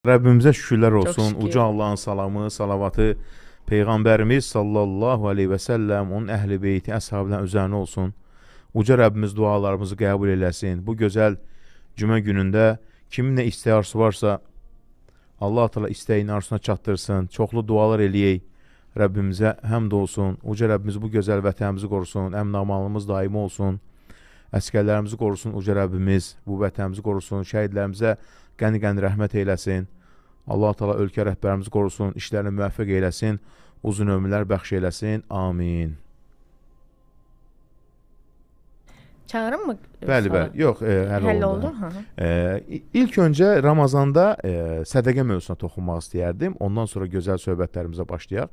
Rəbbimizə şükürlər olsun. Uca Allahın salamı, salavatı Peyğəmbərimiz sallallahu aleyhi və səlləm, onun əhl-i beyti, əshabının üzərinə olsun. Uca Rəbbimiz dualarımızı qəbul eləsin. Bu gözəl cümə günündə kimin nə istəyi arzusu varsa Allah Teala istəyini arzusuna çatdırsın. Çoxlu dualar eləyək. Rəbbimizə həmd olsun. Uca Rəbbimiz bu gözəl vətənimizi qorusun. Əmin-amanlığımız daimi olsun. Əsgərlərimizi qorusun Uca Rəbbimiz. Bu vətənimizi qorusun. Şəhidlərimizə qəni-qəni rəhmət eyləsin. Allah Teala ölkə rəhbərimizi qorusun, işlərini müvəffəq eyləsin, uzun ömürlər bəxş eyləsin. Amin. Çağırım mı? Bəli, bəli. Yox, həll oldu. Oldu. İlk öncə Ramazanda sədəqə mövzusuna toxunmaq istəyərdim. Ondan sonra gözəl söhbətlərimizə başlayaq.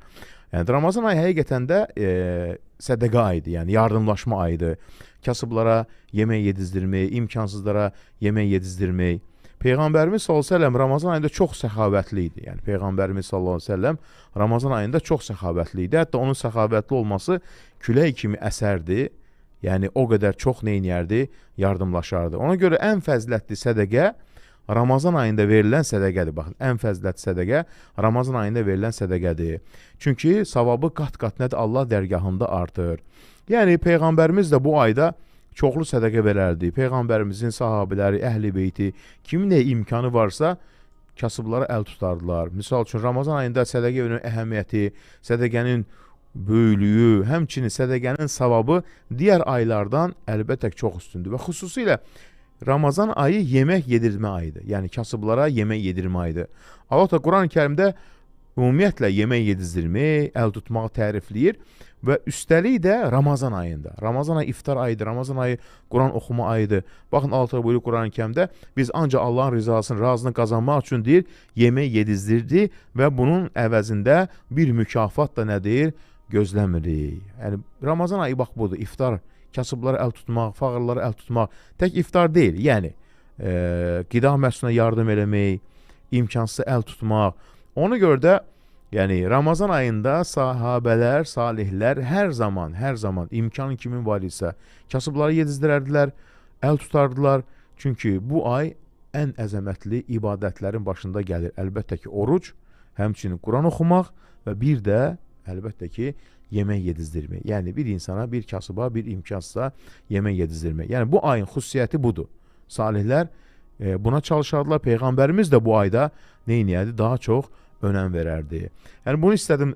Yəni Ramazan ayı həqiqətən də sədəqə ayıdır, yəni yardımlaşma ayıdır. Kasıblara yemək yedizdirmək, imkansızlara yemək yedizdirmək. Peyğəmbərimiz sallallahu əleyhi və səlləm Ramazan ayında çox səxavətli idi. Yəni Peyğəmbərimiz sallallahu əleyhi və səlləm Ramazan ayında çox səxavətli idi. Hətta onun səxavətli olması külək kimi əsərdi. Yəni o qədər çox neyniyərdi? Yardımlaşardı. Ona görə ən fəzilətli sədəqə Ramazan ayında verilən sədəqədir. Baxın, ən fəzilətli sədəqə Ramazan ayında verilən sədəqədir. Çünki savabı qat-qat nədir? Allah dərgahında artır. Yəni Peyğəmbərimiz də bu ayda çoxlu sədəqə verərdi. Peyğəmbərimizin sahabələri, əhl-i beyti, kimin nə imkanı varsa kasıblara əl tutardılar. Misal üçün Ramazan ayında sədəqə vermənin əhəmiyyəti, sədəqənin böyüklüyü, həmçinin sədəqənin savabı digər aylardan əlbəttə ki, çox üstündür və xüsusilə Ramazan ayı yemək yedirmə ayıdır. Yəni kasıblara yemək yedirmə ayıdır. Allah da Quran-ı Kərimdə ümumiyyətlə yemək yedizdirmək, əl tutmağı tərifləyir və üstəlik də Ramazan ayında. Ramazan ayı iftar ayıdır, Ramazan ayı Quran oxuma ayıdır. Baxın, Allah da buyurur Quran-ı Kərimdə, biz ancaq Allahın rizasını, razını qazanmaq üçün deyir, yemək yedizdirdi və bunun əvəzində bir mükafat da nədir? Gözləmirik. Yəni Ramazan ayı bax budur, iftar, kasıblara əl tutmaq, fağırlara əl tutmaq. Tək iftar deyil, yəni qida məhsuluna yardım eləmək, imkansız əl tutmaq. Ona görə də yəni Ramazan ayında sahabələr, salihlər hər zaman, hər zaman imkanı kimin var isə kasıbları yedizdirərdilər, əl tutardılar. Çünki bu ay ən əzəmətli ibadətlərin başında gəlir. Əlbəttə ki, oruc, həmçinin Quran oxumaq və bir də əlbəttə ki, yemək yedizdirmək. Yəni bir insana, bir kasıba, bir imkansıza yemək yedizdirmək. Yəni bu ayın xüsusiyyəti budur. Salihlər buna çalışardılar. Peyğəmbərimiz də bu ayda nə eləyərdi? Daha çox önəm verərdi. Yəni bunu istədim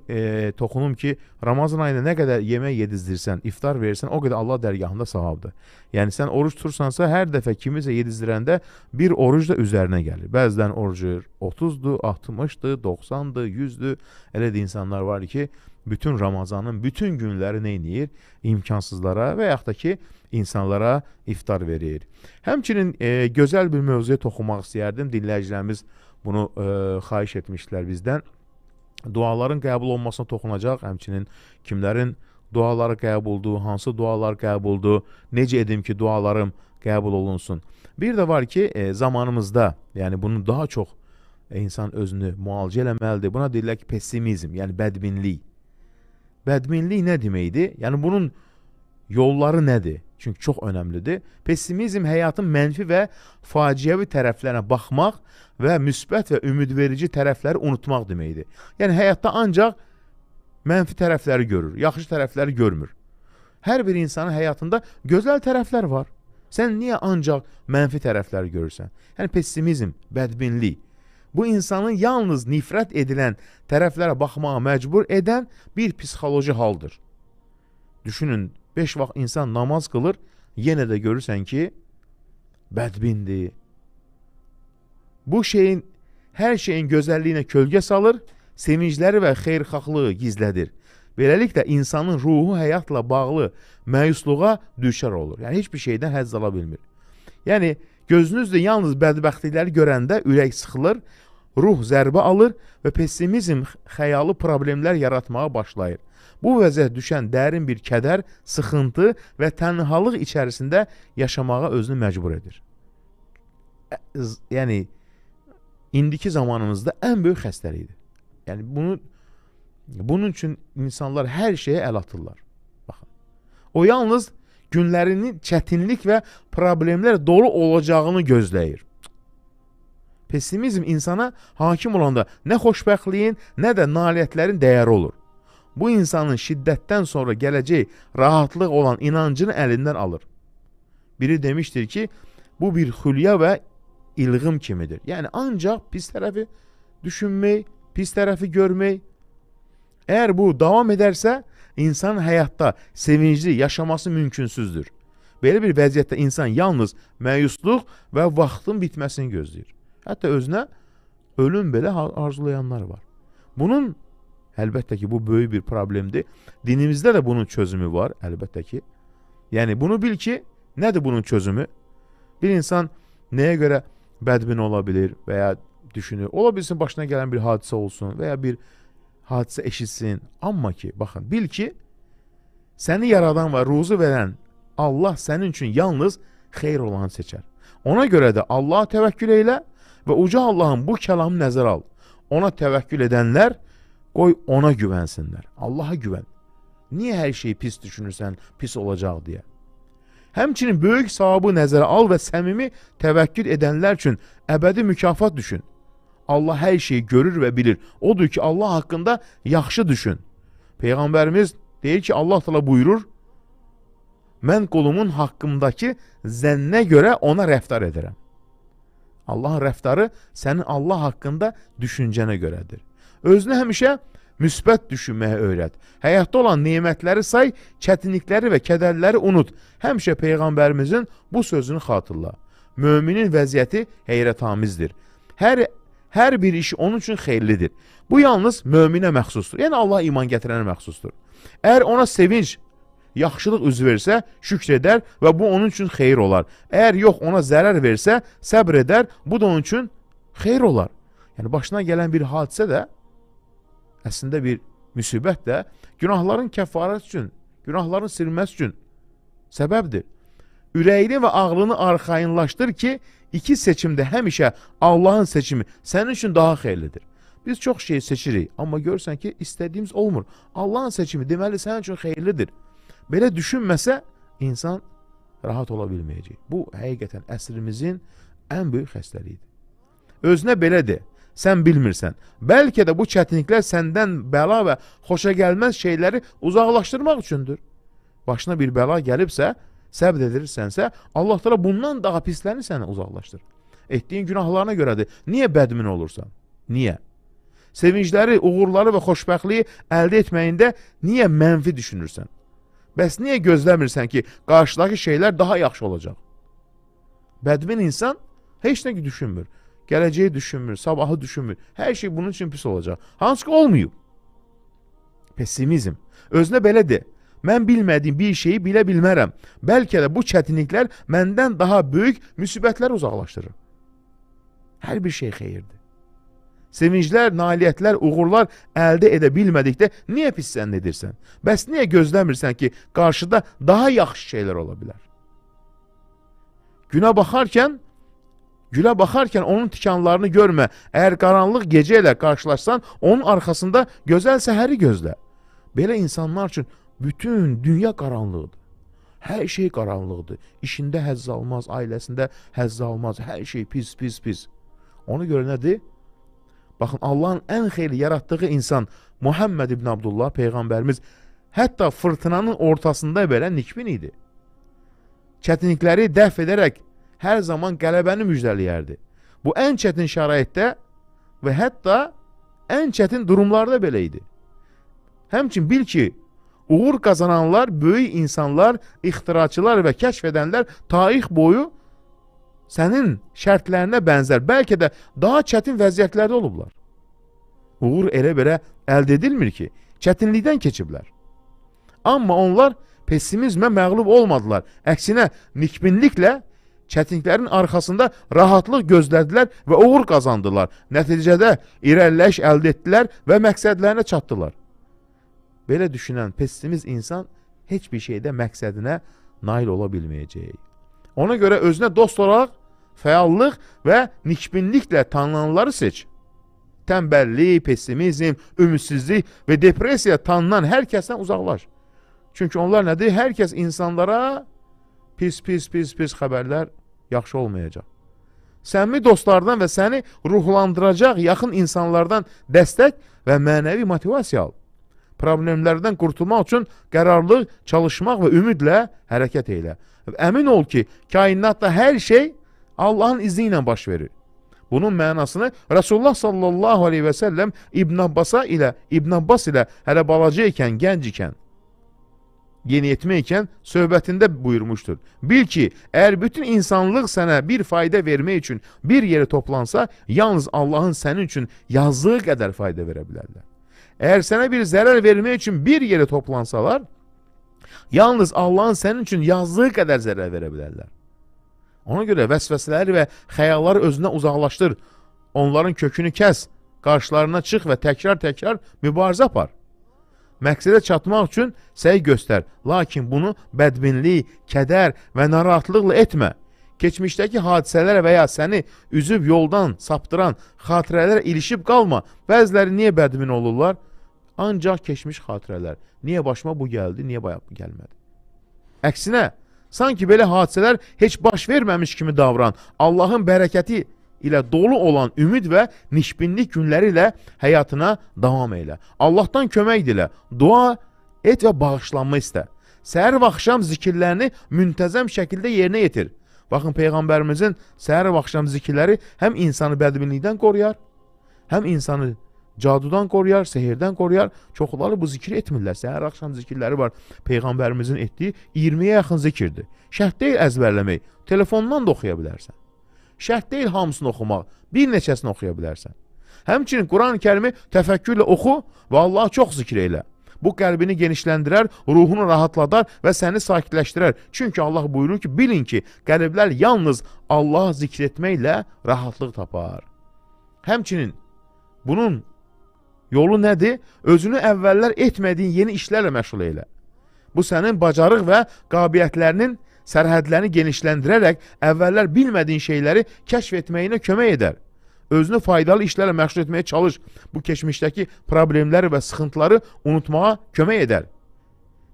toxunum ki, Ramazan ayında nə qədər yemək yedizdirsən, iftar verirsən, o qədər Allah dərgahında savabdır. Yəni sən oruc tutursansa, hər dəfə kimisə yedizdirəndə bir oruc da üzərinə gəlir. Bəzən orucu 30-dur, 60-dır, 90-dır, 100-dür. Elə də insanlar var ki, bütün Ramazanın bütün günləri nə eləyir? İmkansızlara və yaxud da ki, insanlara iftar verir. Həmçinin gözəl bir mövzuya toxunmaq istəyərdim. Dinləyicilərimiz bunu xahiş etmişdilər bizdən. Duaların qəbul olmasına toxunacaq. Həmçinin kimlərin duaları qəbuldur, hansı dualar qəbuldur, necə edim ki, dualarım qəbul olunsun. Bir də var ki, zamanımızda, yəni bunu daha çox insan özünü müalicə eləməlidir. Buna deyirlər ki, pessimizm, yəni bədbinlik. Bədbinlik nə deməkdir? Yəni bunun yolları nədir? Çünki çox önəmlidir. Pessimizm həyatın mənfi və faciəvi tərəflərinə baxmaq və müsbət və ümidverici tərəfləri unutmaq deməkdir. Yəni həyatda ancaq mənfi tərəfləri görür, yaxşı tərəfləri görmür. Hər bir insanın həyatında gözəl tərəflər var. Sən niyə ancaq mənfi tərəfləri görürsən? Yəni pessimizm, bədbinlik. Bu insanın yalnız nifrət edilən tərəflərə baxmağa məcbur edən bir psixoloji haldır. Düşünün, 5 vaxt insan namaz qılır, yenə də görürsən ki, bədbindir. Bu şeyin, hər şeyin gözəlliyinə kölgə salır, sevincləri və xeyirxahlığı gizlədir. Beləliklə, insanın ruhu həyatla bağlı məyusluğa düçar olur. Yəni, heç bir şeydən həzz ala bilmir. Yəni, gözünüzlə yalnız bədbəxtlikləri görəndə ürək sıxılır, ruh zərbə alır və pessimizm xəyalı problemlər yaratmağa başlayır. Bu vəziyyət düşən dərin bir kədər, sıxıntı və tənhalıq içərisində yaşamağa özünü məcbur edir. Yəni, indiki zamanımızda ən böyük xəstəlikdir. Yəni, bunun üçün insanlar hər şeyə əl atırlar. Baxın. O yalnız günlərinin çətinlik və problemlər dolu olacağını gözləyir. Pessimizm insana hakim olanda nə xoşbəxtliyin, nə də nailiyyətlərin dəyəri olur. Bu insanın şiddətdən sonra gələcək rahatlıq olan inancını əlindən alır. Biri demişdir ki, bu bir xülya və ilğim kimidir. Yəni ancaq pis tərəfi düşünmək, pis tərəfi görmək. Əgər bu davam edərsə, insanın həyatda sevincli yaşaması mümkünsüzdür. Belə bir vəziyyətdə insan yalnız məyusluq və vaxtın bitməsini gözləyir. Hətta özünə ölüm belə arzulayanlar var. Bunun, əlbəttə ki, bu böyük bir problemdir. Dinimizdə də bunun çözümü var, əlbəttə ki. Yəni, bunu bil ki, nədir bunun çözümü? Bir insan nəyə görə bədbin ola bilir və ya düşünür? Ola bilsin, başına gələn bir hadisə olsun və ya bir hadisə eşitsin. Amma ki, baxın, bil ki, səni yaradan və ruzu verən Allah sənin üçün yalnız xeyr olanı seçər. Ona görə də Allaha təvəkkül eylə və uca Allahın bu kəlamı nəzərə al. Ona təvəkkül edənlər qoy ona güvənsinlər. Allaha güvən. Niyə hər şeyi pis düşünürsən, pis olacaq deyə? Həmçinin böyük savabı nəzərə al və səmimi təvəkkül edənlər üçün əbədi mükafat düşün. Allah hər şeyi görür və bilir. Odur ki, Allah haqqında yaxşı düşün. Peyğəmbərimiz deyir ki, Allah Teala buyurur, mən qulumun haqqımdakı zənnə görə ona rəftar edirəm. Allahın rəftarı sənin Allah haqqında düşüncənə görədir. Özünü həmişə müsbət düşünməyə öyrət. Həyatda olan nemətləri say, çətinlikləri və kədərləri unut. Həmişə Peyğəmbərimizin bu sözünü xatırla. Müminin vəziyyəti heyrətamizdir. Hər bir iş onun üçün xeyirlidir. Bu yalnız möminə məxsusdur. Yəni Allah iman gətirənə məxsusdur. Əgər ona sevinc, yaxşılıq üz versə, şükr edər və bu onun üçün xeyir olar. Əgər yox ona zərər versə, səbr edər, bu da onun üçün xeyir olar. Yəni başına gələn bir hadisə də, əslində bir müsibət də günahların kəffarəti üçün, günahların silinməsi üçün səbəbdir. Ürəyini və ağlını arxayınlaşdır ki, iki seçimdə həmişə Allahın seçimi sənin üçün daha xeyirlidir. Biz çox şey seçirik, amma görürsən ki, istədiyimiz olmur. Allahın seçimi deməli sənin üçün xeyirlidir. Belə düşünməsə, insan rahat ola bilməyəcək. Bu, həqiqətən əsrimizin ən böyük xəstəliyidir. Özünə belə de, sən bilmirsən. Bəlkə də bu çətinliklər səndən bəla və xoşagəlməz şeyləri uzaqlaşdırmaq üçündür. Başına bir bəla gəlibsə, səbr edirsənsə, Allah Teala bundan daha pislərini sənə uzaqlaşdırır. Etdiyin günahlarına görədir. Niyə bədmin olursan? Niyə? Sevincləri, uğurları və xoşbəxtliyi əldə etməyində niyə mənfi düşünürsən? Bəs niyə gözləmirsən ki, qarşıdakı şeylər daha yaxşı olacaq? Bədbin insan heç nə düşünmür. Gələcəyi düşünmür, sabahı düşünmür. Hər şey bunun üçün pis olacaq. Hansı ki olmayıb. Pessimizm. Özünə belə de, mən bilmədiyim bir şeyi bilə bilmərəm. Bəlkə də bu çətinliklər məndən daha böyük müsibətlər uzaqlaşdırır. Hər bir şey xeyirdir. Sevinclər, nailiyyətlər, uğurlar əldə edə bilmədikdə niyə pis zənn edirsən? Bəs niyə gözləmirsən ki, qarşıda daha yaxşı şeylər ola bilər? Gülə baxarkən onun tikanlarını görmə. Əgər qaranlıq gecə ilə qarşılaşsan, onun arxasında gözəl səhəri gözlə. Belə insanlar üçün bütün dünya qaranlığıdır. Hər şey qaranlıqdır. İşində həzz almaz, ailəsində həzz almaz. Hər şey pis, pis, pis. Ona görə nədir? Baxın, Allahın ən xeyirli yaratdığı insan Muhammed ibn Abdullah Peyğəmbərimiz hətta fırtınanın ortasında belə nikbin idi. Çətinlikləri dəf edərək hər zaman qələbəni müjdələyərdi. Bu ən çətin şəraitdə və hətta ən çətin durumlarda belə idi. Həmçin bil ki, uğur qazananlar, böyük insanlar, ixtiraçılar və kəşf edənlər tarix boyu sənin şərtlərinə bənzər, bəlkə də daha çətin vəziyyətlərdə olublar. Uğur elə belə əldə edilmir ki, çətinlikdən keçiblər. Amma onlar pessimizmə məğlub olmadılar. Əksinə, nikbinliklə çətinliklərin arxasında rahatlıq gözlədilər və uğur qazandılar. Nəticədə irəliləyiş əldə etdilər və məqsədlərinə çatdılar. Belə düşünən pessimist insan heç bir şeydə məqsədinə nail ola bilməyəcək. Ona görə özünə dost olaraq fəallıq və nikbinliklə tanınanları seç. Tənbəllik, pessimizm, ümidsizlik və depressiya tanınan hər kəsdən uzaqlaş. Çünki onlar nədir? Hər kəs insanlara pis, pis, pis, pis xəbərlər yaxşı olmayacaq. Səmimi dostlardan və səni ruhlandıracaq yaxın insanlardan dəstək və mənəvi motivasiya al. Problemlərdən qurtulmaq üçün qərarlı çalışmaq və ümidlə hərəkət eylə. Əmin ol ki, kainatda hər şey Allahın izni ilə baş verir. Bunun mənasını Rasulullah sallallahu aleyhi və səlləm İbn Abbas ilə hələ balaca ikən, gənc ikən, yeniyetmə ikən söhbətində buyurmuşdur. Bil ki, əgər bütün insanlıq sənə bir fayda vermək üçün bir yerə toplansa, yalnız Allahın sənin üçün yazdığı qədər fayda verə bilərlər. Əgər sənə bir zərər vermək üçün bir yerə toplansalar, yalnız Allahın sənin üçün yazdığı qədər zərər verə bilərlər. Ona görə vəsvəsələri və xəyalları özündən uzaqlaşdır. Onların kökünü kəs, qarşılarına çıx və təkrar-təkrar mübarizə apar. Məqsədə çatmaq üçün səy göstər, lakin bunu bədbinlik, kədər və narahatlıqla etmə. Keçmişdəki hadisələrə və ya səni üzüb yoldan saptıran xatirələrə ilişib qalma. Bəziləri niyə bədbin olurlar? Ancaq keçmiş xatirələr. Niyə başıma bu gəldi, niyə bu gəlmədi? Əksinə, sanki belə hadisələr heç baş verməmiş kimi davran. Allahın bərəkəti ilə dolu olan ümid və nişbinlik günləri ilə həyatına davam eylə. Allahdan kömək dilə, dua et və bağışlanma istə. Səhər və axşam zikirlərini müntəzəm şəkildə yerinə yetir. Baxın, Peyğəmbərimizin səhər və axşam zikirləri həm insanı bədbinlikdən qoruyar, həm insanı cadudan qoruyar, sehirdən qoruyar. Çoxları bu zikri etmirlər. Səhər axşam zikirləri var. Peyğəmbərimizin etdiyi 20-yə yaxın zikirdir. Şərt deyil əzbərləmək. Telefondan da oxuya bilərsən. Şərt deyil hamısını oxumaq. Bir neçəsini oxuya bilərsən. Həmçinin Quran-ı Kərimi təfəkkürlə oxu və Allahı çox zikr eylə. Bu qəlbini genişləndirər, ruhunu rahatladar və səni sakitləşdirər. Çünki Allah buyurur ki, bilin ki, qəlblər yalnız Allahı zikr etməklə rahatlıq tapar. Həmçinin bunun yolu nədir? Özünü əvvəllər etmədiyin yeni işlərlə məşğul eylə. Bu sənin bacarıq və qabiliyyətlərinin sərhədlərini genişləndirərək əvvəllər bilmədiyin şeyləri kəşf etməyinə kömək edər. Özünü faydalı işlərlə məşğul etməyə çalış. Bu keçmişdəki problemləri və sıxıntıları unutmağa kömək edər.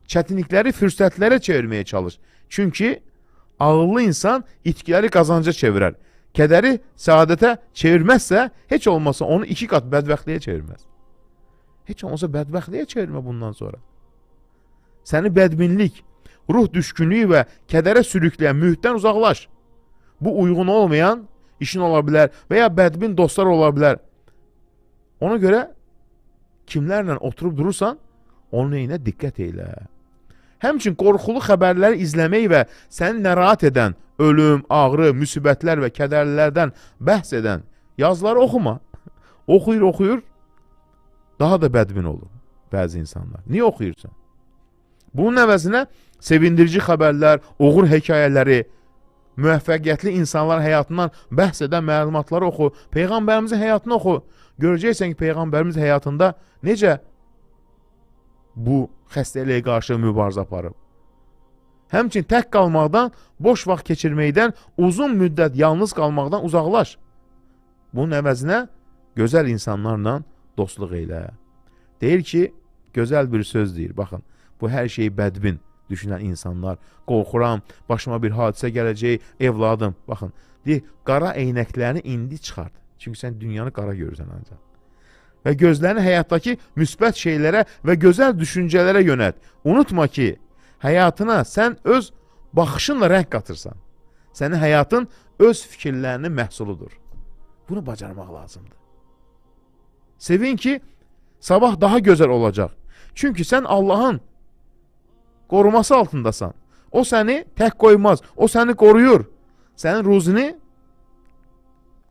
Çətinlikləri fürsətlərə çevirməyə çalış. Çünki ağıllı insan itkiləri qazanca çevirər. Kədəri səadətə çevirməzsə, heç olmasa onu iki qat bədbəxtliyə çevirməz. Heç olmasa bədbəxtliyə çevirmə bundan sonra. Səni bədbinlik, ruh düşkünlüyü və kədərə sürükləyən mühitdən uzaqlaş. Bu uyğun olmayan işin ola bilər və ya bədbin dostlar ola bilər. Ona görə kimlərlə oturub durursan, onun neyinə diqqət eylə. Həmçin qorxulu xəbərləri izləmək və səni narahat edən ölüm, ağrı, müsibətlər və kədərlilərdən bəhs edən yazıları oxuma. Oxuyur, oxuyur, daha da bədbin olur bəzi insanlar. Niyə oxuyursan? Bunun əvəzinə sevindirici xəbərlər, uğur hekayələri, müvəffəqiyyətli insanların həyatından bəhs edən məlumatları oxu, Peyğəmbərimizin həyatını oxu. Görəcəksən ki, Peyğəmbərimiz həyatında necə bu xəstəliyə qarşı mübarizə aparıb. Həmçinin tək qalmaqdan, boş vaxt keçirməkdən, uzun müddət yalnız qalmaqdan uzaqlaş. Bunun əvəzinə gözəl insanlarla dostluq eylə. Deyir ki, gözəl bir söz deyir. Baxın, bu hər şeyi bədbin düşünən insanlar. Qorxuram, başıma bir hadisə gələcək, evladım. Baxın, deyir, qara eynəklərini indi çıxart. Çünki sən dünyanı qara görürsən ancaq. Və gözlərini həyatdakı müsbət şeylərə və gözəl düşüncələrə yönəlt. Unutma ki, həyatına sən öz baxışınla rəng qatırsan. Sənin həyatın öz fikirlərinin məhsuludur. Bunu bacarmaq lazımdır. Sevin ki, sabah daha gözəl olacaq. Çünki sən Allahın qoruması altındasan. O səni tək qoymaz. O səni qoruyur. Sənin ruzini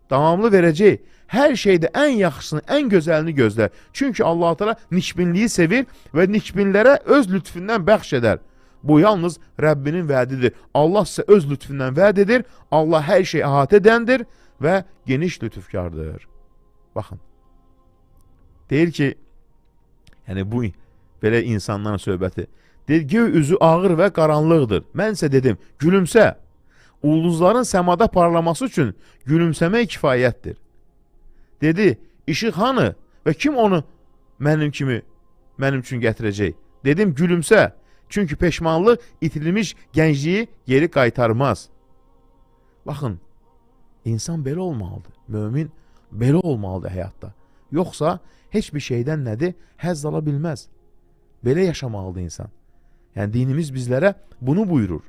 davamlı verəcək. Hər şeydə ən yaxşısını, ən gözəlini gözlər. Çünki Allah-u Teala nikbinliyi sevir və nikbinlərə öz lütfündən bəxş edər. Bu yalnız Rəbbinin vədidir. Allah sizə öz lütfündən vəd edir. Allah hər şeyi əhatə edəndir və geniş lütufkardır. Baxın. Deyir ki, yəni bu belə insanların söhbəti. Deyir, göy üzü ağır və qaranlıqdır. Mən isə dedim, gülümsə. Ulduzların səmada parlaması üçün gülümsəmək kifayətdir. Dedi, işıq hanı və kim onu mənim üçün gətirəcək? Dedim, gülümsə. Çünki peşmanlıq itirilmiş gəncliyi geri qaytarmaz. Baxın, İnsan belə olmalıdır. Mömin belə olmalıdır həyatda. Yoxsa heç bir şeydən nədir? Həzz ala bilməz. Belə yaşamalıdır insan. Yəni dinimiz bizlərə bunu buyurur.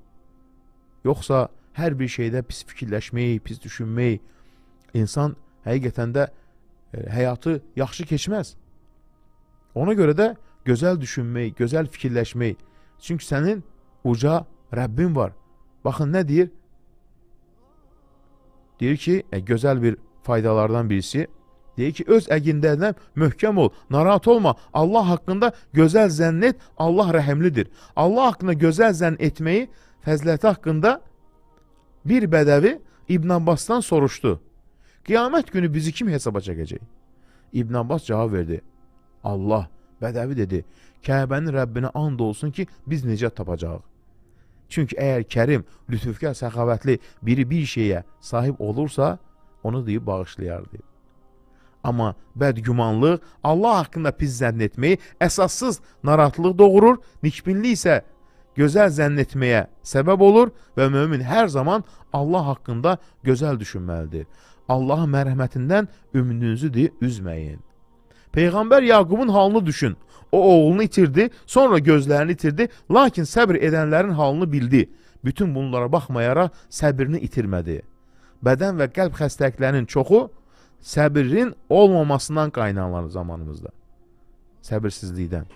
Yoxsa hər bir şeydə pis fikirləşmək, pis düşünmək, insan həqiqətən də həyatı yaxşı keçməz. Ona görə də gözəl düşünmək, gözəl fikirləşmək. Çünki sənin uca Rəbbin var. Baxın nə deyir? Deyir ki, gözəl bir faydalardan birisi, deyir ki, öz əqidəndən möhkəm ol, narahat olma. Allah haqqında gözəl zənn et, Allah rəhimlidir. Allah haqqında gözəl zənn etməyi fəziləti haqqında bir bədəvi İbn Abbasdan soruşdu. Qiyamət günü bizi kim hesaba çəkəcək? İbn Abbas cavab verdi. Allah. Bədəvi dedi, Kəbənin Rəbbinə and olsun ki, biz nicat tapacağıq. Çünki əgər kərim, lütufkar, səxavətli biri bir şeyə sahib olursa, onu deyib bağışlayar deyib. Amma bədgümanlıq, Allah haqqında pis zənn etməyi əsassız narahatlıq doğurur, nikbinlik isə gözəl zənn etməyə səbəb olur və mömin hər zaman Allah haqqında gözəl düşünməlidir. Allahın mərhəmətindən ümidinizi deyib üzməyin. Peyğəmbər Yaqubun halını düşün. O oğlunu itirdi, sonra gözlərini itirdi, lakin səbr edənlərin halını bildi. Bütün bunlara baxmayaraq səbrini itirmədi. Bədən və qəlb xəstəliklərinin çoxu səbrin olmamasından qaynaqlanır zamanımızda. Səbirsizlikdən.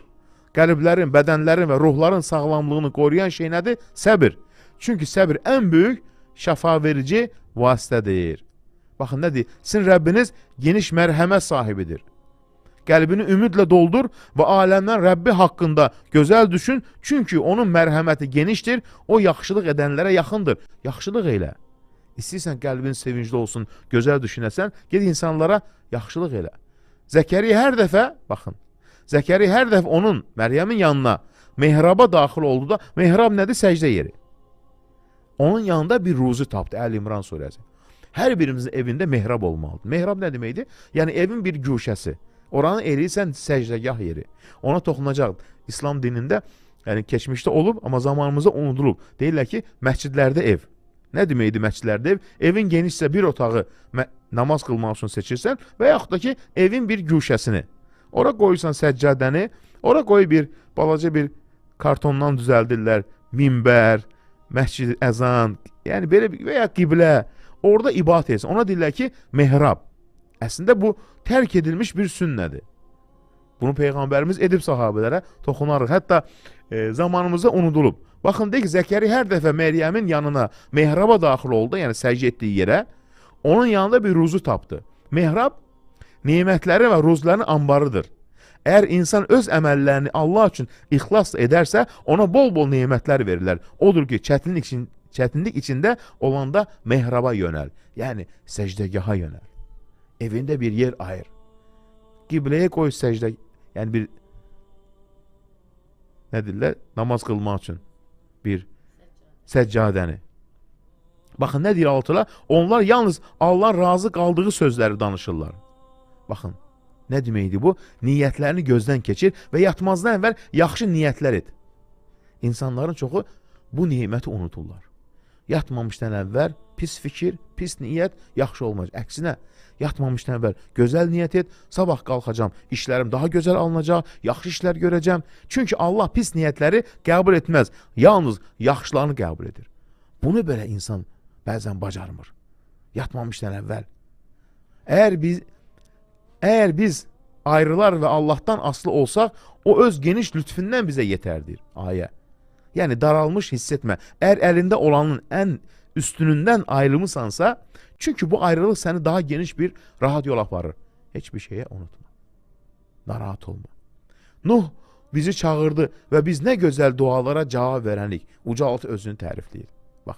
Qəlblərin, bədənlərin və ruhların sağlamlığını qoruyan şey nədir? Səbir. Çünki səbir ən böyük şəfa verici vasitədir. Baxın nə deyir? Sizin Rəbbiniz geniş mərhəmət sahibidir. Qəlbini ümidlə doldur və aləmdən Rəbbi haqqında gözəl düşün. Çünki onun mərhəməti genişdir, o yaxşılıq edənlərə yaxındır. Yaxşılıq elə. İstəyirsən qəlbin sevincli olsun, gözəl düşünəsən, ged insanlara yaxşılıq elə. Zəkəriya hər dəfə, baxın, Zəkəriya hər dəfə onun, Məryəmin yanına mehraba daxil oldu da, mehrab nədir? Səcdə yeri. Onun yanında bir ruzi tapdı, Əl-İmran surəsi. Hər birimizin evində mehrab olmalıdır. Mehrab nə deməkdir? Yəni evin bir güşəsi. Oranı eləyirsən səcdəgah yeri. Ona toxunacaq. İslam dinində, yəni keçmişdə olub, amma zamanımızda unudulub. Deyirlər ki, məscidlərdə ev. Nə deməkdir məscidlərdə ev? Evin genişsə bir otağı namaz qılmaq üçün seçirsən və yaxud da ki, evin bir güşəsini. Ora qoyursan səccadəni, ora qoy bir balaca bir kartondan düzəldirlər, minbər, məscid, əzan, yəni belə və ya qiblə. Orada ibadət etsin. Ona deyirlər ki, mehrab. Əslində bu tərk edilmiş bir sünnədir. Bunu Peyğəmbərimiz edib sahabələrə toxunarıq. Hətta zamanımızda unudulub. Baxın, deyir ki, Zəkəriya hər dəfə Məryəmin yanına mehraba daxil oldu, yəni səcdə etdiyi yerə, onun yanında bir ruzu tapdı. Mehrab nemətləri və ruzuların anbarıdır. Əgər insan öz əməllərini Allah üçün ixlas edərsə, ona bol-bol nemətlər verirlər. Odur ki, çətinlik içində olanda mehraba yönəl, yəni səcdəgaha yönəl. Evində bir yer ayır. Qibləyə qoy səcdə, yəni bir, nə deyirlər, namaz qılmaq üçün bir səccadəni. Baxın, nə deyir Allah? Onlar yalnız Allah razı qaldığı sözləri danışırlar. Baxın, nə deməkdir bu? Niyyətlərini gözdən keçir və yatmazdan əvvəl yaxşı niyyətlər et. İnsanların çoxu bu neməti unuturlar. Yatmamışdan əvvəl pis fikir, pis niyyət yaxşı olmayacaq. Əksinə, yatmamışdan əvvəl gözəl niyyət et, sabah qalxacam, işlərim daha gözəl alınacaq, yaxşı işlər görəcəm. Çünki Allah pis niyyətləri qəbul etməz, yalnız yaxşılarını qəbul edir. Bunu belə insan bəzən bacarmır. Yatmamışdan əvvəl. Əgər biz ayrılar və Allahdan asılı olsaq, o öz geniş lütfündən bizə yetərdir. Ayə. Yəni daralmış hiss etmə. Əgər əlində olanın ən üstünündən ayrılmısansa, çünki bu ayrılıq səni daha geniş bir rahat yol aparır. Heç bir şeyə unutma. Narahat olma. Nuh bizi çağırdı və biz nə gözəl dualara cavab verənik. Uca Allah özünü tərifləyir. Bax,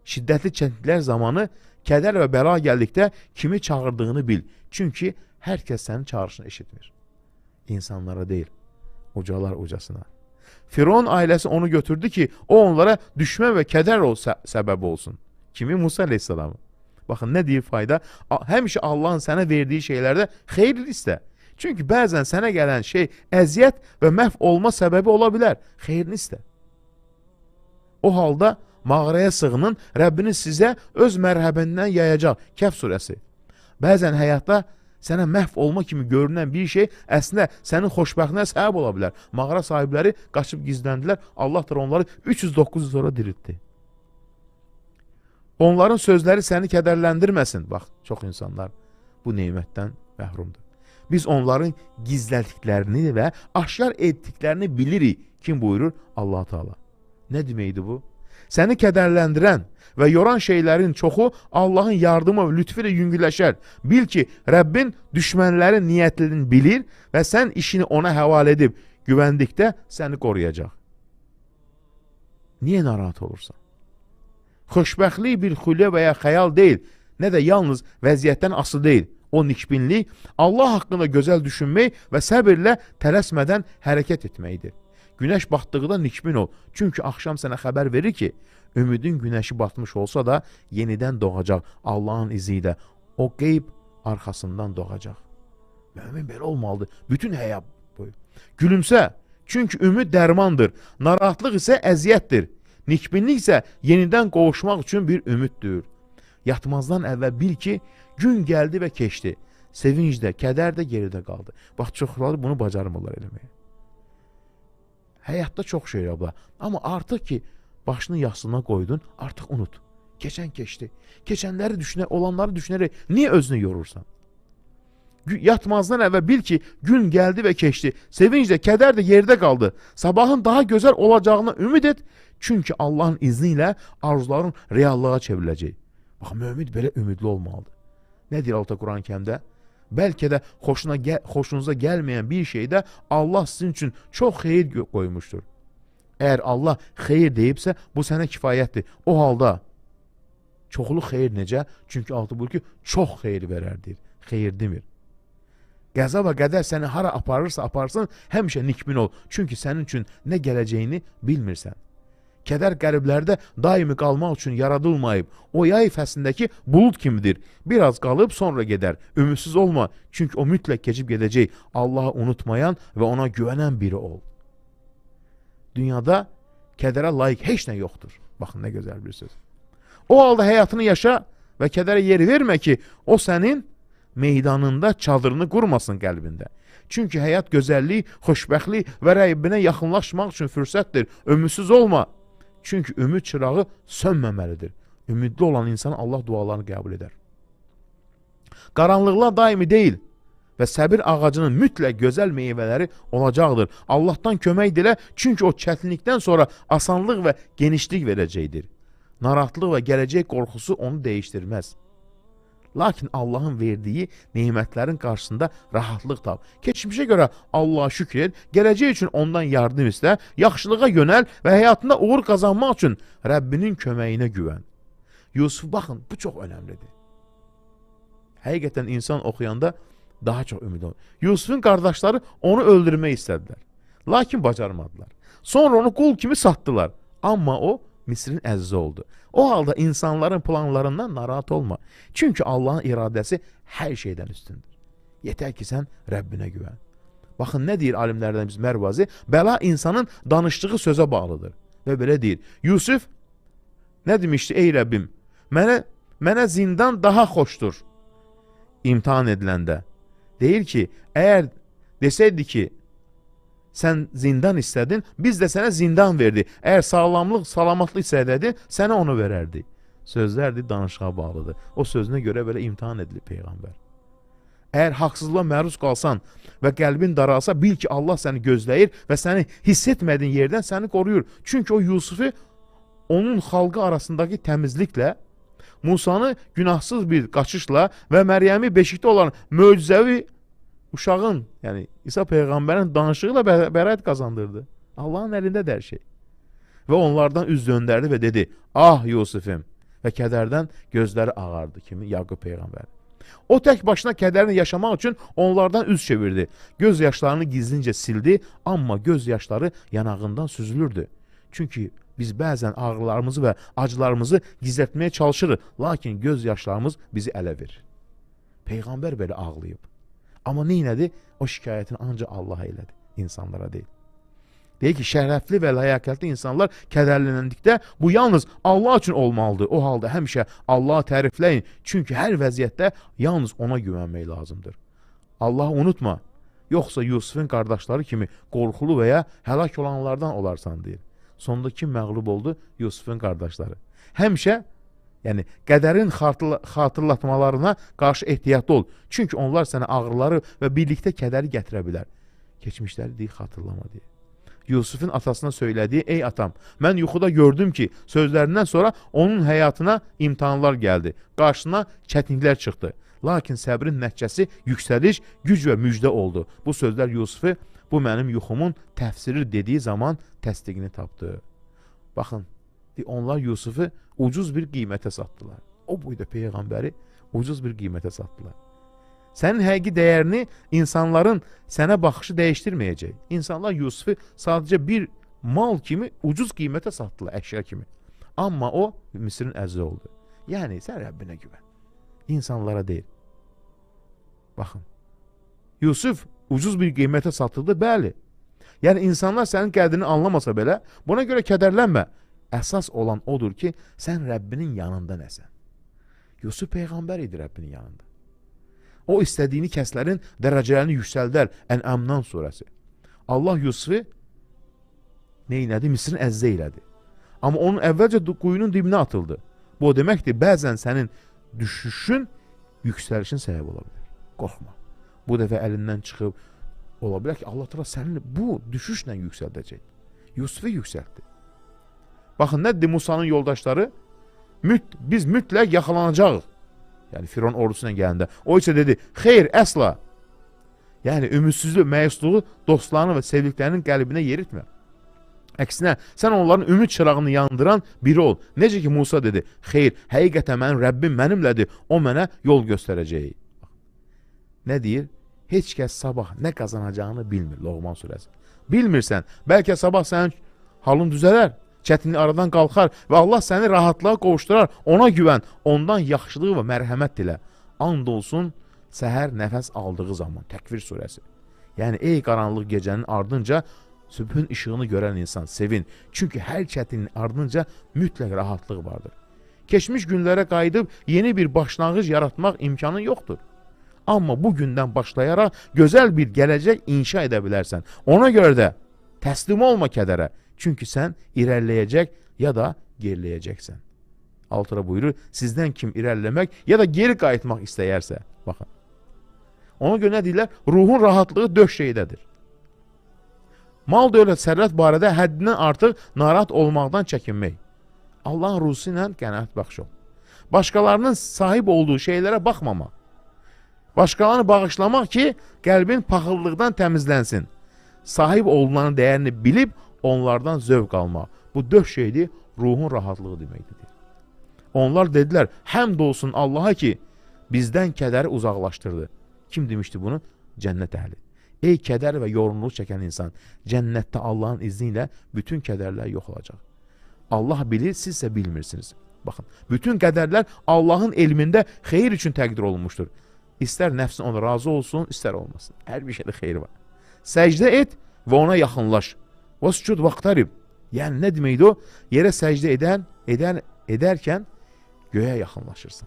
şiddətli çətinliklər zamanı kədər və bəla gəldikdə kimi çağırdığını bil. Çünki hər kəs sənin çağırışını eşitmir. İnsanlara deyil, ucalar ucasına. Firon ailəsi onu götürdü ki, o onlara düşmən və kədər səbəbi olsun. Kimi? Musa əleyhissalamı. Baxın, nə deyir fayda? Həmişə Allahın sənə verdiyi şeylərdə xeyir istə. Çünki bəzən sənə gələn şey əziyyət və məhv olma səbəbi ola bilər. Xeyrini istə. O halda Mağaraya sığının, Rəbbiniz sizə öz mərhəbətindən yayacaq. Kəhf surəsi. Bəzən həyatda sənə məhv olma kimi görünən bir şey əslində sənin xoşbəxtinə səbəb ola bilər. Mağara sahibləri qaçıb gizləndilər. Allah da onları 309 il sonra diriltdi. Onların sözləri səni kədərləndirməsin. Bax, çox insanlar bu nemətdən məhrumdur. Biz onların gizlətdiklərini və aşkar etdiklərini bilirik. Kim buyurur? Allah Teala. Nə deməkdir bu? Səni kədərləndirən və yoran şeylərin çoxu Allahın yardımı və lütfü ilə yüngülləşər. Bil ki, Rəbbin düşmənlərin niyyətini bilir və sən işini ona həvalə edib güvəndikdə səni qoruyacaq. Niyə narahat olursan? Xoşbəxtlik bir xülyə və ya xəyal deyil, nə də yalnız vəziyyətdən asılı deyil. O nikbinlik, Allah haqqında gözəl düşünmək və səbirlə tələsmədən hərəkət etməkdir. Günəş batdıqda nikbin ol. Çünki axşam sənə xəbər verir ki, ümidin günəşi batmış olsa da yenidən doğacaq Allahın izi ilə. O qeyb arxasından doğacaq. Mömin belə olmalıdır. Bütün həyat boyu. Gülümsə, çünki ümid dərmandır. Narahatlıq isə əziyyətdir. Nikbinlik isə yenidən qovuşmaq üçün bir ümiddir. Yatmazdan əvvəl bil ki, gün gəldi və keçdi. Sevinc də, kədər də geridə qaldı. Bax, çoxları bunu bacarmırlar eləməyə. Həyatda çox şey abla. Amma artıq ki, başını yastığına qoydun, artıq unut. Keçən keçdi. Keçənləri düşünə, olanları düşünərək niyə özünü yorursan? Yatmazdan əvvəl bil ki, gün gəldi və keçdi. Sevinc də, kədər də yerdə qaldı. Sabahın daha gözəl olacağına ümid et. Çünki Allahın izni ilə arzuların reallığa çevriləcək. Bax, mömin belə ümidli olmalıdır. Nə deyir Allah Quran-ı Kərimdə? Bəlkə də xoşunuza gəlməyən bir şeydə Allah sizin üçün çox xeyir qoymuşdur. Əgər Allah xeyir deyibsə, bu sənə kifayətdir. O halda çoxlu xeyir necə? Çünki Allah buyurur ki, çox xeyir verər deyir. Xeyir demir. Qəza və qədər səni hara aparırsa aparsın, həmişə nikbin ol. Çünki sənin üçün nə gələcəyini bilmirsən. Kədər qəriblərdə daimi qalmaq üçün yaradılmayıb. O yay fəslindəki bulud kimidir. Biraz qalıb sonra gedər. Ümidsiz olma. Çünki o mütləq keçib gedəcək. Allahı unutmayan və ona güvənən biri ol. Dünyada kədərə layiq heç nə yoxdur. Baxın, nə gözəl bir söz. O halda həyatını yaşa və kədərə yer vermə ki, o sənin meydanında çadırını qurmasın qəlbində. Çünki həyat gözəllik, xoşbəxtlik və Rəbbinə yaxınlaşmaq üçün fürsətdir. Ümidsiz olma. Çünki ümid çırağı sönməməlidir. Ümidli olan insan Allah dualarını qəbul edər. Qaranlıqlar daimi deyil və səbir ağacının mütləq gözəl meyvələri olacaqdır. Allahdan kömək dilə, çünki o çətinlikdən sonra asanlıq və genişlik verəcəkdir. Narahatlıq və gələcək qorxusu onu dəyişdirməz. Lakin Allahın verdiyi nemətlərin qarşısında rahatlıq tap. Keçmişə görə Allaha şükür et, gələcək üçün ondan yardım istə, yaxşılığa yönəl və həyatında uğur qazanmaq üçün Rəbbinin köməyinə güvən. Yusuf, baxın, bu çox önəmlidir. Həqiqətən insan oxuyanda daha çox ümid olur. Yusufun qardaşları onu öldürmək istədilər. Lakin bacarmadılar. Sonra onu qul kimi satdılar. Amma o Misrin əzizi oldu. O halda insanların planlarından narahat olma. Çünki Allahın iradəsi hər şeydən üstündür. Yetər ki, sən Rəbbinə güvən. Baxın, nə deyir alimlərdən biz Mərvazi? Bəla insanın danışdığı sözə bağlıdır. Və belə deyir. Yusuf nə demişdi? Ey Rəbbim, mənə zindan daha xoşdur imtahan ediləndə. Deyir ki, əgər desəydi ki, sən zindan istədin, biz də sənə zindan verdi. Əgər sağlamlıq, salamatlıq istədin, sənə onu verərdi. Sözlərdir, danışığa bağlıdır. O sözünə görə belə imtahan edilib Peyğəmbər. Əgər haqsızlığa məruz qalsan və qəlbin daralsa, bil ki, Allah səni gözləyir və səni hiss etmədiyin yerdən səni qoruyur. Çünki o Yusufu onun xalqı arasındakı təmizliklə, Musanı günahsız bir qaçışla və Məryəmi beşikdə olan möcüzəvi uşağın, yəni İsa Peyğəmbərin danışığı ilə bəraət qazandırdı. Allahın əlindədir hər şey. Və onlardan üz döndərdi və dedi, ah Yusufim! Və kədərdən gözləri ağardı kimi Yaqub Peyğəmbər. O tək başına kədərini yaşamaq üçün onlardan üz çevirdi. Göz yaşlarını gizlincə sildi, amma göz yaşları yanağından süzülürdü. Çünki biz bəzən ağrılarımızı və acılarımızı gizlətməyə çalışırıq, lakin göz yaşlarımız bizi ələ verir. Peyğəmbər belə ağlayıb. Amma nə elədi? O şikayətini ancaq Allaha elədi, insanlara deyil. Deyir ki, şərəfli və ləyaqətli insanlar kədərləndikdə bu yalnız Allah üçün olmalıdır. O halda həmişə Allahı tərifləyin. Çünki hər vəziyyətdə yalnız ona güvənmək lazımdır. Allahı unutma. Yoxsa Yusufun qardaşları kimi qorxulu və ya həlak olanlardan olarsan, deyir. Sonda kim məğlub oldu? Yusufun qardaşları. Həmişə, yəni qədərin xatırlatmalarına qarşı ehtiyatlı ol. Çünki onlar sənə ağrıları və birlikdə kədəri gətirə bilər. Keçmişləri deyir, xatırlama, deyir. Yusufun atasına söylədiyi, ey atam, mən yuxuda gördüm ki, sözlərindən sonra onun həyatına imtahanlar gəldi. Qarşısına çətinliklər çıxdı. Lakin səbrin nəticəsi yüksəliş, güc və müjdə oldu. Bu sözlər Yusufu, bu mənim yuxumun təfsiri dediyi zaman təsdiqini tapdı. Baxın, onlar Yusufu ucuz bir qiymətə satdılar. O boyda peyğəmbəri ucuz bir qiymətə satdılar. Sənin həqiqi dəyərini insanların sənə baxışı dəyişdirməyəcək. İnsanlar Yusufu sadəcə bir mal kimi ucuz qiymətə satdılar, əşya kimi. Amma o Misirin əzizi oldu. Yəni, sən Rəbbinə güvən. İnsanlara deyil. Baxın, Yusuf ucuz bir qiymətə satıldı, bəli. Yəni, insanlar sənin qədrini anlamasa belə, buna görə kədərlənmə. Əsas olan odur ki, sən Rəbbinin yanında nəsən. Yusuf peyğəmbər idi Rəbbinin yanında. O istədiyini kəslərin dərəcələrini yüksəldər. Ən'amdan surəsi. Allah Yusufu nə elədi? Misirin əzizi elədi. Amma onun əvvəlcə quyunun dibinə atıldı. Bu o deməkdir, bəzən sənin düşüşün yüksəlişin səbəbi ola bilər. Qorxma. Bu dəfə əlindən çıxıb ola bilər ki, Allah Teala səni bu düşüşlə yüksəldəcək. Yusufu yüksəltdi. Baxın, nə dedi Musanın yoldaşları? Biz mütləq yaxalanacağıq. Yəni, Firon ordusuna gələndə. O isə dedi, xeyr, əsla. Yəni, ümidsizlik, məyusluğu dostlarının və sevdiklərinin qəlbinə yeritmə. Əksinə, sən onların ümid çırağını yandıran biri ol. Necə ki, Musa dedi, xeyr, həqiqətən mənim Rəbbim mənimlədir, o mənə yol göstərəcək. Nə deyir? Heç kəs sabah nə qazanacağını bilmir, Loğman surəsi. Bilmirsən, bəlkə sabah sənin halın düzələr, çətinlik aradan qalxar və Allah səni rahatlığa qovuşdurar. Ona güvən, ondan yaxşılığı və mərhəmət dilə. And olsun səhər nəfəs aldığı zaman. Təkvir surəsi. Yəni, ey qaranlıq gecənin ardınca sübhün işığını görən insan, sevin. Çünki hər çətinliyin ardınca mütləq rahatlıq vardır. Keçmiş günlərə qayıdıb yeni bir başlanğıc yaratmaq imkanı yoxdur. Amma bu gündən başlayaraq gözəl bir gələcək inşa edə bilərsən. Ona görə də təslim olma kədərə. Çünki sən irəliləyəcək ya da geriləyəcəksən. Altıra buyurur, sizdən kim irəliləmək ya da geri qayıtmaq istəyərsə. Baxın. Ona görə nə deyirlər? Ruhun rahatlığı dörd şeydədir. Mal, dövlət, sərvət barədə həddindən artıq narahat olmaqdan çəkinmək. Allahın ruhusu ilə qənaət bəxş ol. Başqalarının sahib olduğu şeylərə baxmamaq. Başqalarını bağışlamaq ki, qəlbin paxıllıqdan təmizlənsin. Sahib olunanın dəyərini bilib, onlardan zövq almaq. Bu dörd şeydir, ruhun rahatlığı deməkdir. Onlar dedilər, həmd olsun Allaha ki, bizdən kədəri uzaqlaşdırdı. Kim demişdi bunu? Cənnət əhli. Ey kədər və yorğunluq çəkən insan, cənnətdə Allahın izni ilə bütün kədərlər yox olacaq. Allah bilir, sizsə bilmirsiniz. Baxın, bütün qədərlər Allahın elmində xeyir üçün təqdir olunmuşdur. İstər nəfsin ona razı olsun, istər olmasın. Hər bir şeydə xeyir var. Səcdə et və ona yaxınlaş. Vəscud vaqtarib. Yəni, nə deməkdir o? Yerə səcdə edərkən göyə yaxınlaşırsan.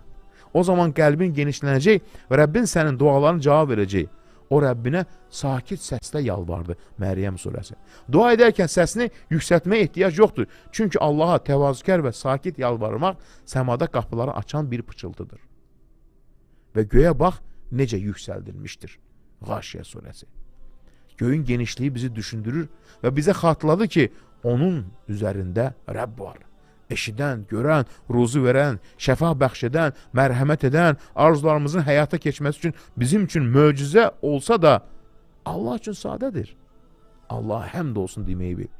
O zaman qəlbin genişlənəcək və Rəbbin sənin dualarını cavab verəcək. O Rəbbinə sakit səslə yalvardı. Məryəm surəsi. Dua edərkən səsini yüksəltməyə ehtiyac yoxdur. Çünki Allaha təvazökar və sakit yalvarmaq səmada qapıları açan bir pıçıltıdır. Və göyə bax necə yüksəldilmişdir. Qaşiyə surəsi. Göyün genişliyi bizi düşündürür və bizə xatırladı ki, onun üzərində Rəbb var. Eşidən, görən, ruzu verən, şəfa bəxş edən, mərhəmət edən, arzularımızın həyata keçməsi üçün bizim üçün möcüzə olsa da Allah üçün sadədir. Allaha həmd olsun deməyi bil.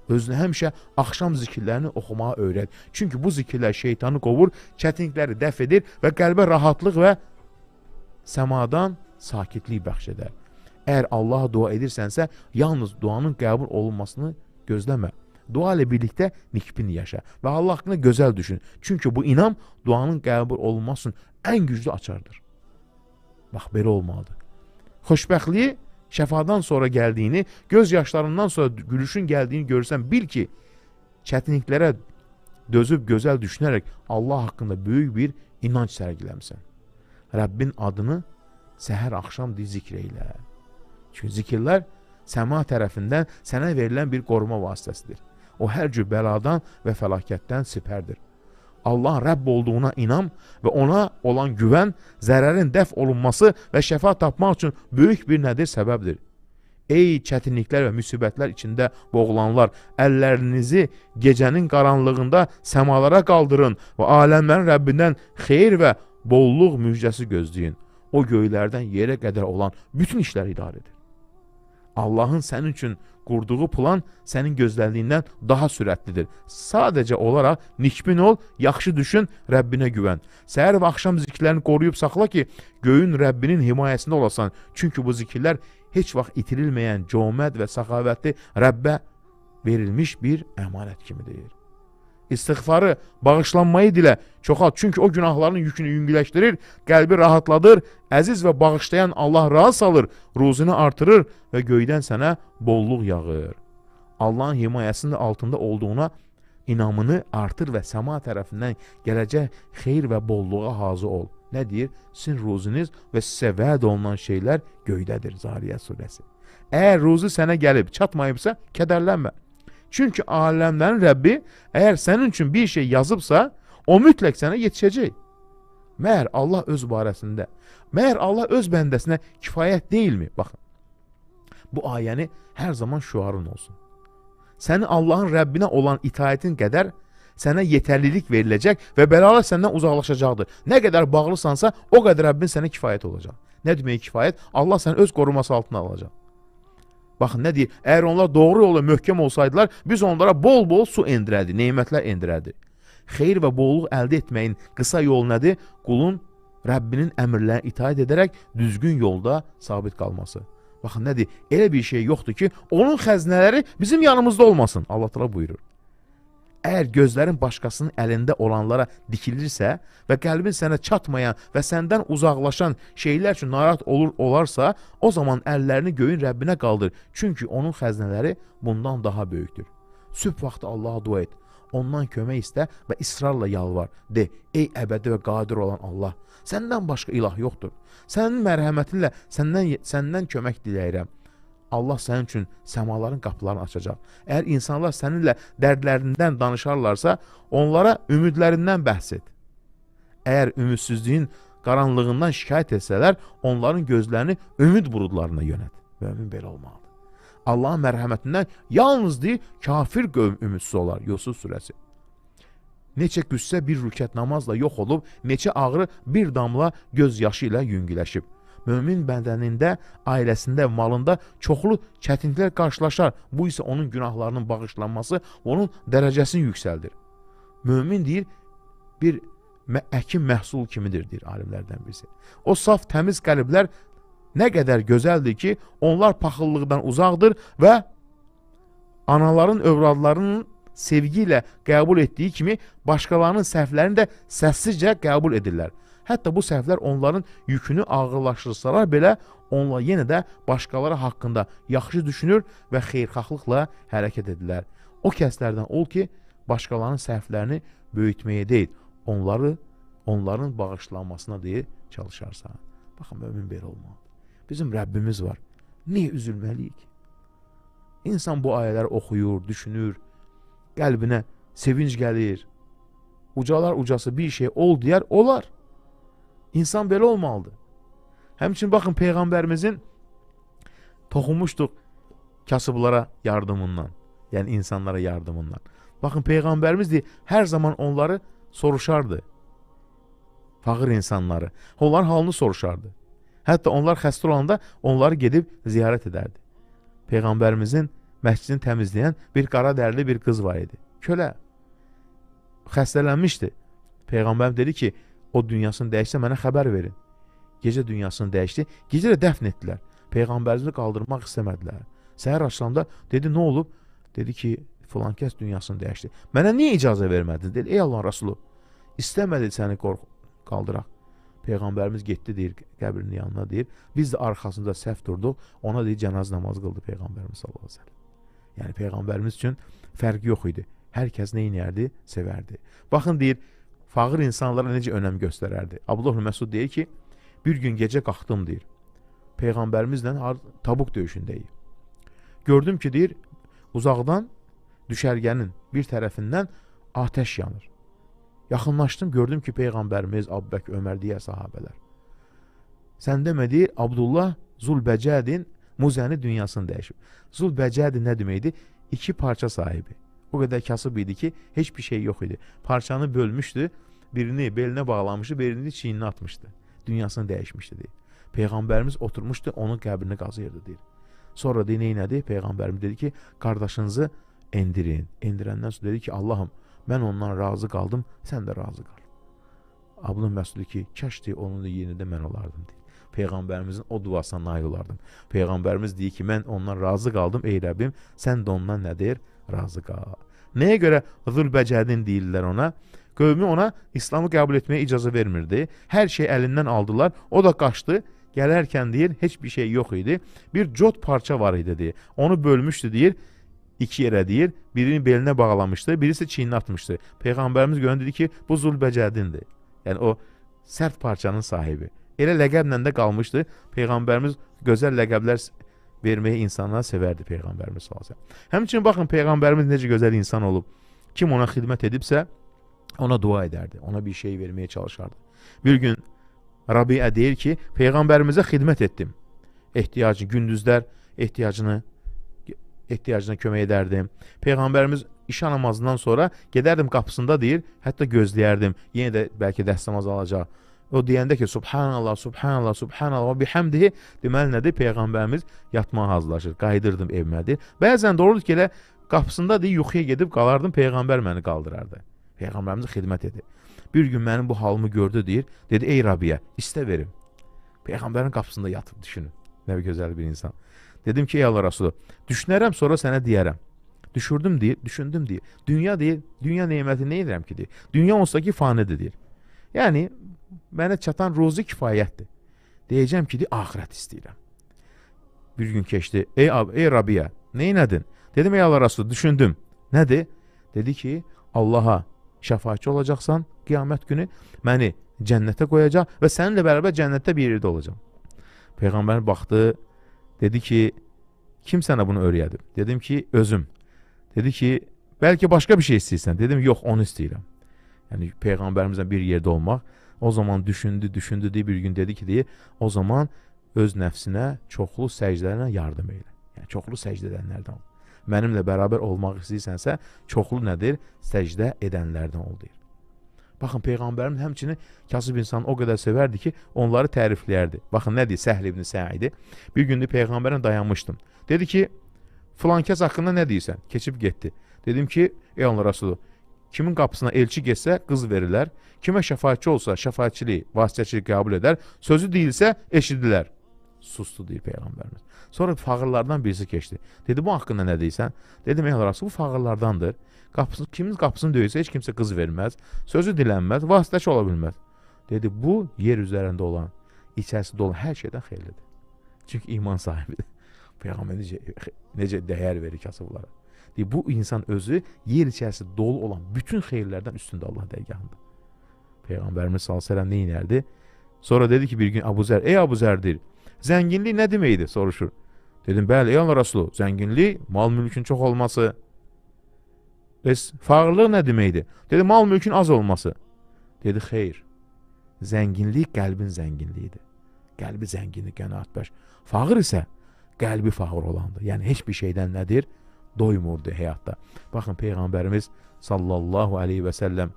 Özünü həmişə axşam zikirlərini oxumağa öyrət. Çünki bu zikirlər şeytanı qovur, çətinlikləri dəf edir və qəlbə rahatlıq və səmadan sakitlik bəxş edər. Əgər Allaha dua edirsənsə, yalnız duanın qəbul olunmasını gözləmə. Dua ilə birlikdə nikbin yaşa və Allah haqqında gözəl düşün. Çünki bu inam duanın qəbul olunması üçün ən güclü açardır. Bax, belə olmalıdır. Xoşbəxtliyi şəfadan sonra gəldiyini, göz yaşlarından sonra gülüşün gəldiyini görürsən, bil ki, çətinliklərə dözüb gözəl düşünərək Allah haqqında böyük bir inanc sərgiləmisən. Rəbbin adını səhər axşam zikr eylə. Çünki zikirlər səma tərəfindən sənə verilən bir qoruma vasitəsidir. O hər cür bəladan və fəlakətdən sipərdir. Allah Rəbb olduğuna inam və ona olan güvən, zərərin dəf olunması və şəfa tapmaq üçün böyük bir nədir səbəbdir. Ey çətinliklər və müsibətlər içində boğulanlar, əllərinizi gecənin qaranlığında səmalara qaldırın və aləmlərin Rəbbindən xeyir və bolluq müjdəsi gözləyin. O göylərdən yerə qədər olan bütün işləri idarə edir. Allahın sənin üçün qurduğu plan sənin gözləndiyindən daha sürətlidir. Sadəcə olaraq nikbin ol, yaxşı düşün, Rəbbinə güvən. Səhər və axşam zikirlərini qoruyub saxla ki, göyün Rəbbinin himayəsində olasan. Çünki bu zikirlər heç vaxt itirilməyən cömərd və səxavətli Rəbbə verilmiş bir əmanət kimidir. İstiğfarı, bağışlanmayı dilə çoxalt. Çünki o günahların yükünü yüngülləşdirir, qəlbi rahatladır, əziz və bağışlayan Allah razı salır, ruzunu artırır və göydən sənə bolluq yağır. Allahın himayəsinin altında olduğuna inamını artır və səma tərəfindən gələcək xeyir və bolluğa hazır ol. Nə deyir? Sizin ruzunuz və sizə vəd olunan şeylər göydədir. Zariyyat surəsi. Əgər ruzu sənə gəlib çatmayıbsa, kədərlənmə. Çünki aləmlərin Rəbbi əgər sənin üçün bir şey yazıbsa, o mütləq sənə yetişəcək. Məyər Allah öz barəsində, məyər Allah öz bəndəsinə kifayət deyilmi? Baxın, bu ayəni hər zaman şüarın olsun. Səni Allahın Rəbbinə olan itaətin qədər sənə yetərlilik veriləcək və bəlalar səndən uzaqlaşacaqdır. Nə qədər bağlısansa, o qədər Rəbbin sənə kifayət olacaq. Nə demək kifayət? Allah səni öz qoruması altına alacaq. Baxın, nə deyir? Əgər onlar doğru yola möhkəm olsaydılar, biz onlara bol-bol su endirərdik, nemətlər endirərdik. Xeyir və bolluq əldə etməyin qısa yolu nədir? Qulun Rəbbinin əmrlərinə itaət edərək düzgün yolda sabit qalması. Baxın, nə deyir? Elə bir şey yoxdur ki, onun xəzinələri bizim yanımızda olmasın. Allah Teala buyurur. Əgər gözlərin başqasının əlində olanlara dikilirsə və qəlbin sənə çatmayan və səndən uzaqlaşan şeylər üçün narahat olarsa, o zaman əllərini göyün Rəbbinə qaldır. Çünki onun xəzinələri bundan daha böyükdür. Sübh vaxtı Allaha dua et, ondan kömək istə və israrla yalvar. De, ey əbədi və qadir olan Allah, səndən başqa ilah yoxdur. Sənin mərhəmətinlə səndən kömək diləyirəm. Allah sənin üçün səmaların qapılarını açacaq. Əgər insanlar səninlə dərdlərindən danışarlarsa, onlara ümidlərindən bəhs et. Əgər ümidsizliyin qaranlığından şikayət etsələr, onların gözlərini ümid burudlarına yönət. Mömin belə olmalıdır. Allahın mərhəmətindən yalnız deyil, kafir qövm ümidsiz olar. Yusuf surəsi. Neçə qüssə bir rükət namazla yox olub, neçə ağrı bir damla göz yaşı ilə yüngüləşib. Mömin bədənində, ailəsində, malında çoxlu çətinliklər qarşılaşar. Bu isə onun günahlarının bağışlanması, onun dərəcəsini yüksəldir. Mömin deyir, bir əkin məhsul kimidir, deyir alimlərdən birisi. O saf, təmiz qəlblər nə qədər gözəldir ki, onlar paxıllıqdan uzaqdır və anaların, övladlarının sevgi ilə qəbul etdiyi kimi başqalarının səhvlərini də səssizcə qəbul edirlər. Hətta bu səhvlər onların yükünü ağırlaşdırsalar belə, onlar yenə də başqaları haqqında yaxşı düşünür və xeyirxahlıqla hərəkət edirlər. O kəslərdən ol ki, başqalarının səhvlərini böyütməyə deyil, onların bağışlanmasına deyil çalışarsan. Baxın, mömin belə olmalıdır. Bizim Rəbbimiz var. Niyə üzülməliyik? İnsan bu ayələri oxuyur, düşünür, qəlbinə sevinc gəlir. Ucalar ucası bir şey ol deyər, olar. İnsan belə olmalıdır. Həmçinin baxın, Peyğəmbərimizin toxunmuşduq kasıblara yardımından, yəni insanlara yardımından. Baxın, Peyğəmbərimiz deyir, hər zaman onları soruşardı. Fağır insanları. Onların halını soruşardı. Hətta onlar xəstə olanda onları gedib ziyarət edərdi. Peyğəmbərimizin məscidini təmizləyən bir qara dərli bir qız var idi. Kölə. Xəstələnmişdi. Peyğəmbərim dedi ki, o dünyasını dəyişsə mənə xəbər verin. Gecə dünyasını dəyişdi. Gecə də dəfn etdilər. Peyğəmbərimizi qaldırmaq istəmədilər. Səhər açılanda dedi, nə olub? Dedi ki, filan kəs dünyasını dəyişdi. Mənə niyə icazə vermədin? Dedi, ey Allah Rasulü, istəmədi səni qaldıraq. Peyğəmbərimiz getdi, deyir, qəbrinin yanına, deyir. Biz də arxasında səhv durduq. Ona deyir, cənazə namazı qıldı Peyğəmbərimiz sallallahu əleyhi və səlləm. Yəni Peyğəmbərimiz üçün fərq yox idi. Hər kəs nə edərdi? Sevərdi. Baxın, deyir, fağır insanlara necə önəm göstərərdi. Abdullah ibn Məsud deyir ki, bir gün gecə qalxdım, deyir. Peyğəmbərimizlə Tabuk döyüşündəyik. Gördüm ki, deyir, uzaqdan düşərgənin bir tərəfindən atəş yanır. Yaxınlaşdım, gördüm ki, Peyğəmbərimiz, Əbu Bəkr, Ömər, digər sahabələr. Sən demə, deyir, Abdullah Zulbəcədin Muzəni dünyasını dəyişib. Zulbəcədin nə deməkdir? İki parça sahibi. O qədər kasıb idi ki, heç bir şey yox idi. Parçanı bölmüşdü, birini belinə bağlamışdı, birini çiyninə atmışdı. Dünyasını dəyişmişdi, deyir. Peyğəmbərimiz oturmuşdu, onun qəbrini qazıyırdı, deyir. Sonra deyir, nə elədi? Peyğəmbərimiz dedi ki, qardaşınızı endirin. Endirəndən sonra dedi ki, Allahım, mən ondan razı qaldım, sən də razı qal. Abdullah Məsud ki, kaş deyir, onun yerində mən olardım, deyir. Peyğəmbərimizin o duasına nail olardım. Peyğəmbərimiz deyir ki, mən ondan razı qaldım, ey Rəbbim, sən də ondan nə deyir? Razı qal. Nəyə görə Zülbəcədin deyirlər ona? Qövmü ona İslamı qəbul etməyə icazə vermirdi. Hər şey əlindən aldılar. O da qaçdı. Gələrkən deyir, heç bir şey yox idi. Bir cot parça var idi, deyir. Onu bölmüşdü, deyir. İki yerə deyir, birini belinə bağlamışdı, birisi çiyninə atmışdı. Peyğəmbərimiz görən dedi ki, bu Zülbəcədindir. Yəni o sərt parçanın sahibi. Elə ləqəblə də qalmışdı. Peyğəmbərimiz gözəl ləqəblər verməyi insanlara sevərdi Peyğəmbərimiz sallallahu əleyhi və səlləm. Həmçinin baxın, Peyğəmbərimiz necə gözəl insan olub. Kim ona xidmət edibsə, ona dua edərdi, ona bir şey verməyə çalışardı. Bir gün Rabiə deyir ki, Peyğəmbərimizə xidmət etdim. Ehtiyacı gündüzlər ehtiyacına kömək edərdim. Peyğəmbərimiz işa namazından sonra gedərdim qapısında, deyir, hətta gözləyərdim. Yenə də bəlkə dəstəmaz alacaq. O deyəndə ki, Subhanallah, Subhanallah, Subhanallah və bihamdihi, deməli nədir? Peyğəmbərimiz yatmağa hazırlaşır. Qayıdırdım evimə, deyir. Bəzən də olurdu ki, elə qapısında, deyir, yuxuya gedib qalardım, Peyğəmbər məni qaldırardı. Peyğəmbərimizə xidmət edir. Bir gün mənim bu halımı gördü, deyir. Dedi, ey Rabiyə, istə verim. Peyğəmbərin qapısında yatıb, düşünün. Nə bir gözəl bir insan. Dedim ki, ey Allah Rasulü, düşünərəm, sonra sənə deyərəm. Düşürdüm, deyir, düşündüm, deyir. Dünya, deyir, dünya neməti nə edirəm ki, deyir. Dünya olsa ki, fanidir, deyir. Yəni, mənə çatan ruzi kifayətdir. Deyəcəm ki, deyir, axirət istəyirəm. Bir gün keçdi. Ey Rabiyə, nə elədin? Dedim, ey Allah Rasulü, düşündüm. Nədir? Dedi ki, Allaha şəfaətçi olacaqsan qiyamət günü, məni cənnətə qoyacaq və səninlə bərabər cənnətdə bir yerdə olacam. Peyğəmbər baxdı, dedi ki, kim sənə bunu öyrədib? Dedim ki, özüm. Dedi ki, bəlkə başqa bir şey istəyirsən. Dedim, yox, onu istəyirəm. Yəni, Peyğəmbərimizlə bir yerdə olmaq. O zaman düşündü, düşündü, deyir, bir gün dedi ki, deyir, o zaman öz nəfsinə çoxlu səcdələrlə yardım eylə. Yəni, çoxlu səcdə edənlərdən ol. Mənimlə bərabər olmaq istəyirsənsə, çoxlu nədir? Səcdə edənlərdən ol, deyir. Baxın, Peyğəmbərimiz həmçinin kasıb insanı o qədər sevərdi ki, onları tərifləyərdi. Baxın, nə deyir Səhl ibn Səidi? Bir gündür Peyğəmbərə dayanmışdım. Dedi ki, filan kəs haqqında nə deyirsən? Keçib getdi. Dedim ki, ey Allah Rasulü, kimin qapısına elçi getsə, qız verirlər. Kimə şəfaətçi olsa, şəfaətçilik, vasitəçilik qəbul edər. Sözü deyilsə, eşidilər. Sustu, deyir Peyğəmbərimiz. Sonra fağırlardan birisi keçdi. Dedi, bu haqqında nə deyirsən? Dedim, ey Allah Rasulü, bu fağırlardandır. Kimin qapısını döysə, heç kimsə qız verməz, sözü dilənməz, vasitəçi ola bilməz. Dedi, bu yer üzərində olan, içərisində olan hər şeydən xeyirlidir. Çünki iman sahibidir. Peyğəmbər necə dəyər verir kasıblara. Deyir, bu insan özü yer içərisində dolu olan bütün xeyirlərdən üstündə Allah dərgahında. Peyğəmbərimiz sallallahu əleyhi və səlləm nə edərdi? Sonra dedi ki, bir gün Əbu Zər, ey Əbu Zər, deyir, zənginlik nə deməkdir? Soruşur. Dedim, bəli, ey Allah Rasulü, zənginlik mal mülkün çox olması. Bəs fağırlıq nə deməkdir? Dedi, mal mülkün az olması. Dedi, xeyr, zənginlik qəlbin zənginliyidir. Qəlbi zənginlik, qənaətbəxş. Fağır isə qəlbi fağır olandır. Yəni, heç bir şeydən nədir? Doymurdu həyatda. Baxın, Peyğəmbərimiz sallallahu aleyhi və səlləm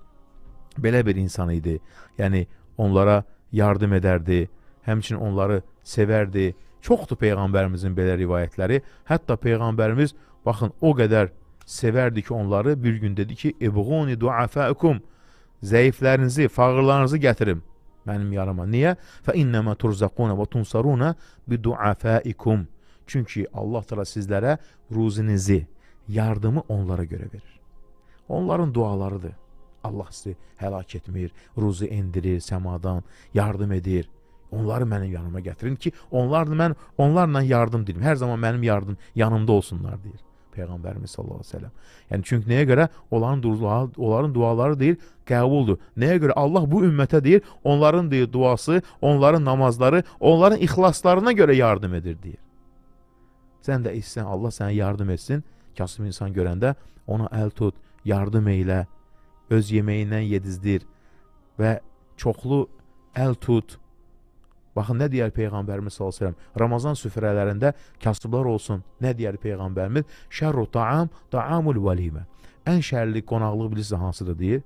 belə bir insan idi. Yəni, onlara yardım edərdi, həmçinin onları sevərdi. Çoxdur Peyğəmbərimizin belə rivayətləri. Hətta Peyğəmbərimiz, baxın, o qədər sevərdi ki, onları bir gün dedi ki, "Ebğuni duafaukum", zəiflərinizi, fağırlarınızı gətirin mənim yanıma. Niyə? Fe innema turzaquna və tunsaruna bi duafaikum. Çünki Allah Teala sizlərə ruzinizi, yardımı onlara görə verir. Onların dualarıdır. Allah sizi həlak etmir, ruzi endirir səmadan, yardım edir. Onları mənim yanıma gətirin ki, onlarla yardım dilim. Hər zaman mənim yardım yanımda olsunlar deyir Peyğəmbərimiz sallallahu əleyhi və səlləm. Yəni çünki nəyə görə? Onların duaları deyir, qəbuldur. Nəyə görə? Allah bu ümmətə deyir, onların deyir duası, onların namazları, onların ixlaslarına görə yardım edir deyir. Sən də istəsən Allah sənə yardım etsin. Kasıb insan görəndə ona əl tut, yardım eylə, öz yeməyindən yedizdir və çoxlu əl tut. Baxın, nə deyər Peyğəmbərimiz sallallahu əleyhi və səlləm? Ramazan süfrələrində kasıblar olsun. Nə deyər Peyğəmbərimiz? Şərru taam, taamul vəlimə. Ən şərli qonaqlıq bilirsiniz hansıdır deyir?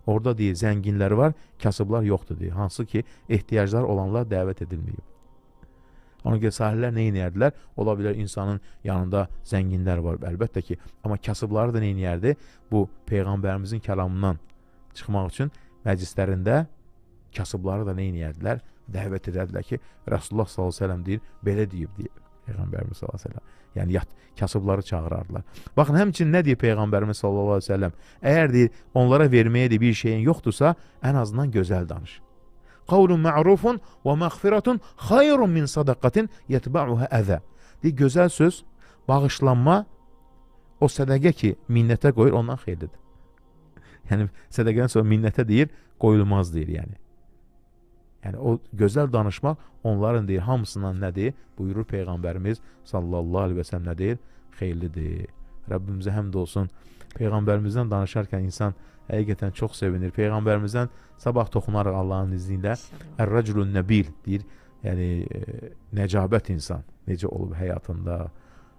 Orada deyir, zənginlər var, kasıblar yoxdur deyir. Hansı ki, ehtiyaclar olanlar dəvət edilməyib. Ona görə sahillər nə edərdilər? Ola bilər insanın yanında zənginlər var, əlbəttə ki. Amma kasıbları da nə edərdi? Bu Peyğəmbərimizin kəlamından çıxmaq üçün məclislərində kasıbları da nə edərdilər? Dəvət edərdilər ki, Rasulullah sallallahu əleyhi və səlləm deyir, belə deyib deyir Peyğəmbərimiz sallallahu əleyhi və səlləm. Yəni kasıbları çağırardılar. Baxın, həmçinin nə deyir Peyğəmbərimiz sallallahu əleyhi və səlləm? Əgər deyir, onlara verməyə deyir, bir şeyin yoxdursa, ən azından gözəl danış. Qavlun ma'rufun və məğfiratun xayrun min sadaqatin yetba'uha əzə. Deyir, gözəl söz, bağışlanma, o sədəqə ki, minnətə qoyur, ondan xeyirlidir. Yəni, sədəqədən sonra minnətə deyir, qoyulmaz deyir, yəni. Yəni, o gözəl danışmaq onların deyir, hamısından nədir? Buyurur Peyğəmbərimiz sallallahu əleyhi və səlləm nə deyir? Xeyirlidir. Rəbbimizə həmd olsun. Peyğəmbərimizdən danışarkən insan həqiqətən çox sevinir. Peyğəmbərimizdən sabah toxunarıq Allahın izni ilə. Ər-rəculun nəbil deyir. Yəni, nəcabət insan necə olub həyatında.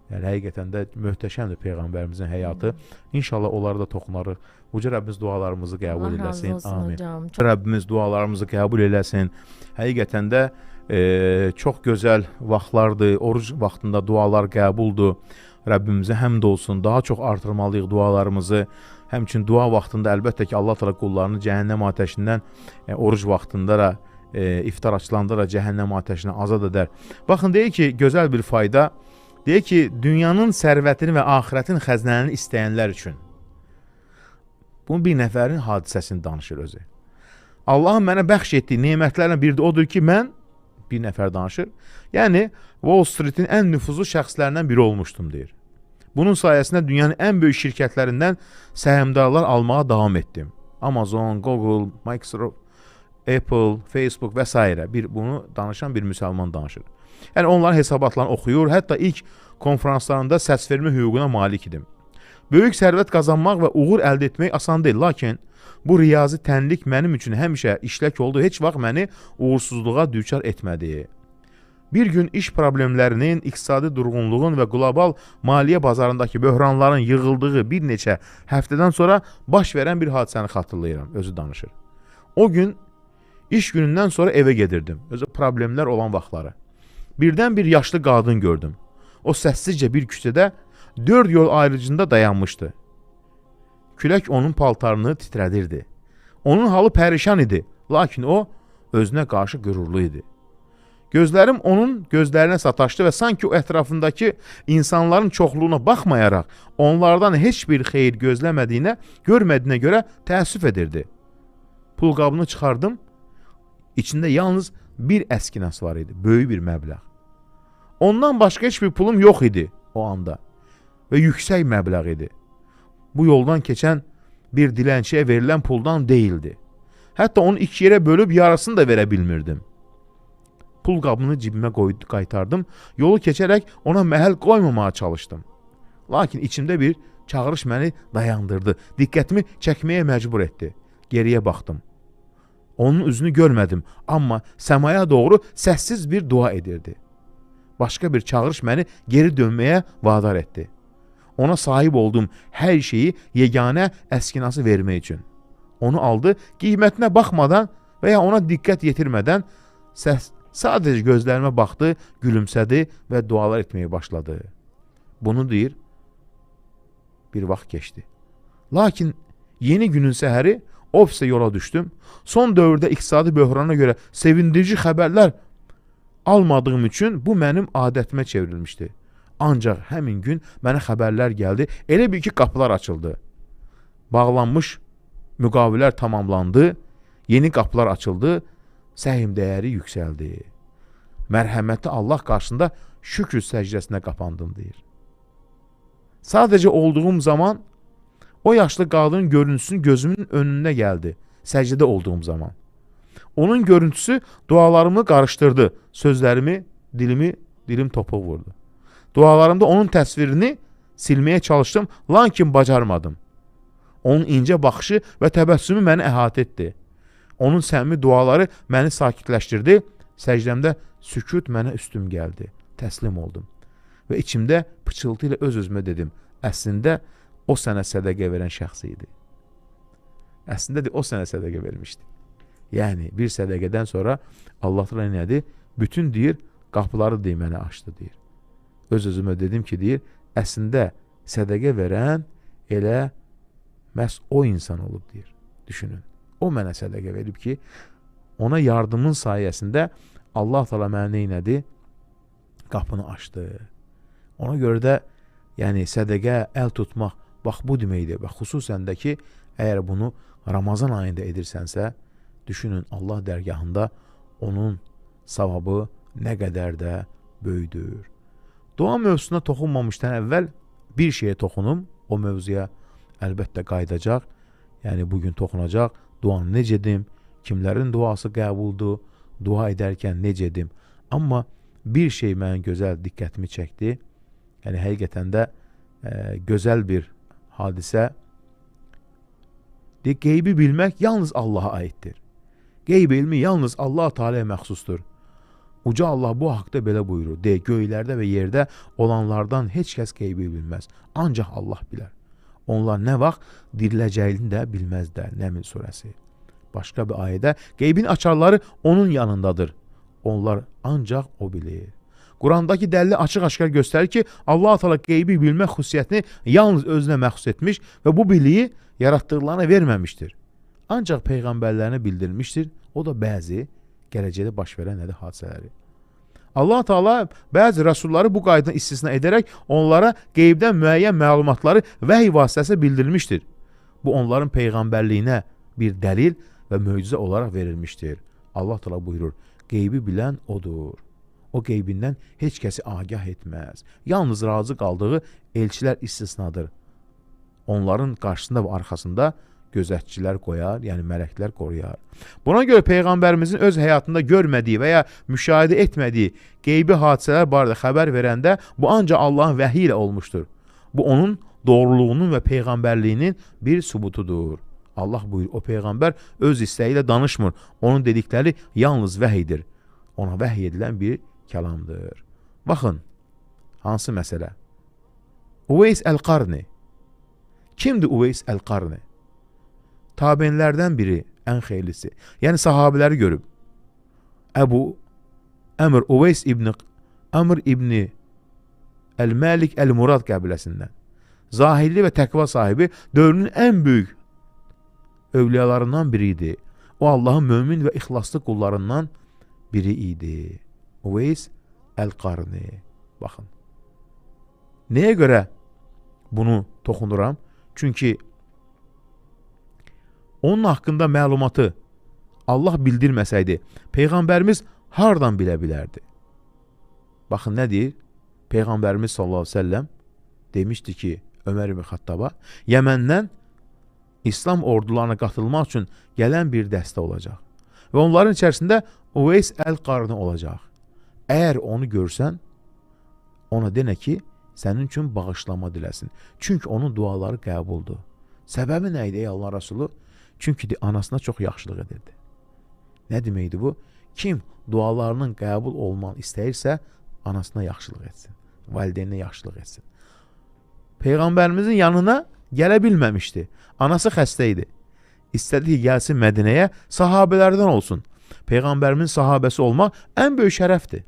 Yəni, həqiqətən də möhtəşəmdir Peyğəmbərimizin həyatı. İnşallah onlara da toxunarıq. Uca Rəbbimiz dualarımızı qəbul eləsin. Amin. Rəbbimiz dualarımızı qəbul eləsin. Həqiqətən də çox gözəl vaxtlardır. Oruc vaxtında dualar qəbuldur. Rəbbimizə həmd olsun. Daha çox artırmalıyıq dualarımızı. Həmçinin dua vaxtında əlbəttə ki, Allah təala qullarını cəhənnəm atəşindən oruc vaxtında da, iftar açılanda da cəhənnəm atəşindən azad edər. Baxın, deyir ki, gözəl bir fayda. Deyir ki, dünyanın sərvətini və axirətin xəzinələrini istəyənlər üçün. Bunu bir nəfərin hadisəsini danışır özü. Allahın mənə bəxş etdiyi nemətlərlə biri də odur ki, mən, bir nəfər danışır, yəni Wall Street'in ən nüfuzlu şəxslərindən biri olmuşdum, deyir. Bunun sayəsində dünyanın ən böyük şirkətlərindən səhmdarlar almağa davam etdim. Amazon, Google, Microsoft, Apple, Facebook və s. Bunu danışan bir müsəlman danışır. Yəni, onların hesabatlarını oxuyur, hətta ilk konferanslarında səs vermə hüququna malik idim. Böyük sərvət qazanmaq və uğur əldə etmək asan deyil, lakin bu riyazi tənlik mənim üçün həmişə işlək oldu, heç vaxt məni uğursuzluğa düçar etmədi. Bir gün iş problemlərinin, iqtisadi durğunluğun və qlobal maliyyə bazarındakı böhranların yığıldığı bir neçə həftədən sonra baş verən bir hadisəni xatırlayıram, özü danışır. O gün iş günündən sonra evə gedirdim, özü problemlər olan vaxtları. Birdən bir yaşlı qadın gördüm. O səssizcə bir küçədə 4 yol ayrıcında dayanmışdı. Külək onun paltarını titrədirdi. Onun halı pərişan idi, lakin o özünə qarşı qürurlu idi. Gözlərim onun gözlərinə sataşdı və sanki o ətrafındakı insanların çoxluğuna baxmayaraq onlardan heç bir xeyir gözləmədiyinə, görmədiyinə görə təəssüf edirdi. Pulqabını çıxardım. İçində yalnız bir əskinas var idi, böyük bir məbləğ. Ondan başqa heç bir pulum yox idi o anda və yüksək məbləğ idi. Bu yoldan keçən bir dilənçiyə verilən puldan deyildi. Hətta onu iki yerə bölüb yarısını da verə bilmirdim. Pul qabını cibimə qaytardım. Yolu keçərək ona məhəl qoymamağa çalışdım. Lakin içimdə bir çağırış məni dayandırdı. Diqqətimi çəkməyə məcbur etdi. Geriyə baxdım. Onun üzünü görmədim, amma səmaya doğru səssiz bir dua edirdi. Başqa bir çağırış məni geri dönməyə vadar etdi. Ona sahib olduğum hər şeyi yeganə əskinası vermək üçün. Onu aldı, qiymətinə baxmadan və ya ona diqqət yetirmədən sadəcə gözlərimə baxdı, gülümsədi və dualar etməyə başladı. Bunu deyir, bir vaxt keçdi. Lakin yeni günün səhəri ofisə yola düşdüm. Son dövrdə iqtisadi böhrana görə sevindirici xəbərlər almadığım üçün bu mənim adətimə çevrilmişdi. Ancaq həmin gün mənə xəbərlər gəldi. Elə bil ki, qapılar açıldı. Bağlanmış Müqavilələr tamamlandı, yeni qapılar açıldı, səhim dəyəri yüksəldi. Mərhəmətli Allah qarşısında şükür səcdəsinə qapandım, deyir. Sadəcə olduğum zaman o yaşlı qadının görüntüsünün gözümün önünə gəldi, səcdədə olduğum zaman. Onun görüntüsü dualarımı qarışdırdı, sözlərimi, dilim topuq vurdu. Dualarımda onun təsvirini silməyə çalışdım, lakin bacarmadım. Onun incə baxışı və təbəssümü məni əhatə etdi. Onun səmimi duaları məni sakitləşdirdi. Səcdəmdə sükut mənə üstüm gəldi. Təslim oldum. Və içimdə pıçıltı ilə öz-özümə dedim, əslində o sənə sədəqə verən şəxs idi. Əslində o sənə sədəqə vermişdi. Yəni, bir sədəqədən sonra Allah Teala nədir? Bütün deyir, qapıları deyir, mənə açdı, deyir. Öz-özümə dedim ki, deyir, əslində sədəqə verən elə məhz o insan olub, deyir. Düşünün, o mənə sədəqə verib ki, ona yardımın sayəsində Allah Teala mənə neynədi? Qapını açdı. Ona görə də, yəni sədəqə, əl tutmaq, bax bu deməkdir. Və xüsusən də ki, əgər bunu Ramazan ayında edirsənsə, düşünün, Allah dərgahında onun savabı nə qədər də böyüdür. Dua mövzusuna toxunmamışdan əvvəl bir şeyə toxunum, o mövzuya əlbəttə qayıdacaq. Yəni bugün toxunacaq. Duanı necə edim, kimlərin duası qəbuldur, dua edərkən necə edim. Amma bir şey mənim gözəl diqqətimi çəkdi. Yəni həqiqətən də gözəl bir hadisə. Deyir, qeybi bilmək yalnız Allaha aiddir. Qeyb elmi yalnız Allah Teala'ya məxsusdur. Uca Allah bu haqda belə buyurur. Deyir, göylərdə və yerdə olanlardan heç kəs qeybi bilməz. Ancaq Allah bilər. Onlar nə vaxt diriləcəyini də bilməzlər. Nəml surəsi. Başqa bir ayədə qeybin açarları onun yanındadır. Onlar ancaq o bilir. Qurandakı dəlil açıq-aşkar göstərir ki, Allah Teala qeybi bilmə xüsusiyyətini yalnız özünə məxsus etmiş və bu biliyi yaratdıqlarına verməmişdir. Ancaq peyğəmbərlərinə bildirmişdir. O da bəzi gələcəkdə baş verən nədir hadisələri. Allah Teala bəzi rəsulları bu qaydadan istisna edərək onlara qeybdən müəyyən məlumatları vəhy vasitəsilə bildirmişdir. Bu onların peyğəmbərliyinə bir dəlil və möcüzə olaraq verilmişdir. Allah Teala buyurur, qeybi bilən odur. O qeybindən heç kəsi agah etməz. Yalnız razı qaldığı elçilər istisnadır. Onların qarşısında və arxasında gözətçilər qoyar, yəni mələklər qoruyar. Buna görə Peyğəmbərimizin öz həyatında görmədiyi və ya müşahidə etmədiyi qeybi hadisələr barədə xəbər verəndə bu ancaq Allahın vəhyi ilə olmuşdur. Bu onun doğruluğunun və peyğəmbərliyinin bir sübutudur. Allah buyurur, o peyğəmbər öz istəyi ilə danışmır. Onun dedikləri yalnız vəhidir. Ona vəhy edilən bir kəlamdır. Baxın, hansı məsələ? Uveys Əl-Qarni. Kimdir Uveys Əl-Qarni? Tabeinlərdən biri, ən xeyirlisi. Yəni sahabələri görüb. Əbu Əmr Uveys İbni Əmr İbni Əl-Məlik Əl-Murad qəbiləsindən. Zahirli və təqva sahibi dövrünün ən böyük övliyalarından biri idi. O Allahın mömin və ixlaslı qullarından biri idi. Uveys Əl-Qarni. Baxın. Nəyə görə bunu toxunuram? Çünki onun haqqında məlumatı Allah bildirməsəydi, Peyğəmbərimiz hardan bilə bilərdi? Baxın, nə deyir? Peyğəmbərimiz sallallahu əleyhi və səlləm demişdi ki, Ömər ibn Xattaba, Yəməndən İslam ordularına qatılmaq üçün gələn bir dəstə olacaq. Və onların içərisində Uveys Əl-Qarni olacaq. Əgər onu görsən, ona denə ki, sənin üçün bağışlama diləsin. Çünki onun duaları qəbuldur. Səbəbi nə idi ey Allah Resulü? Çünki anasına çox yaxşılıq edirdi. Nə deməkdir bu? Kim dualarının qəbul olmanı istəyirsə, anasına yaxşılıq etsin. Valideyninə yaxşılıq etsin. Peyğəmbərimizin yanına gələ bilməmişdi. Anası xəstə idi. İstədi ki, gəlsin Mədinəyə, sahabələrdən olsun. Peyğəmbərimin sahabəsi olmaq ən böyük şərəfdir.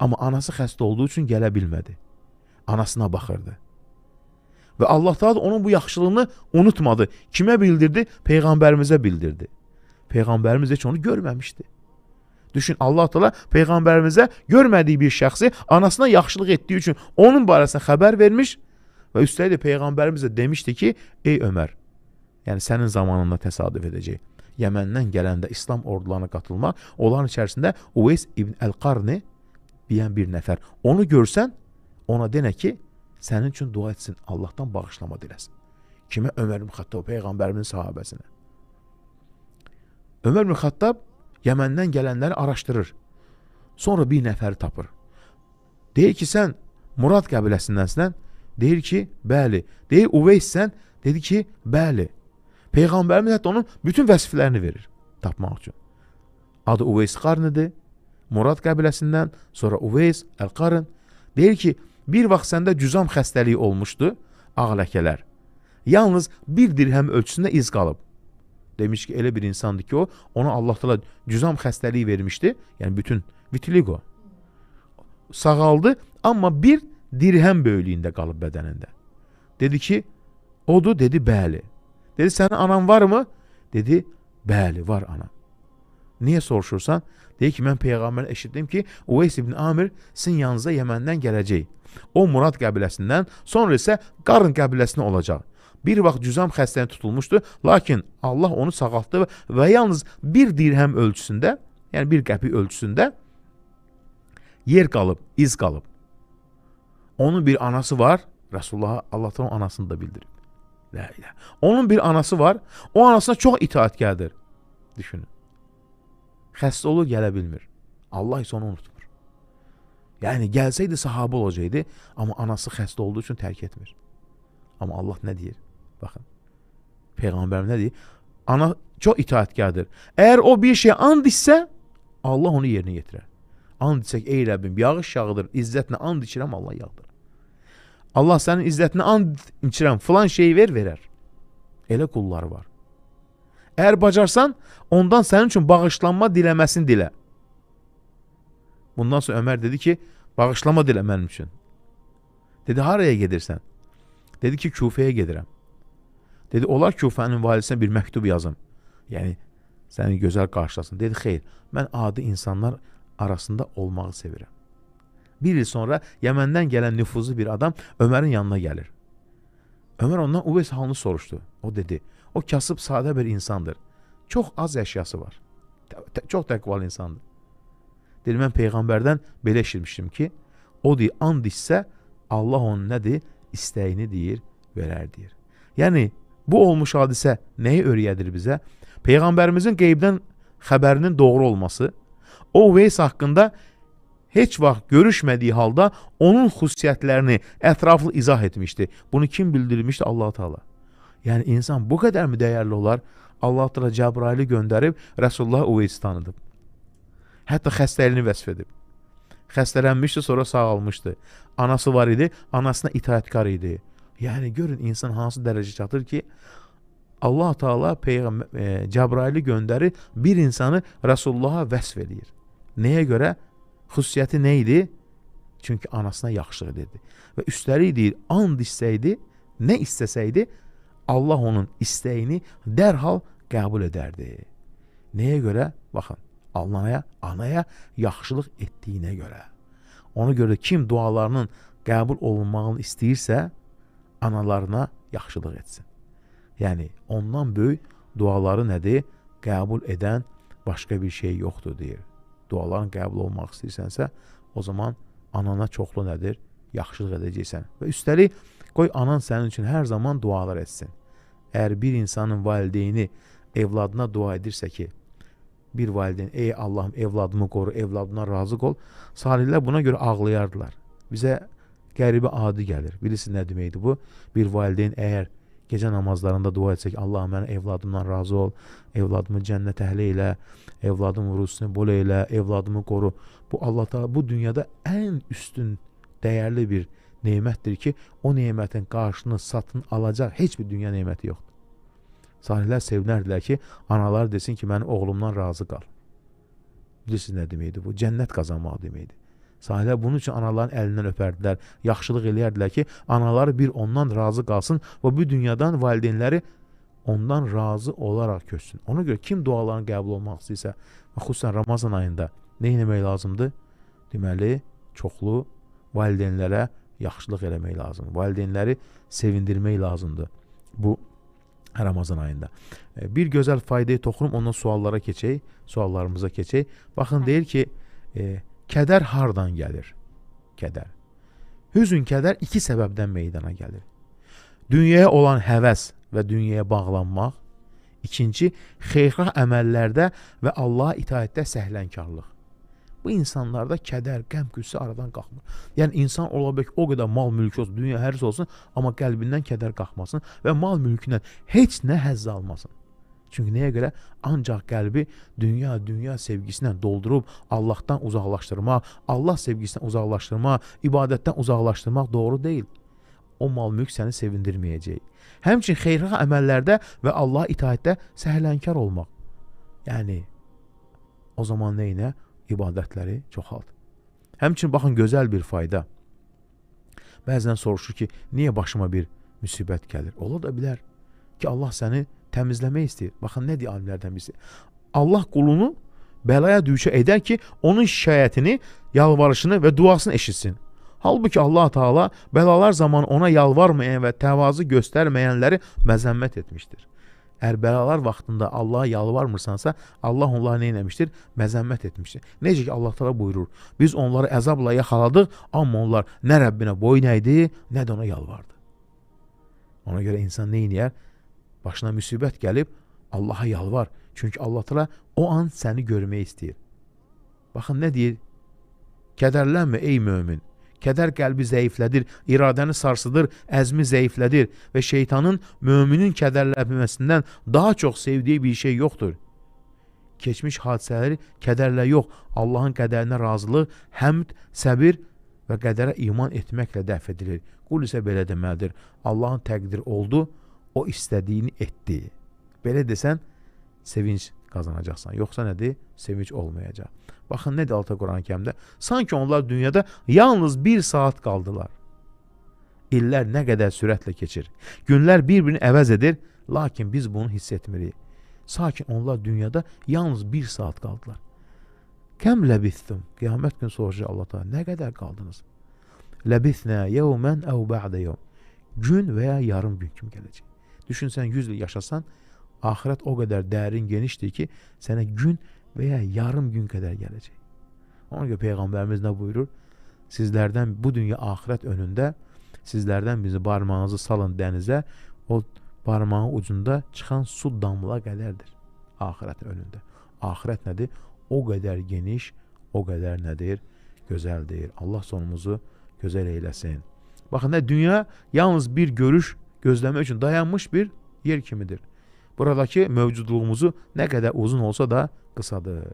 Amma anası xəstə olduğu üçün gələ bilmədi. Anasına baxırdı. Və Allah Teala onun bu yaxşılığını unutmadı. Kimə bildirdi? Peyğəmbərimizə bildirdi. Peyğəmbərimiz heç onu görməmişdi. Düşün, Allah Teala Peyğəmbərimizə görmədiyi bir şəxsi anasına yaxşılıq etdiyi üçün onun barəsində xəbər vermiş və üstəlik də Peyğəmbərimiz də demişdi ki, ey Ömər, Yəni sənin zamanında təsadüf edəcək. Yəməndən gələndə İslam ordularına qatılmaq, onların içərisində Uveys ibn Əl-Qarni deyən bir nəfər. Onu görsən, ona denə ki, sənin üçün dua etsin, Allahdan bağışlama diləsin. Kimə? Ömər ibn Xattab, Peyğəmbərimin sahabəsinə. Ömər ibn Xattab Yəməndən gələnləri araşdırır. Sonra bir nəfəri tapır. Deyir ki, sən Murad qəbiləsindənsən? Deyir ki, bəli. Deyir, Uveyssən? Dedi ki, bəli. Peyğəmbərimiz hətta onun bütün vəsiflərini verir tapmaq üçün. Adı Uveys Qarnidir, Murad qəbiləsindən, sonra Uveys Əl-Qarn. Deyir ki, bir vaxt səndə cüzam xəstəliyi olmuşdu, ağ ləkələr. Yalnız bir dirhəm ölçüsündə iz qalıb. Demiş ki, elə bir insandır ki, o, ona Allah Teala cüzam xəstəliyi vermişdi, yəni bütün vitiligo. Sağaldı, amma bir dirhəm böyüklüyündə qalıb bədənində. Dedi ki, odur, dedi, bəli. Dedi, sənin anan varmı? Dedi, bəli, var anam. Niyə soruşursan? Deyir ki, mən Peyğəmbərdən eşitdim ki, Uveys ibn Amir sizin yanınıza Yəməndən gələcək. O, Murad qəbiləsindən, sonra isə Qarn qəbiləsinə olacaq. Bir vaxt cüzam xəstəliyi tutulmuşdu, lakin Allah onu sağaltdı və yalnız bir dirhəm ölçüsündə, yəni bir qəpik ölçüsündə yer qalıb, iz qalıb. Onun bir anası var, Rəsulullah Allah onun anasını da bildirib. La ilahe. Onun bir anası var, o anasına çox itaatkardır. Düşünün. Xəstə olur, gələ bilmir. Allah isə onu unutmur. Yəni gəlsəydi sahabə olacaqdı, amma anası xəstə olduğu üçün tərk etmir. Amma Allah nə deyir? Baxın. Peyğəmbər nə deyir? Ana çox itaatkardır. Əgər o bir şey and içsə, Allah onu yerinə yetirər. And içsək, ey Rəbbim, yağış yağdır, izzətlə and içirəm, Allah yağdır. Allah sənin izzətinə and içirəm, filan şeyi ver, verər. Elə qulları var. Əgər bacarsan, ondan sənin üçün bağışlanma diləməsini dilə. Bundan sonra Ömər dedi ki, bağışlama dilə mənim üçün. Dedi, haraya gedirsən? Dedi ki, Küfəyə gedirəm. Dedi, olar Küfənin valisinə bir məktub yazım. Yəni, səni gözəl qarşılasın. Dedi, xeyr, mən adi insanlar arasında olmağı sevirəm. Bir il sonra Yəməndən gələn nüfuzlu bir adam Ömərin yanına gəlir. Ömər ondan Uveys halını soruşdu. O dedi, o kasıb sadə bir insandır. Çox az əşyası var. Çox təqvalı insandır. Dedi, mən Peyğəmbərdən belə eşitmişdim ki, o deyir, and içsə, Allah onun nədir? İstəyini deyir, verər deyir. Yəni, bu olmuş hadisə nəyi öyrədir bizə? Peyğəmbərimizin qeybdən xəbərinin doğru olması, o Uveys haqqında heç vaxt görüşmədiyi halda onun xüsusiyyətlərini ətraflı izah etmişdi. Bunu kim bildirmişdi? Allah-u Teala. Yəni, insan bu qədər mi dəyərli olar? Allah-u Teala Cəbraili göndərib, Rəsulullah Uveysi tanıdıb. Hətta xəstəliyini vəsf edib. Xəstələnmişdi, sonra sağalmışdı. Anası var idi, anasına itaatkar idi. Yəni, görün, insan hansı dərəcə çatır ki, Allah-u Teala Cəbraili göndərir, bir insanı Rəsulullaha vəsf eləyir. Nəyə görə? Xüsusiyyəti nə idi? Çünki anasına yaxşılıq edirdi. Və üstəlik deyir, and istəydi, nə istəsəydi, Allah onun istəyini dərhal qəbul edərdi. Nəyə görə? Baxın, Allah'a, anaya yaxşılıq etdiyinə görə. Ona görə kim dualarının qəbul olunmağını istəyirsə, analarına yaxşılıq etsin. Yəni, ondan böyük duaları nədir? Qəbul edən başqa bir şey yoxdur, deyir. Duaların qəbul olmaq istəyirsənsə, o zaman anana çoxlu nədir? Yaxşılıq edəcəksən. Və üstəlik, qoy anan sənin üçün hər zaman dualar etsin. Əgər bir insanın valideyni evladına dua edirsə ki, bir valideyn, ey Allahım, evladımı qoru, evladımdan razı ol, salihlər buna görə ağlayardılar. Bizə qəribə adi gəlir. Bilirsiniz nə deməkdir bu? Bir valideyn əgər gecə namazlarında dua etsək, Allahım, mənə evladımdan razı ol, evladımı cənnət əhli elə, evladımın ruzusunu bol elə, evladımı qoru. Bu, Allah Teala bu dünyada ən üstün, dəyərli bir nemətdir ki, o nemətin qarşını satın alacaq heç bir dünya neməti yoxdur. Salihlər sevinərdilər ki, analar desin ki, mənim oğlumdan razı qal. Bilirsiniz nə deməkdir bu? Cənnət qazanmaq deməkdir. Salihlər bunun üçün anaların əlindən öpərdilər, yaxşılıq eləyərdilər ki, anaları bir ondan razı qalsın və bu dünyadan valideynləri ondan razı olaraq köçsün. Ona görə kim duaların qəbul olmaq istəyirsə, xüsusən Ramazan ayında nə etmək lazımdır? Deməli, çoxlu valideynlərə yaxşılıq eləmək lazımdır. Valideynləri sevindirmək lazımdır. Bu Ramazan ayında. Bir gözəl faydayı toxunum, ondan suallara keçək, suallarımıza keçək. Baxın, deyir ki, kədər hardan gəlir? Kədər. Hüzün, kədər iki səbəbdən meydana gəlir. Dünyaya olan həvəs və dünyaya bağlanmaq. İkinci, xeyirxah əməllərdə və Allaha itaətdə səhlənkarlıq. Bu insanlarda kədər, qəm, qüssə aradan qalxmır. Yəni insan ola bilər ki, o qədər mal mülkü olsun, dünya hərisi olsun, amma qəlbindən kədər qalxmasın və mal mülkündən heç nə həzz almasın. Çünki nəyə görə? Ancaq qəlbi dünya sevgisindən doldurub Allahdan uzaqlaşdırmaq, Allah sevgisindən uzaqlaşdırmaq, ibadətdən uzaqlaşdırmaq doğru deyil. O mal mülk səni sevindirməyəcək. Həmçinin xeyirxah əməllərdə və Allaha itaətdə səhlənkar olmaq. Yəni o zaman neyinə? İbadətləri çoxalt. Həmçinin baxın, gözəl bir fayda. Bəzən soruşur ki, niyə başıma bir müsibət gəlir? Ola da bilər ki, Allah səni təmizləmək istəyir. Baxın, nə deyir alimlərdən birisi? Allah qulunu bəlaya düçar edər ki, onun şikayətini, yalvarışını və duasını eşitsin. Halbuki Allah Teala bəlalar zamanı ona yalvarmayan və təvazı göstərməyənləri məzəmmət etmişdir. Əgər bəlalar vaxtında Allaha yalvarmırsansa, Allah onları nə etmişdir? Məzəmmət etmişdir. Necə ki, Allah Teala buyurur, biz onları əzabla yaxaladıq, amma onlar nə Rəbbinə boyun əydi, nə də ona yalvardı. Ona görə insan nə eləyər? Başına müsibət gəlib, Allaha yalvar. Çünki Allah Teala o an səni görmək istəyir. Baxın, nə deyir? Kədərlənmə ey mömin. Kədər qəlbi zəiflədir, iradəni sarsıdır, əzmi zəiflədir və şeytanın müminin kədərlənməsindən daha çox sevdiyi bir şey yoxdur. Keçmiş hadisələri kədərlə yox, Allahın qədərinə razılıq, həmd, səbir və qədərə iman etməklə dəf edilir. Qul isə belə deməlidir, Allahın təqdiri oldu, o istədiyini etdi. Belə desən, sevinç qazanacaqsan. Yoxsa nədir? Sevinç olmayacaq. Baxın, nədir Allah Quran-ı Kərimdə? Sanki onlar dünyada yalnız bir saat qaldılar. İllər nə qədər sürətlə keçir. Günlər bir-birini əvəz edir, lakin biz bunu hiss etmirik. Sakin onlar dünyada yalnız bir saat qaldılar. Kəm ləbithtum? Qiyamət gün soruşacaq Allah Teala, nə qədər qaldınız? Ləbithnə yevmən əv bə'də yevm. Gün və ya yarım gün kimi gələcək. Düşün, sən 100 il yaşasan, axirət o qədər dərin, genişdir ki, sənə gün və ya yarım gün qədər gələcək. Ona görə Peyğəmbərimiz nə buyurur? Sizlərdən bu dünya axirət önündə, sizlərdən bizi barmağınızı salın dənizə, o barmağın ucunda çıxan su damla qədərdir axirət önündə. Axirət nədir? O qədər geniş, o qədər nədir? Gözəldir. Allah sonumuzu gözəl eyləsin. Baxın, nə dünya yalnız bir görüş gözləmək üçün dayanmış bir yer kimidir. Buradakı mövcudluğumuzu nə qədər uzun olsa da qısadır.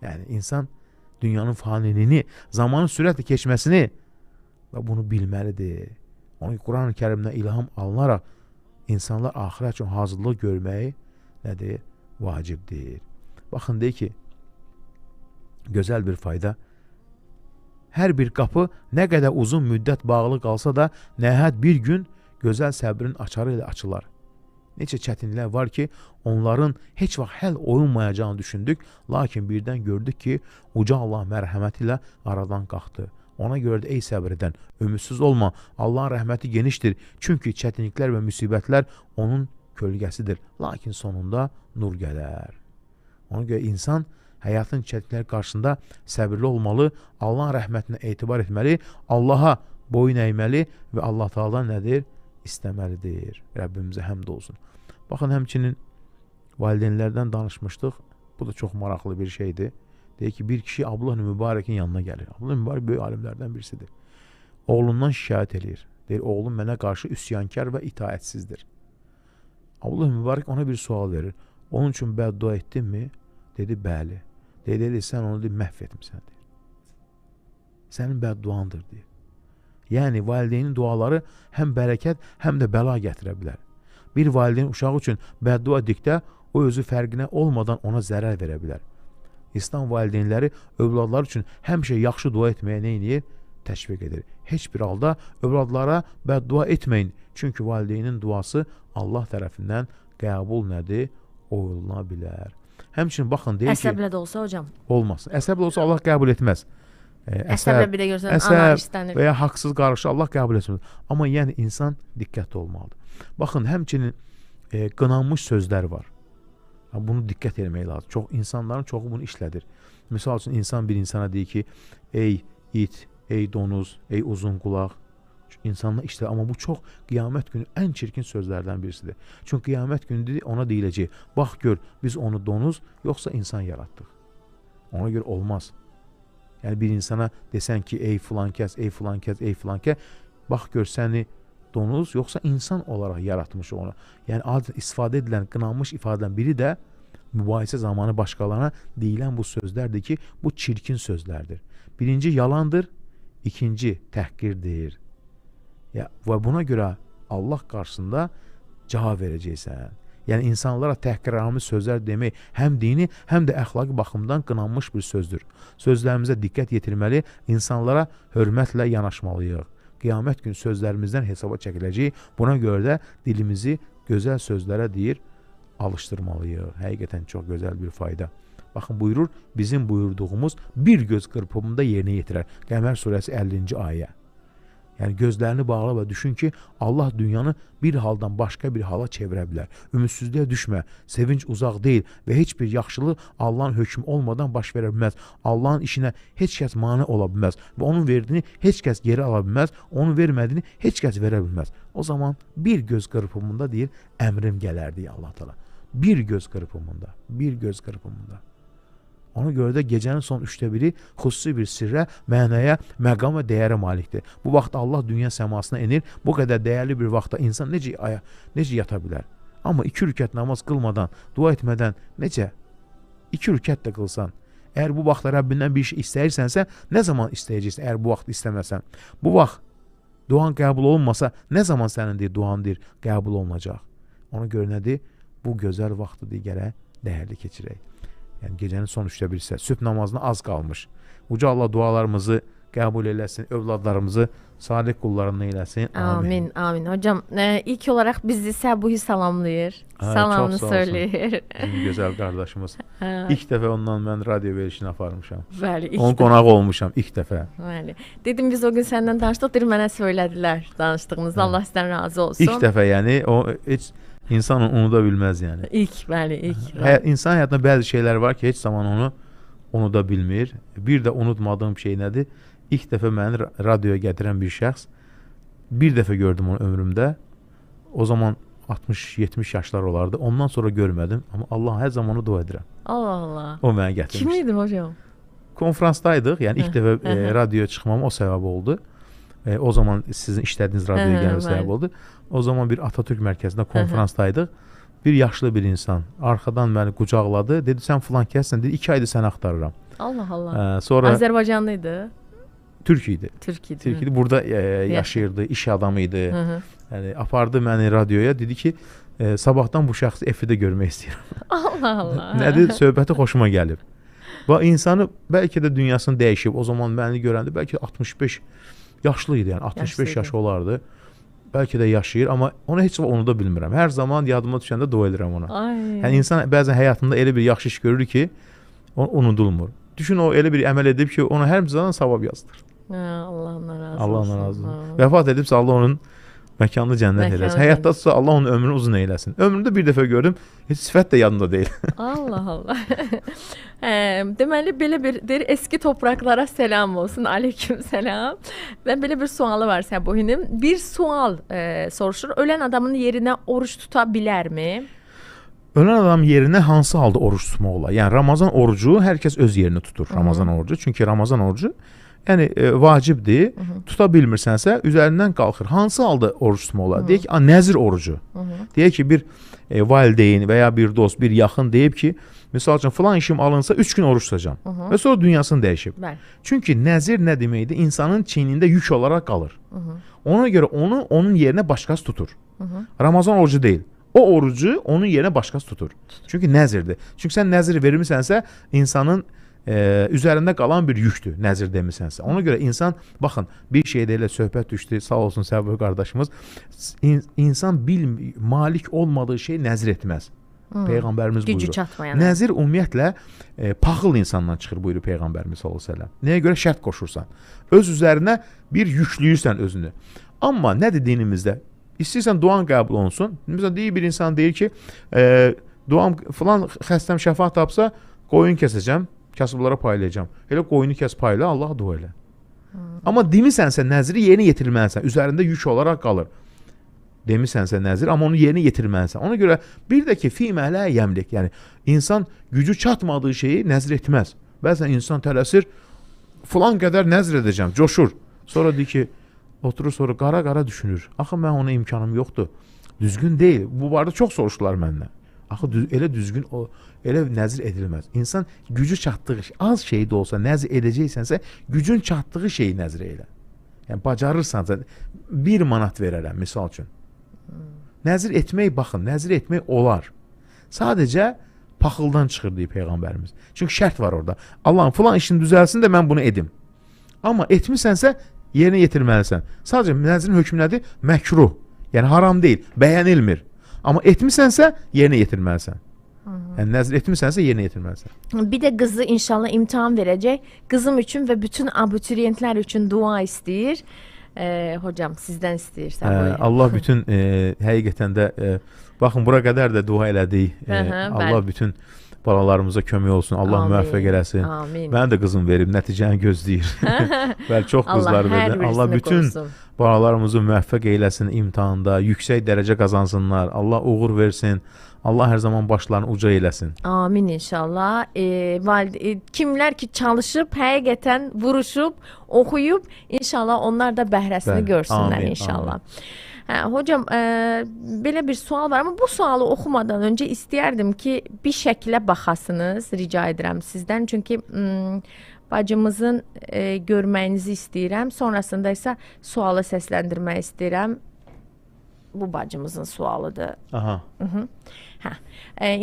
Yəni insan dünyanın faniliyini, zamanın sürətlə keçməsini və bunu bilməlidir. Onun Quran-ı Kərimdən ilham alınaraq insanlar axirət üçün hazırlıq görməyi nədir? Vacibdir. Baxın, deyir ki, gözəl bir fayda. Hər bir qapı nə qədər uzun müddət bağlı qalsa da, nəhayət bir gün gözəl səbrin açarı ilə açılar. Neçə çətinliklər var ki, onların heç vaxt həll olunmayacağını düşündük, lakin birdən gördük ki, uca Allah mərhəməti ilə aradan qalxdı. Ona görə də ey səbr edən, ümidsiz olma, Allahın rəhməti genişdir, çünki çətinliklər və müsibətlər onun kölgəsidir, lakin sonunda nur gələr. Ona görə insan həyatın çətinlikləri qarşısında səbirli olmalı, Allahın rəhmətinə etibar etməli, Allaha boyun əyməli və Allah Teala'dan nədir? İstəməlidir. Rəbbimizə həmd olsun. Baxın, həmçinin valideynlərdən danışmışdıq. Bu da çox maraqlı bir şeydir. Deyir ki, bir kişi Abdullah Mübarəkin yanına gəlir. Abdullah Mübarək böyük alimlərdən birisidir. Oğlundan şikayət eləyir. Deyir, oğlum mənə qarşı üsyankar və itaətsizdir. Abdullah Mübarək ona bir sual verir. Onun üçün bəddua etdinmi? Dedi, bəli. Dedi, sən onu məhv etmisən. Deyir. Sənin bədduandır, deyir. Yəni, valideynin duaları həm bərəkət, həm də bəla gətirə bilər. Bir valideyn uşağı üçün bəddua etdikdə, o özü fərqinə olmadan ona zərər verə bilər. İslam valideynləri övladlar üçün həmişə yaxşı dua etməyə nə edir? Təşviq edir. Heç bir halda övladlara bəddua etməyin. Çünki valideynin duası Allah tərəfindən qəbul nədir? Oluna bilər. Həmçinin baxın, deyir ki... Əsəblə də olsa hocam? Olmasın. Əsəblə olsa Allah qəbul etməz. Əsəblə bir də görsən, ana istənir. Və ya haqsız qarşı Allah qəbul etməz. Amma yəni insan diqqətli olmalıdır. Baxın, həmçinin qınanmış sözlər var. Bunu diqqət etmək lazım. Çox insanların çoxu bunu işlədir. Misal üçün insan bir insana deyir ki, ey it, ey donuz, ey uzun qulaq. İnsanlar işlədir. Amma bu çox qiyamət günü ən çirkin sözlərdən birisidir. Çünki qiyamət günü ona deyiləcək, bax gör, biz onu donuz, yoxsa insan yaratdıq. Ona görə olmaz. Yəni bir insana desən ki, ey filan kəs, ey filan kəs, ey filan kəs, bax gör səni donuz, yoxsa insan olaraq yaratmış onu. Yəni adətən istifadə edilən, qınanmış ifadədən biri də mübahisə zamanı başqalarına deyilən bu sözlərdir ki, bu çirkin sözlərdir. Birinci yalandır, ikinci təhqirdir. Ya, və buna görə Allah qarşısında cavab verəcəksən. Yəni insanlara təhqiramiz sözlər demək həm dini, həm də əxlaqi baxımdan qınanmış bir sözdür. Sözlərimizə diqqət yetirməli, insanlara hörmətlə yanaşmalıyıq. Qiyamət günü sözlərimizdən hesaba çəkiləcək. Buna görə də dilimizi gözəl sözlərə deyir, alışdırmalıyıq. Həqiqətən çox gözəl bir fayda. Baxın buyurur, bizim buyurduğumuz bir göz qırpımında yerinə yetirər. Qəmər surəsi 50-ci ayə. Yəni gözlərini bağla və düşün ki, Allah dünyanı bir haldan başqa bir hala çevirə bilər. Ümidsizliyə düşmə, sevinç uzaq deyil və heç bir yaxşılıq Allahın hökmü olmadan baş verə bilməz. Allahın işinə heç kəs mane ola bilməz və onun verdiyini heç kəs geri ala bilməz, onun vermədiyini heç kəs verə bilməz. O zaman bir göz qırpımında deyir, əmrim gələr deyə Allah Teala. Bir göz qırpımında, bir göz qırpımında. Ona görə də gecənin son 3də biri xüsusi bir sirrə, mənaya, məqam və dəyərə malikdir. Bu vaxt Allah dünya səmasına enir. Bu qədər dəyərli bir vaxtda insan necə yata bilər? Amma 2 rükət namaz qılmadan, dua etmədən necə? 2 rükət də qılsan. Əgər bu vaxtda Rəbbindən bir şey istəyirsənsə, nə zaman istəyəcəksən əgər bu vaxt istəməsən? Bu vaxt duan qəbul olunmasa, nə zaman sənin deyir, duan deyir, qəbul olunacaq? Ona görə nədir? Bu gözəl vaxtı deyir, gərək dəyərli keçirək. Yəni gecənin son 3də biri isə sübh namazına az qalmış. Uca Allah dualarımızı qəbul eləsin, övladlarımızı salih qullarından eyləsin. Amin, amin. Hocam, ilk olarak bizi Səbuhi salamlayır. Salamını söyləyir. Bizim gözəl qardaşımız. İlk dəfə ondan mən radio verilişini aparmışam. Bəli, ilk Onun qonağı olmuşam ilk dəfə. Bəli. Dedim biz o gün səndən danışdıq, deyir mənə söylədilər danışdığınızda. Allah sizdən razı olsun. İlk dəfə, yəni o heç İnsan onu unuda bilməz yəni. İlk, bəli, ilk. İnsan həyatında bəzi şeylər var ki, heç zaman onu unuda bilmir. Bir də unutmadığım şey nədir? İlk dəfə məni radioya gətirən bir şəxs, bir dəfə gördüm onu ömrümdə. O zaman 60-70 yaşlar olardı. Ondan sonra görmədim. Amma Allah hər zaman onu dua edirəm. Allah Allah. O mənə gətirmişdi. Kim idi hocam? Konfransdaydıq. Yəni ilk dəfə radioya çıxmam o səbəb oldu. O zaman sizin işlədiyiniz radioya gəlmə səbəb oldu. O zaman bir Atatürk mərkəzində konfransdaydıq. Bir yaşlı bir insan arxadan məni qucaqladı. Dedi, sən filan kəssən. Dedi, 2 aydır səni axtarıram. Allah Allah. Sonra Azərbaycanlı idi? Türk idi. Türk idi. Türk idi. Burada yaşayırdı, iş adamı idi. Yəni, apardı məni radioya. Dedi ki, sabahdan bu şəxsi efirdə görmək istəyirəm. Allah Allah. Nədir? Söhbəti xoşuma gəlib. Və insanı bəlkə də dünyasını dəyişib. O zaman məni görəndə bəlkə 65 yaşlı idi, yəni 65 yaşı olardı. Bəlkə də yaşayır, amma onu heç vaxt unuda bilmirəm. Hər zaman yadıma düşəndə dua edirəm ona. Ay. Yəni insan bəzən həyatında elə bir yaxşı iş görür ki, o unudulmur. Düşün, o elə bir əməl edib ki, ona hər zaman savab yazılır. Allah ondan razı olsun. Allah ondan razı olsun. Vəfat edibsə Allah onun məkanını cənnət eləsin. Həyatdadırsa Allah onun ömrünü uzun eyləsin. Ömrümdə bir dəfə gördüm, heç sifət də yadımda deyil. Allah Allah. Deməli, belə bir deyir, eski topraklara selam olsun. Aleyküm selam. Və belə bir sualı var Səbuhinin. Bir sual soruşur. Ölən adamın yerinə oruç tuta bilərmi? Ölən adam yerinə hansı halda oruç tutmaq olar? Yəni Ramazan orucu hər kəs öz yerinə tutur. Ramazan orucu. Çünki Ramazan orucu yəni vacibdir. Tuta bilmirsənsə üzərindən qalxır. Hansı halda oruc tutmaq olar? Deyək ki, nəzir orucu. Deyək ki, bir valideyn və ya bir dost, bir yaxın deyib ki, misal üçün filan işim alınsa 3 gün oruç tutacağam. Və sonra dünyasını dəyişib. Bəli. Çünki nəzir nə deməkdir? İnsanın çiynində yük olaraq qalır. Ona görə onu onun yerinə başqası tutur. Ramazan orucu deyil. O orucu onun yerinə başqası tutur. Çünki nəzirdir. Çünki sən nəzir vermisənsə insanın üzərində qalan bir yükdür, nəzir demisənsə. Ona görə insan, baxın, bir şeydə elə söhbət düşdü, sağ olsun Səbuhi qardaşımız, insan malik olmadığı şey nəzir etməz. Peyğəmbərimiz Gücü buyurur. çatmayan. Nəzir ümumiyyətlə paxıl insandan çıxır, buyurur Peyğəmbərimiz sallallahu əleyhi və səlləm. Nəyə görə şərt qoşursan? Öz üzərinə bir yükləyirsən özünü. Amma nədir dinimizdə? İstəyirsən duan qəbul olunsun. Məsələn, deyir bir insan deyir ki, duam filan xəstəm şəfa tapsa, qoyun kəsəcəm, kasıblara paylayacağam. Elə qoyunu kəs payla, Allaha dua elə. Amma demisənsə nəzri yerinə yetirməlisən, üzərində yük olaraq qalır. Demisənsə nəzir, amma onu yerinə yetirməlisən. Ona görə bir də ki, fīmə lə yəmlik, yəni insan gücü çatmadığı şeyi nəzr etməz. Bəzən insan tələsir, filan qədər nəzr edəcəm, coşur. Sonra deyir ki, oturur sonra qara-qara düşünür. Axı mən ona imkanım yoxdur. Düzgün deyil. Bu barədə çox soruşdular məndən. Axı elə düzgün, elə nəzr edilməz. İnsan gücü çatdığı, az şey də olsa nəzr edəcəksənsə, gücün çatdığı şeyi nəzr elə. Yəni bacarırsansa 1 manat verərəm misal üçün. Nəzr etmək, baxın, nəzr etmək olar. Sadəcə paxıldan çıxır deyir Peyğəmbərimiz. Çünki şərt var orada. Allahım filan işin düzəlsin də mən bunu edim. Amma etmisənsə yerinə yetirməlisən. Sadəcə nəzrin hökmü nədir? Məkruh. Yəni haram deyil, bəyənilmir. Amma etmisənsə yerinə yetirməlisən. Yəni nəzr etmisənsə yerinə yetirməlisən. Bir də qızı inşallah imtahan verəcək. Qızım üçün və bütün abituriyentlər üçün dua istəyir. Hocam sizdən istəyir. Allah bütün həqiqətən də baxın bura qədər də dua elədik. Allah bütün balalarımıza kömək olsun. Allah amin, müvəffəq eləsin. Amin. Mən də qızım verib, nəticəni gözləyir. Bəli, çox qızlar verdi. Allah bütün qorusun. Balalarımızı müvəffəq eyləsin imtahanda, yüksək dərəcə qazansınlar. Allah uğur versin. Allah hər zaman başlarını uca eyləsin. Amin inşallah. Kimlər ki çalışıb, həqiqətən vuruşub, oxuyub, inşallah onlar da bəhrəsini görsünlər amin, inşallah. Amin. Hə, hocam, belə bir sual var, amma bu sualı oxumadan öncə istəyərdim ki, bir şəklə baxasınız, rica edirəm sizdən. Çünki bacımızın görməyinizi istəyirəm. Sonrasında isə sualı səsləndirmək istəyirəm. Bu bacımızın sualıdır. Aha. Hə.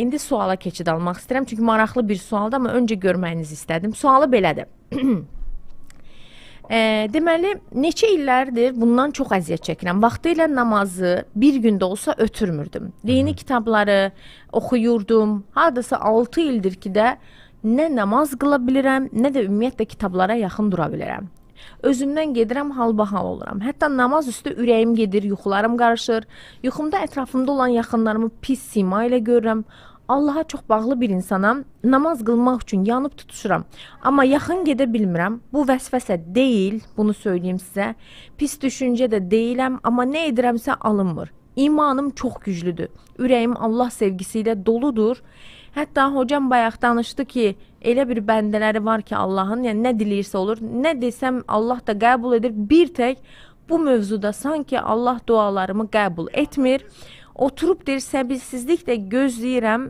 İndi suala keçid almaq istəyirəm. Çünki maraqlı bir sualdır, amma öncə görməyinizi istədim. Sualı belədir. Deməli, neçə illərdir bundan çox əziyyət çəkirəm. Vaxtilə namazı bir gündə olsa ötürmürdüm. Dini kitabları oxuyurdum. Hardasa 6 ildir ki də nə namaz qıla bilirəm, nə də ümumiyyətlə kitablara yaxın dura bilirəm. Özümdən gedirəm, halbahal oluram. Hətta namaz üstü ürəyim gedir, yuxularım qarışır. Yuxumda ətrafımda olan yaxınlarımı pis sima ilə görürəm. Allaha çox bağlı bir insanam. Namaz qılmaq üçün yanıb tutuşuram. Amma yaxın gedə bilmirəm. Bu vəsvəsə deyil, bunu söyləyim sizə. Pis düşüncə də deyiləm, amma nə edirəmsə alınmır. İmanım çox güclüdür. Ürəyim Allah sevgisi ilə doludur. Hətta hocam bayaq danışdı ki, elə bir bəndələri var ki Allahın, yəni nə diləyirsə olur, nə desəm Allah da qəbul edir. Bir tək bu mövzuda sanki Allah dualarımı qəbul etmir. Oturub deyir, səbirsizliklə gözləyirəm,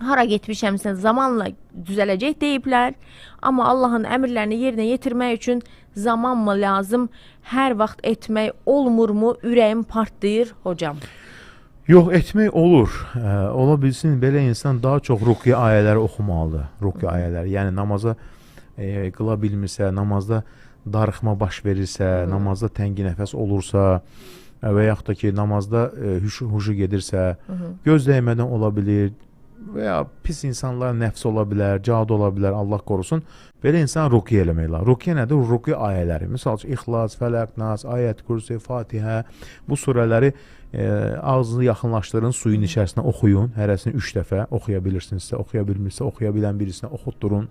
hara getmişəmsə zamanla düzələcək deyiblər. Amma Allahın əmrlərini yerinə yetirmək üçün zaman mı lazım, hər vaxt etmək olmurmu, ürəyim partlayır hocam. Yox, etmək olur. Ola bilsin, belə insan daha çox ruqya ayələri oxumalıdır. Ruqya ayələri, yəni namaza qıla bilmirsə, namazda darıxma baş verirsə, namazda təngi nəfəs olursa və yaxud da ki, namazda huşu gedirsə, göz dəymədən ola bilir və ya pis insanlar nəfs ola bilər, cadu ola bilər, Allah qorusun. Belə insan ruqya eləmək lazım. Ruqya nədir? Ruqya ayələri. Misal üçün, İxlas, Fələq, Nas, Ayət, Kürsi, Fatihə, bu surələri ağzını yaxınlaşdırın, suyun içərisinə oxuyun. Hərəsini 3 dəfə oxuya bilirsinizsə, oxuya bilmirsə, oxuya bilən birisinə oxutdurun.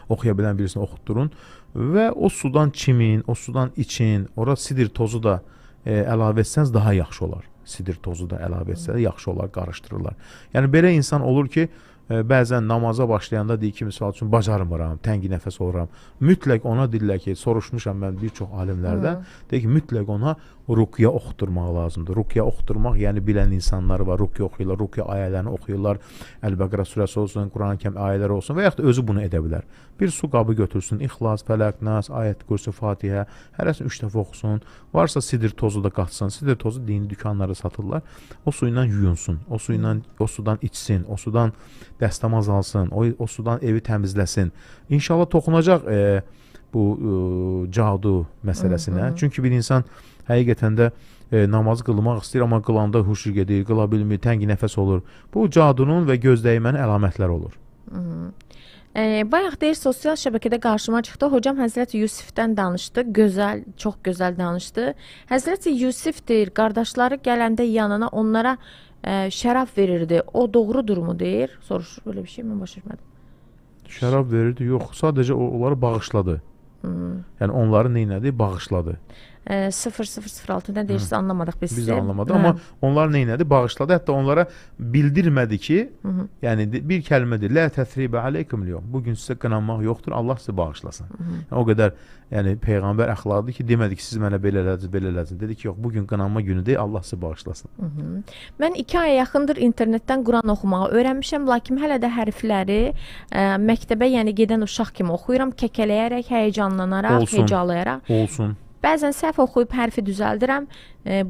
Oxuya bilən birisini oxutdurun və o sudan çimin, o sudan için, ora sidir tozu da əlavə etsəniz daha yaxşı olar. Sidir tozu da əlavə etsəniz yaxşı olar, qarışdırırlar. Yəni belə insan olur ki, bəzən namaza başlayanda deyir ki, misal üçün bacarmıram, təngi nəfəs oluram. Mütləq ona deyirlər ki, soruşmuşam mən bir çox alimlərdən, deyir ki, mütləq ona ruqya oxutdurmaq lazımdır. Ruqya oxutdurmaq, yəni bilən insanlar var, ruqya oxuyurlar, ruqya ayələrini oxuyurlar, Əl-Bəqərə surəsi olsun, Quran-ı Kərim ayələri olsun və yaxud da özü bunu edə bilər. Bir su qabı götürsün, İxlas, Fələq, Nas, Ayət, Kürsi, Fatihə, hərəsini 3 dəfə oxusun. Varsa sidir tozu da qatsın. Sidir tozu dini dükanlarda satırlar. O suyla yuyunsun, o suyla, o sudan içsin, o sudan dəstəmaz alsın, o sudan evi təmizləsin. İnşallah toxunacaq bu cadu məsələsinə. Çünki bir insan həqiqətən də namazı qılmaq istəyir, amma qılanda huşu gedir, qıla bilmir, təngi nəfəs olur. Bu cadunun və göz dəymənin əlamətləri olur. Bayaq deyir, sosial şəbəkədə qarşıma çıxdı. Hocam Həzrəti Yusifdən danışdı. Gözəl, çox gözəl danışdı. Həzrəti Yusif deyir, qardaşları gələndə yanına onlara şərab verirdi. O doğrudurmu deyir? Soruşur, belə bir şey mən başa düşmədim. Şərab verirdi? Yox, sadəcə onları bağışladı. Yəni onları nə elədi? Bağışladı. 0006 nə deyirsiniz, anlamadıq biz. Biz anlamadıq, amma onlar nə elədi? Bağışladı. Hətta onlara bildirmədi ki, yəni bir kəlmədir. Lə təsribə aleykum liyom. Bugün sizə qınanmaq yoxdur, Allah sizi bağışlasın. Yəni, o qədər yəni peyğəmbər əxlaqıdır ki, demədi ki, siz mənə belə elədiniz, belə elədiniz. Dedi ki, yox, bugün qınanma günü deyil, Allah sizi bağışlasın. Mən 2 aya yaxındır internetdən Quran oxumağı öyrənmişəm, lakin hələ də hərfləri məktəbə, yəni gedən uşaq kimi oxuyuram, kəkələyərək, həyəcanlanaraq, hecalayaraq. Olsun. Bəzən səhv oxuyub hərfi düzəldirəm.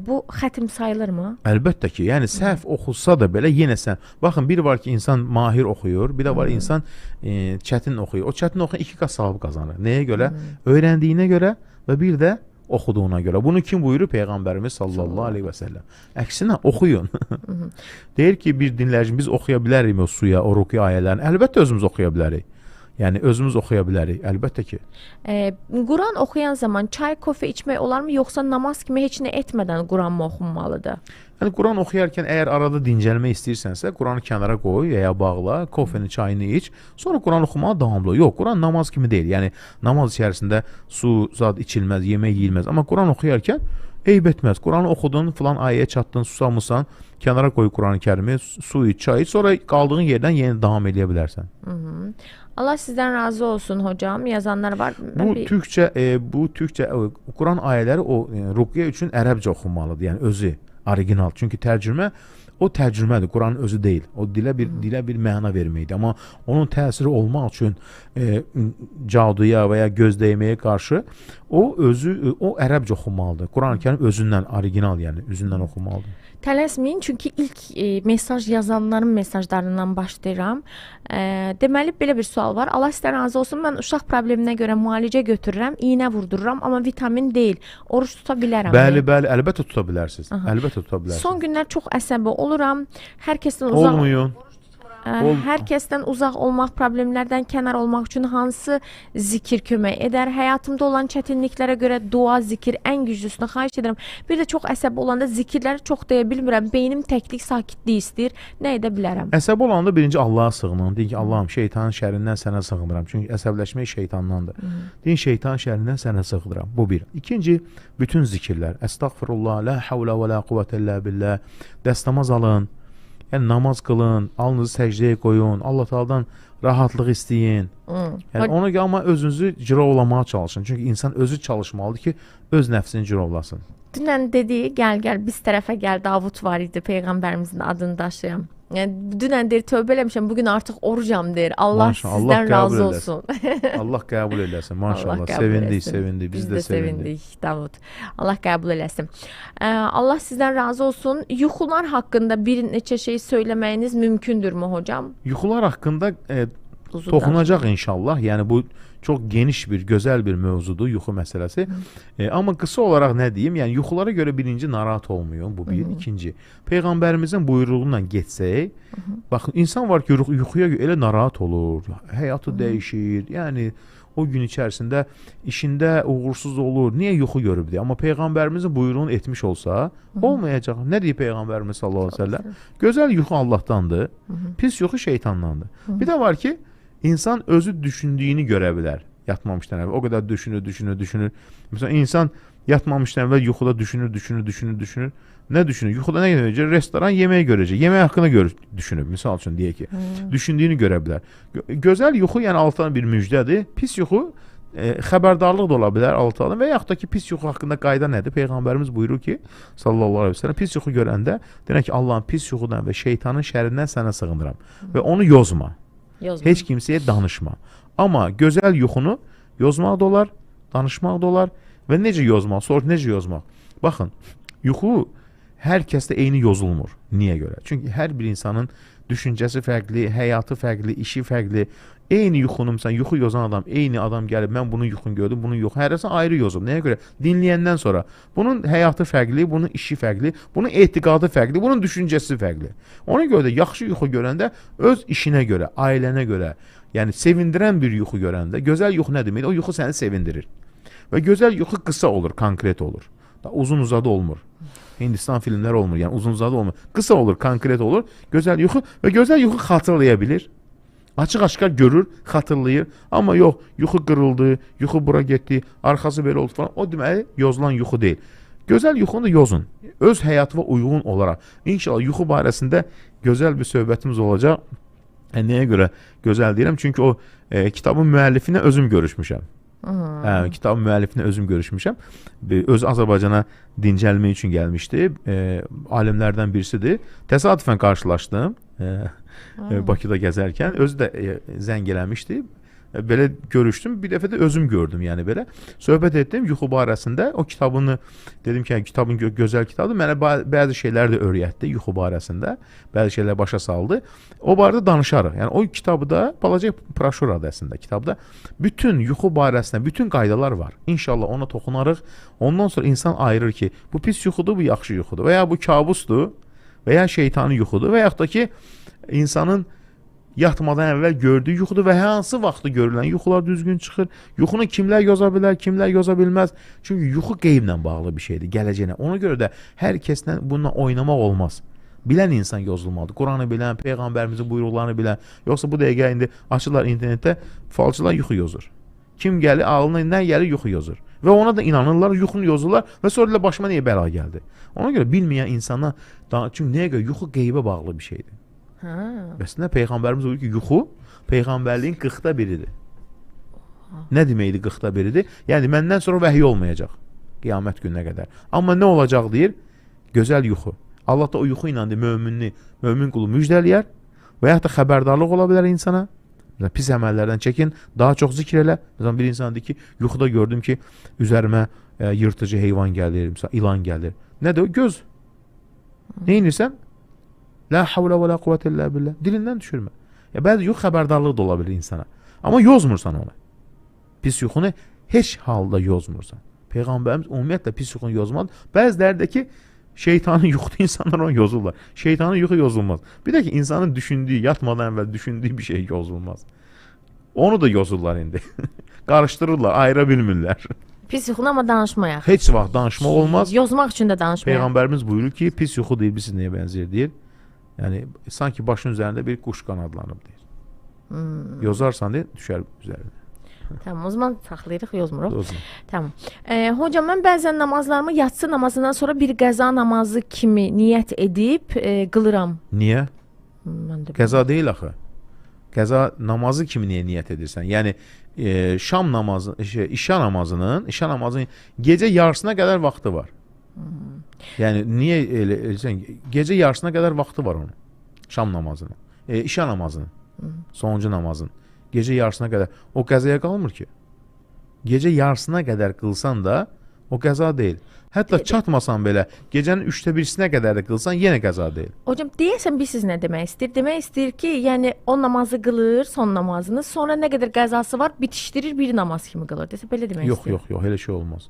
Bu xətim sayılırmı? Əlbəttə ki, yəni səhv oxusa da belə yenə sən. Baxın, bir var ki, insan mahir oxuyur, bir də var insan çətin oxuyur. O çətin oxuyan 2 qat savab qazanır. Nəyə görə? Öyrəndiyinə görə və bir də oxuduğuna görə. Bunu kim buyurur? Peyğəmbərimiz sallallahu aleyhi və səlləm. Əksinə oxuyun. Deyir ki, bir dinləyicim, biz oxuya bilərik o suya, o ruqya ayələrini. Əlbəttə özümüz oxuya bilərik. Yəni özümüz oxuya bilərik, əlbəttə ki. Quran oxuyan zaman çay, kofe içmək olarmı, yoxsa namaz kimi heç nə etmədən Quran mı oxunmalıdır? Yəni Quran oxuyarkən əgər arada dincəlmək istəyirsənsə, Quranı kənara qoy və ya bağla, kofeni, çayını iç, sonra Quran oxumağa davamlı. Yox, Quran namaz kimi deyil. Yəni namaz içərisində su, zad içilməz, yemək yeyilməz. Amma Quran oxuyarkən eyb etməz. Quranı oxudun, filan ayəyə çatdın, susamısan, kənara qoy Quranı-Kərimi, su iç, çay iç, sonra qaldığın yerdən yenə davam eləyə bilərsən. Allah sizdən razı olsun hocam, yazanlar var. Bu türkcə, Quran ayələri o ruqya üçün ərəbcə oxunmalıdır, yəni özü original. Çünki tərcümə o tərcümədir, Quranın özü deyil. O dilə bir məna verməkdir. Amma onun təsiri olmaq üçün caduya və ya göz dəyməyə qarşı o özü, o ərəbcə oxunmalıdır. Quran-ı Kərim özündən, original yəni, özündən oxunmalıdır. Tələsməyin, çünki ilk mesaj yazanların mesajlarından başlayıram. Deməli, belə bir sual var. Allah sizdən razı olsun, mən uşaq probleminə görə müalicə götürürəm, iynə vurdururam, amma vitamin deyil. Oruç tuta bilərəm. Bəli, bəli, əlbəttə tuta bilərsiniz. Əlbəttə tuta bilərsiniz. Son günlər çox əsəbi oluram. Hər kəsdən uzaq olmayın. Hər kəsdən uzaq olmaq, problemlərdən kənar olmaq üçün hansı zikir kömək edər? Həyatımda olan çətinliklərə görə dua, zikir ən güclüsünü xahiş edirəm. Bir də çox əsəbi olanda zikirləri çox deyə bilmirəm. Beynim təklik, sakitlik istəyir. Nə edə bilərəm? Əsəbi olanda birinci Allaha sığının. Deyin ki, Allahım, şeytanın şərindən sənə sığınıram. Çünki əsəbləşmək şeytandandır. Deyin, şeytan şərindən sənə sığınıram. Bu bir. İkinci, bütün zikirlər. Əstəğfirullah, la havlə və la quvvətə illə billah. Dəstəmaz alın. Yəni namaz qılın, alnınızı səcdəyə qoyun, Allah Taala'dan rahatlıq istəyin. Yəni ona görə amma özünüzü cirovlamağa çalışın. Çünki insan özü çalışmalıdır ki, öz nəfsini cirovlasın. Dünən dedi, gəl gəl biz tərəfə gəl, Davud var idi, peyğəmbərimizin adını daşıyan. Yəni dünən deyir, tövbə eləmişəm, bugün artıq orucam deyir. Allah maşallah, sizdən Allah razı olsun. Allah qəbul eləsin. Maşallah. Sevindik, sevindik. Biz də sevindik. Davud. Allah qəbul eləsin. Allah sizdən razı olsun. Yuxular haqqında bir neçə şey söyləməyiniz mümkündürmü hocam? Yuxular haqqında toxunacaq inşallah. Yəni bu çox geniş bir, gözəl bir mövzudur yuxu məsələsi. Amma qısa olaraq nə deyim? Yəni yuxulara görə birinci narahat olmayın, bu bir. İkinci, Peyğəmbərimizin buyruğu ilə getsək, baxın, insan var ki, yuxuya elə narahat olur, həyatı dəyişir, yəni o gün içərisində işində uğursuz olur. Niyə yuxu görüb deyə? Amma Peyğəmbərimizin buyruğunu etmiş olsa, olmayacaq. Nə deyir Peyğəmbərimiz sallallahu əleyhi və səlləm? Gözəl yuxu Allahdandır, pis yuxu şeytandandır. Bir də var ki, İnsan özü düşündüyünü görə bilər yatmamışdan əvvəl. O qədər düşünür, düşünür, düşünür. Məsələn, insan yatmamışdan əvvəl yuxuda düşünür, düşünür, düşünür, düşünür. Nə düşünür? Yuxuda nə görəcək? Restoran yeməyi görəcək. Yemək haqqında düşünür. Misal üçün deyək ki, düşündüyünü görə bilər. Gözəl yuxu, yəni Allahdan bir müjdədir. Pis yuxu xəbərdarlıq da ola bilər Allahdan və yaxud da ki, pis yuxu haqqında qayda nədir? Peyğəmbərimiz buyurur ki, sallallahu əleyhi və səlləm, pis yuxu görəndə deyək ki, Allahın pis yuxudan və şeytanın şərindən sənə sığınıram və onu yozma. Yozma. Heç kimsəyə danışma. Amma gözəl yuxunu yozmaq da olar, danışmaq da olar və necə yozmaq? Sonra necə yozmaq? Baxın, yuxu hər kəsdə eyni yozulmur. Niyə görə? Çünki hər bir insanın düşüncəsi fərqli, həyatı fərqli, işi fərqli. Eyni yuxunu, məsələn, yuxu yozan adam, eyni adam gəlib, mən bunun yuxunu gördüm, bunun yox. Hərəsi ayrı yozub. Nəyə görə? Dinləyəndən sonra. Bunun həyatı fərqli, bunun işi fərqli, bunun etiqadı fərqli, bunun düşüncəsi fərqli. Ona görə də yaxşı yuxu görəndə öz işinə görə, ailənə görə, yəni sevindirən bir yuxu görəndə, gözəl yuxu nə deməkdir? O yuxu səni sevindirir. Və gözəl yuxu qısa olur, konkret olur. Uzun uzadı olmur. Hindistan filmləri olmur, yəni uzun uzadı olmur. Qısa olur, konkret olur. Gözəl yuxu və gözəl yuxu xatırlaya bilir. Açıq-aşkar görür, xatırlayır. Amma yox, yuxu qırıldı, yuxu bura getdi, arxası belə oldu falan. O deməli yozulan yuxu deyil. Gözəl yuxunu da yozun. Öz həyatıma uyğun olaraq. İnşallah yuxu barəsində gözəl bir söhbətimiz olacaq. Nəyə görə gözəl deyirəm? Çünki o kitabın müəllifinə özüm görüşmüşəm. Hə, kitabın müəllifinə özüm görüşmüşəm. Özü Azərbaycana dincəlmək üçün gəlmişdi. Alimlərdən birisidir. Təsadüfən qarşılaşdım. Bakıda gəzərkən özü də zəng eləmişdi. Belə görüşdüm. Bir dəfə də özüm gördüm, yəni belə. Söhbət etdim yuxu barəsində. O kitabını dedim ki, yəni, kitabın gözəl kitabdır. Mənə bəzi şeylər də öyrətdi yuxu barəsində. Bəzi şeylər başa saldı. O barədə danışarıq. Yəni o kitabı da balaca broşuradır əslində. Kitabda bütün yuxu barəsində bütün qaydalar var. İnşallah ona toxunarıq. Ondan sonra insan ayırır ki, bu pis yuxudur, bu yaxşı yuxudur və ya bu kabusdur və ya şeytani yuxudur və yaxud da ki, insanın yatmadan əvvəl gördüyü yuxudur və hansı vaxtı görülən yuxular düzgün çıxır. Yuxunu kimlər yoza bilər, kimlər yoza bilməz. Çünki yuxu qeyblə bağlı bir şeydir, gələcəyinə. Ona görə də hər kəslə bununla oynamaq olmaz. Bilən insan yozulmalıdır. Quranı bilən, Peyğəmbərimizin buyruqlarını bilən. Yoxsa bu dəqiqə indi açırlar internetdə, falçılar yuxu yozur. Kim gəlir, ağlına nə gəlir, yuxu yozur. Və ona da inanırlar, yuxunu yozurlar və sonra da başıma niyə bəla gəldi? Ona görə bilməyən insana, çünki nəyə görə yuxu qeybə bağlı bir şeydir. Əslində Peyğəmbərimiz buyurur ki, yuxu peyğəmbərliyin 40-da biridir. Nə deməkdir 40-da biridir? Yəni məndən sonra vəhiy olmayacaq qiyamət gününə qədər. Amma nə olacaq deyir? Gözəl yuxu. Allah da o yuxu ilə möminini, mömin qulu müjdələyər və yaxud da xəbərdarlıq ola bilər insana. Məsələn, pis əməllərdən çəkin, daha çox zikr elə. Məsələn, bir insan deyir ki, yuxuda gördüm ki, üzərimə yırtıcı heyvan gəlir, məsələn, ilan gəlir. Nədir o? Göz. Nə edirsən? La havlə və la quvvətə illə billah. Dilindən düşürmə. Ya bəzi yuxu xəbərdarlığı da ola bilir insana. Amma yozmursan onu. Pis yuxunu heç halda yozmursan. Peyğəmbərimiz ümumiyyətlə pis yuxunu yozmadı. Bəziləri də ki, şeytanın yuxudu insanlar onu yozurlar. Şeytanın yuxu yozulmaz. Bir də ki, insanın düşündüyü, yatmadan əvvəl düşündüyü bir şey yozulmaz. Onu da yozurlar indi. Qarışdırırlar, ayıra bilmirlər. Pis yuxunu amma danışmayaq. Heç vaxt danışmaq olmaz. Yozmaq üçün də danışmayaq. Peyğəmbərimiz buyurur ki, pis yuxu deyir, bilirsiniz nəyə bənzəyir deyir. Yəni, sanki başın üzərində bir quş qanadlanıb deyir. Yozarsan deyir, düşər üzərinə. Tamam, o zaman saxlayırıq, yozmuruq. Tamam. Hocam, mən bəzən namazlarımı yatsı namazından sonra bir qəza namazı kimi niyyət edib qılıram. Niyə? Qəza deyil axı. Qəza namazı kimi niyə niyyət edirsən? Yəni, şam namazı, işa namazının gecə yarısına qədər vaxtı var. Yəni, niyə elə edirsən? Gecə yarısına qədər vaxtı var onun. Şam namazının, işa namazının, sonuncu namazın. Gecə yarısına qədər. O qəzaya qalmır ki. Gecə yarısına qədər qılsan da o qəza deyil. Hətta çatmasan belə, gecənin 3də 1-sinə qədər də qılsan, yenə qəza deyil. Hocam, deyəsən bilirsiniz nə demək istəyir? Demək istəyir ki, yəni o namazı qılır, son namazını, sonra nə qədər qəzası var, bitişdirir, bir namaz kimi qılır. Desə, belə demək istəyir. Yox, yox, yox, elə şey olmaz.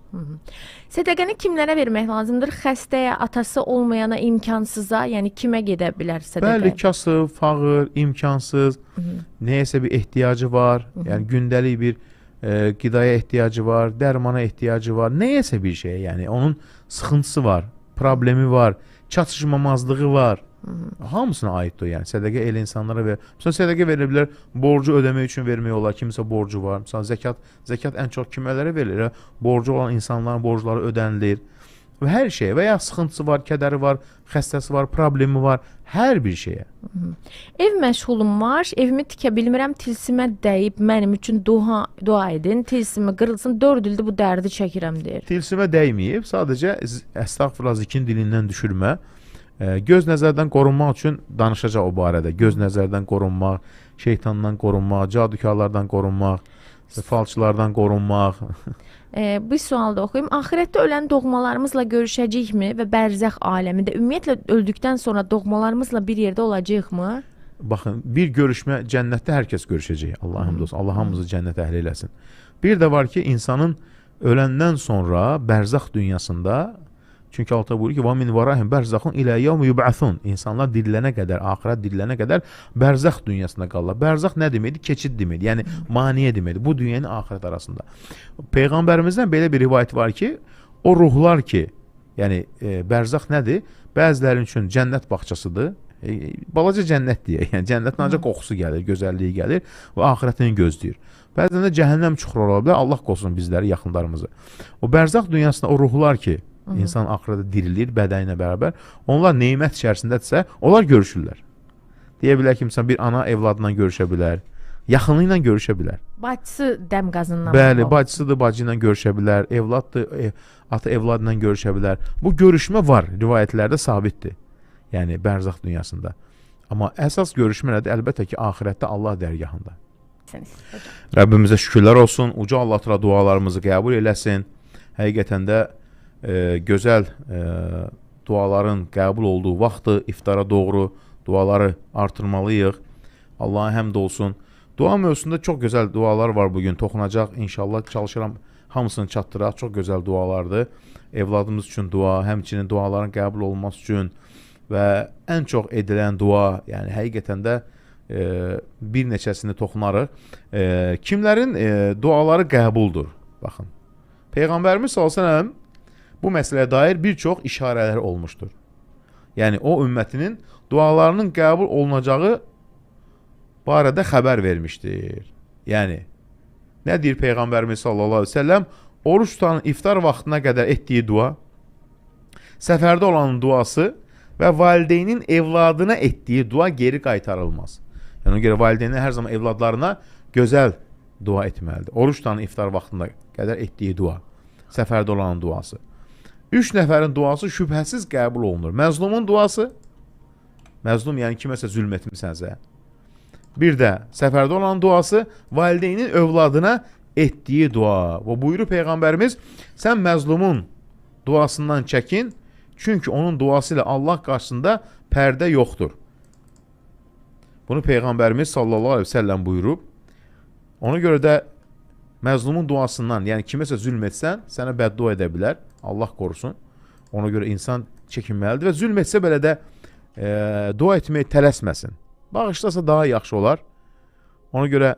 Sədəqəni kimlərə vermək lazımdır? Xəstəyə, atası olmayana, imkansıza, yəni kimə gedə bilər sədəqə? Bəli, kasıb, fağır, imkansız, nəyəsə bir ehtiyacı var, yəni gündəlik bir qidaya ehtiyacı var, dərmana ehtiyacı var, nəyəsə bir şeyə, yəni onun sıxıntısı var, problemi var, çatışmamazlığı var. Hamısına aiddir o, yəni sədəqə elə insanlara ver. Məsələn, sədəqə verilə bilər, borcu ödəmək üçün vermək olar, kimisə borcu var. Məsələn, zəkat ən çox kimələrə verilir? Borcu olan insanların borcları ödənilir. Və hər şeyə, və ya sıxıntısı var, kədəri var, xəstəsi var, problemi var, hər bir şeyə. Ev məşğulum var, evimi tikə bilmirəm, tilsimə dəyib mənim üçün dua edin, tilsimi qırılsın, 4 ildir bu dərdi çəkirəm deyir. Tilsimə dəyməyib, sadəcə əstəğfurullah zikrin dilindən düşürmə, göz nəzərdən qorunmaq üçün danışacaq o barədə. Göz nəzərdən qorunmaq, şeytandan qorunmaq, cadukarlardan qorunmaq, falçılardan qorunmaq. Bir sual da oxuyum. Axirətdə ölən doğmalarımızla görüşəcəyikmi və bərzəx aləmində ümumiyyətlə öldükdən sonra doğmalarımızla bir yerdə olacağıqmı? Baxın, bir görüşmə cənnətdə hər kəs görüşəcək. Allaha həmd olsun. Allah hamımızı cənnət əhli eləsin. Bir də var ki, insanın öləndən sonra bərzəx dünyasında, çünki Allah buyurur ki, "Və min varahim bərzəxun ilə yevmi yub'asun." İnsanlar dirilənə qədər, axirət dirilənə qədər bərzəx dünyasında qalırlar. Bərzəx nə deməkdir? Keçid deməkdir. Yəni maneə deməkdir. Bu dünyanın axirət arasında. Peyğəmbərimizdən belə bir rivayət var ki, o ruhlar ki, yəni bərzəx nədir? Bəziləri üçün cənnət bağçasıdır. Balaca cənnət deyə, yəni cənnətin ancaq qoxusu gəlir, gözəlliyi gəlir və axirətini gözləyir. Bəzən də cəhənnəm çuxuru ola bilər, Allah qorusun bizləri, yaxınlarımızı. O bərzəx dünyasında o ruhlar ki, insan axirətdə dirilir bədəni ilə bərabər, onlar nemət içərisindədirsə, onlar görüşürlər. Deyə bilər ki, məsələn, bir ana evladla görüşə bilər, yaxını ilə görüşə bilər. Bacısı dəm qazından. Bəli, bacısıdır, bacı ilə görüşə bilər, evladdır, ata evladla görüşə bilər. Bu görüşmə var, rivayətlərdə sabitdir. Yəni bərzəx dünyasında. Amma əsas görüşmə nədir? Əlbəttə ki, axirətdə Allah dərgahında. Rəbbimizə şükürlər olsun. Uca Allah Teala dualarımızı qəbul eləsin. Həqiqətən də gözəl duaların qəbul olduğu vaxtdır. İftara doğru duaları artırmalıyıq. Allaha həmd olsun. Dua mövzusunda çox gözəl dualar var bugün. Toxunacaq. İnşallah çalışıram hamısını çatdıraq. Çox gözəl dualardır. Evladımız üçün dua, həmçinin duaların qəbul olunması üçün və ən çox edilən dua, yəni həqiqətən də bir neçəsini toxunarıq. Kimlərin duaları qəbuldur? Baxın, Peyğəmbərimiz sallallahu əleyhi və səlləm bu məsələyə dair bir çox işarələr olmuşdur. Yəni o ümmətinin dualarının qəbul olunacağı barədə xəbər vermişdir. Yəni nə deyir Peyğəmbərimiz sallallahu əleyhi və səlləm? Oruç tutanın iftar vaxtına qədər etdiyi dua, səfərdə olanın duası və valideynin evladına etdiyi dua geri qaytarılmaz. Yəni ona görə valideynlər hər zaman evladlarına gözəl dua etməlidir. Oruç tutanın iftar vaxtına qədər etdiyi dua, səfərdə olanın duası. 3 nəfərin duası şübhəsiz qəbul olunur. Məzlumun duası, məzlum yəni kiməsə zülm etmisənsə. Bir də səfərdə olan duası, valideynin övladına etdiyi dua. Və buyurur Peyğəmbərimiz, sən məzlumun duasından çəkin, çünki onun duası ilə Allah qarşısında pərdə yoxdur. Bunu Peyğəmbərimiz sallallahu əleyhi və səlləm buyurub. Ona görə də məzlumun duasından, yəni kiməsə zülm etsən, sənə bəddua edə bilər. Allah qorusun. Ona görə insan çəkinməlidir və zülm etsə belə də dua etməyə tələsməsin. Bağışlasa daha yaxşı olar. Ona görə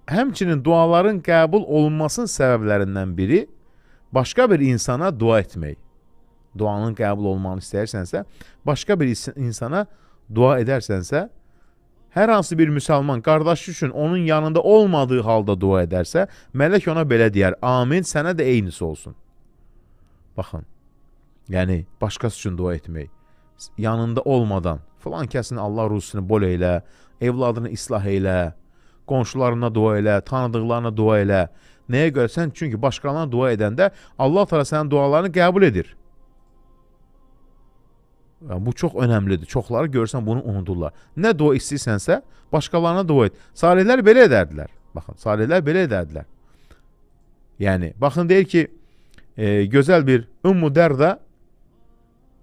həmçinin duaların qəbul olunmasının səbəblərindən biri başqa bir insana dua etmək. Duanın qəbul olmanı istəyirsənsə, başqa bir insana dua edərsənsə, hər hansı bir müsəlman qardaşı üçün onun yanında olmadığı halda dua edərsə, mələk ona belə deyər: amin, sənə də eynisi olsun. Baxın, yəni başqası üçün dua etmək, yanında olmadan, filan kəsin Allah ruzusunu bol eylə, evladını islah eylə, qonşularına dua elə, tanıdıqlarına dua elə. Nəyə görə? Sən çünki başqalarına dua edəndə Allah Teala sənin dualarını qəbul edir. Yəni, bu çox önəmlidir. Çoxları görsən bunu unudurlar. Nə dua istəyirsənsə, başqalarına dua et. Salihlər belə edərdilər. Baxın, salihlər belə edərdilər. Yəni, baxın deyir ki, gözəl bir Ümmü Dərda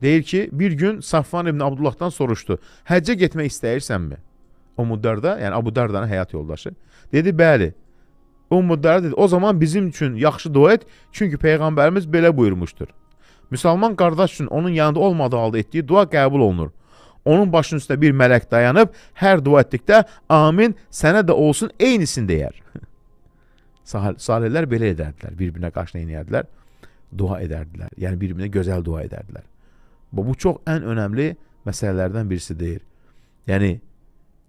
deyir ki, bir gün Safvan ibn Abdullahdan soruşdu. Həccə getmək istəyirsənmi? Ümmü Dərda, yəni Abu Dərdanın həyat yoldaşı. Dedi, bəli. Ümmü Dərda dedi, o zaman bizim üçün yaxşı dua et, çünki Peyğəmbərimiz belə buyurmuşdur. Müsəlman qardaş üçün onun yanında olmadığı halda etdiyi dua qəbul olunur. Onun başının üstünə bir mələk dayanıb, hər dua etdikdə amin, sənə də olsun eynisini deyər. Salihlər belə edərdilər, bir-birinə qarşı nə edərdilər? Dua edərdilər, yəni bir-birinə gözəl dua edərdilər. Bu çox ən önəmli məsələlərdən birisidir. Yəni,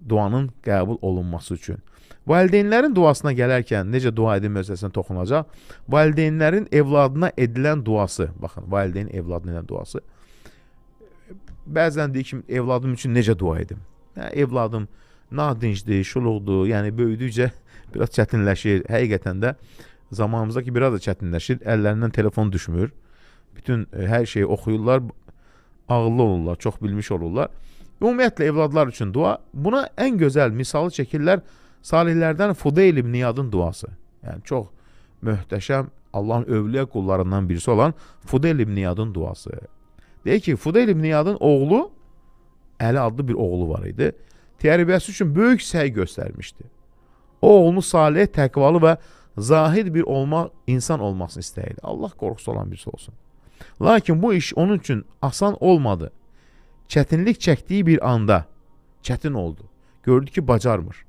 duanın qəbul olunması üçün. Valideynlərin duasına gələrkən necə dua edin məsələsinə toxunacaq. Valideynlərin evladına edilən duası. Baxın, valideyn evladına edilən duası. Bəzən deyir ki, evladım üçün necə dua edim? Evladım nadincdir, şuluqdur, yəni böyüdükcə biraz çətinləşir. Həqiqətən də zamanımızdakı biraz da çətinləşir. Əllərindən telefon düşmür. Bütün hər şeyi oxuyurlar, ağıllı olurlar, çox bilmiş olurlar. Ümumiyyətlə evladlar üçün dua. Buna ən gözəl misalı çəkirlər salihlərdən Fudeyl ibn İyadın duası. Yəni çox möhtəşəm Allahın övliya qullarından birisi olan Fudeyl ibn İyadın duası. Deyir ki, Fudeyl ibn İyadın oğlu Əli adlı bir oğlu var idi. Tərbiyəsi üçün böyük səy göstərmişdi. O oğlunu salih, təqvalı və zahid bir insan olmasını istəyirdi. Allah qorxusu olan birisi olsun. Lakin bu iş onun üçün asan olmadı. Çətinlik çəkdiyi bir anda çətin oldu. Gördü ki, bacarmır.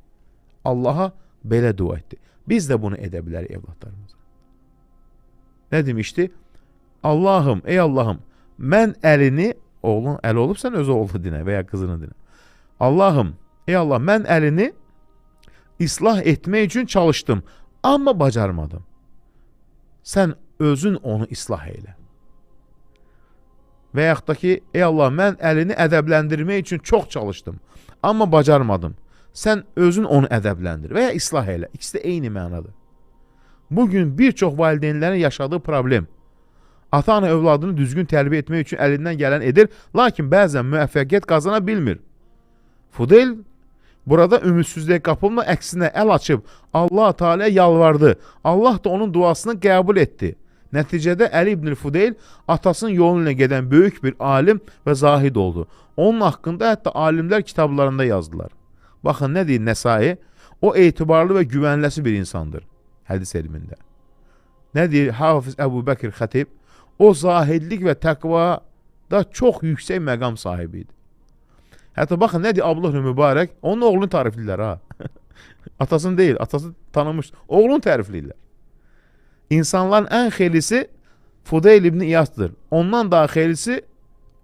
Allaha belə dua etdi. Biz də bunu edə bilərik evlatlarımıza. Nə demişdi? Allahım, ey Allahım, mən əlini, oğlun əli olub, sən öz oğlunu dinə və ya qızını dinə. Allahım, ey Allah, mən əlini islah etmək üçün çalışdım, amma bacarmadım. Sən özün onu islah eylə. Və yaxud da ki, ey Allah, mən əlini ədəbləndirmək üçün çox çalışdım, amma bacarmadım. Sən özün onu ədəbləndir və ya islah eylə. İkisi də eyni mənadır. Bugün bir çox valideynlərin yaşadığı problem. Ata-ana övladını düzgün tərbiyə etmək üçün əlindən gələn edir, lakin bəzən müvəffəqiyyət qazana bilmir. Fudeyl burada ümidsizliyə qapılma, əksinə əl açıb Allah Teala'ya yalvardı. Allah da onun duasını qəbul etdi. Nəticədə Əli ibn Fudeyl atasının yolu ilə gedən böyük bir alim və zahid oldu. Onun haqqında hətta alimlər kitablarında yazdılar. Baxın, nə deyir Nəsai? O etibarlı və güveniləsi bir insandır hədis elmində. Nə deyir Hafiz Əbu Bəkir Xətib? O zahidlik və təqvada çox yüksək məqam sahibi idi. Hətta baxın, nə deyir Abdullah Mübarək? Onun oğlunu tərifləyirlər ha. Atasını deyil, atası tanımış. Oğlunu tərifləyirlər. İnsanların ən xeyirlisi Fudeyl ibn İyasdır. Ondan daha xeyirlisi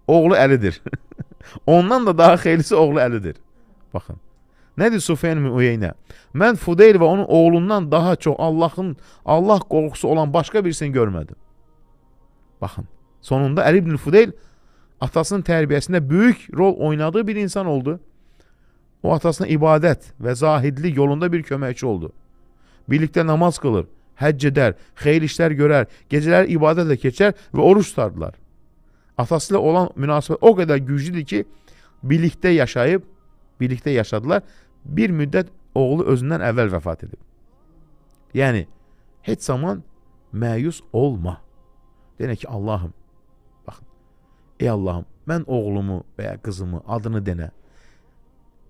oğlu Əlidir. Ondan da daha xeyirlisi oğlu Əlidir. Baxın. Nədir Sufyan ibn Uyeynə? Mən Fudeyl və onun oğlundan daha çox Allah qorxusu olan başqa birisini görmədim. Baxın. Sonunda Əli ibn Fudeyl atasının tərbiyəsində böyük rol oynadığı bir insan oldu. O atasına ibadət və zahidlik yolunda bir köməkçi oldu. Birlikdə namaz qılır, həcc edər, xeyir işlər görər, gecələr ibadətlə keçər və oruç tutardılar. Atasıyla olan münasibət o qədər güclüdür ki, birlikdə yaşayıb, birlikdə yaşadılar. Bir müddət oğlu özündən əvvəl vəfat edib. Yəni, heç zaman məyus olma. Denə ki, Allahım, baxın, ey Allahım, mən oğlumu və ya qızımı, adını denə,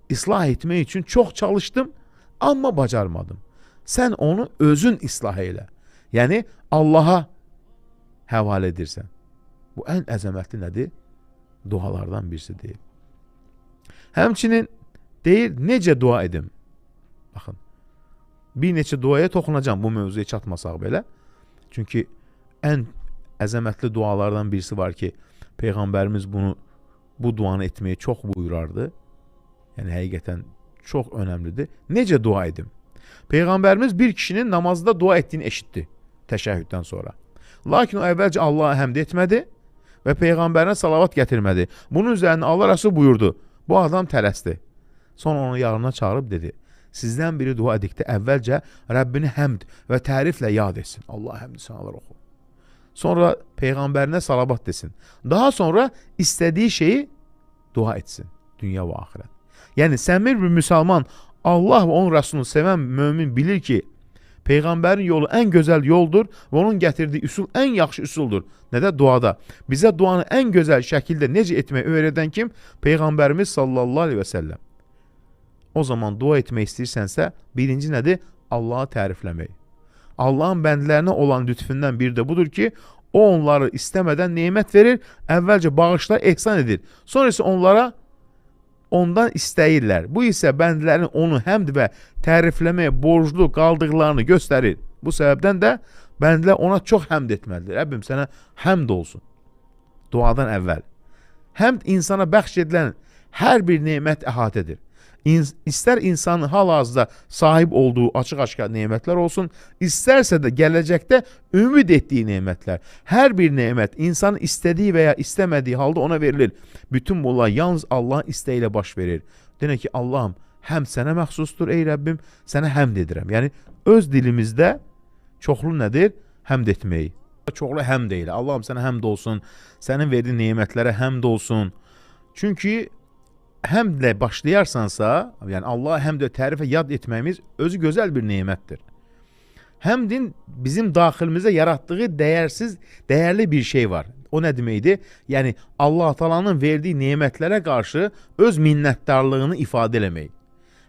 islah etmək üçün çox çalışdım, amma bacarmadım. Sən onu özün islah eylə. Yəni, Allaha həvalə edirsən. Bu ən əzəmətli nədir? Dualardan birisi deyil. Həmçinin deyir, necə dua edim? Baxın, bir neçə duaya toxunacağım bu mövzuya çatmasaq belə. Çünki ən əzəmətli dualardan birisi var ki, Peyğəmbərimiz bu duanı etməyi çox buyurardı. Yəni, həqiqətən çox önəmlidir. Necə dua edim? Peyğəmbərimiz bir kişinin namazda dua etdiyini eşitdi təşəhhüddən sonra. Lakin o əvvəlcə Allaha həmd etmədi və Peyğəmbərinə salavat gətirmədi. Bunun üzərinə Allah Rəsulü buyurdu, bu adam tələsdi. Sonra onu yanına çağırıb dedi, sizdən biri dua edikdə əvvəlcə Rəbbini həmd və təriflə yad etsin. Allah həmd sənalar oxu. Sonra Peyğəmbərinə salavat desin. Daha sonra istədiyi şeyi dua etsin. Dünya və axirət. Yəni, səmir bir müsəlman, Allah və onun Rəsulunu sevən mömin bilir ki, Peyğəmbərin yolu ən gözəl yoldur və onun gətirdiyi üsul ən yaxşı üsuldur. Nədə? Duada. Bizə duanı ən gözəl şəkildə necə etməyi öyrədən kim? Peyğəmbərimiz sallallahu aleyhi və səlləm. O zaman dua etmək istəyirsənsə, birinci nədir? Allahı tərifləmək. Allahın bəndlərinə olan lütfündən biri də budur ki, o onları istəmədən nemət verir, əvvəlcə bağışlar, ehsan edir. Sonra isə onlara ondan istəyirlər. Bu isə bəndlərin onu həmd və tərifləməyə borclu qaldıqlarını göstərir. Bu səbəbdən də bəndlər ona çox həmd etməlidir. Rəbbim sənə həmd olsun. Duadan əvvəl. Həmd insana bəxş edilən hər bir nemət əhatə edir. İstər insanın hal-hazırda sahib olduğu açıq-aşkar nemətlər olsun, istərsə də gələcəkdə ümid etdiyi nemətlər. Hər bir nemət insanın istədiyi və ya istəmədiyi halda ona verilir. Bütün bunlar yalnız Allahın istəyi ilə baş verir. Deyək ki, Allahım, həm sənə məxsusdur ey Rəbbim, sənə həmd edirəm. Yəni, öz dilimizdə çoxlu nədir? Həmd etməyi. Çoxlu həmd eylə. Allahım sənə həmd olsun, sənin verdiyin nemətlərə həmd olsun. Çünki həmdlə başlayarsansa, yəni Allaha həmd və tərifə yad etməyimiz özü gözəl bir nemətdir. Həmdin bizim daxilimizdə yaratdığı dəyərli bir şey var. O nə deməkdir? Yəni Allah Taala'nın verdiyi nemətlərə qarşı öz minnətdarlığını ifadə eləmək.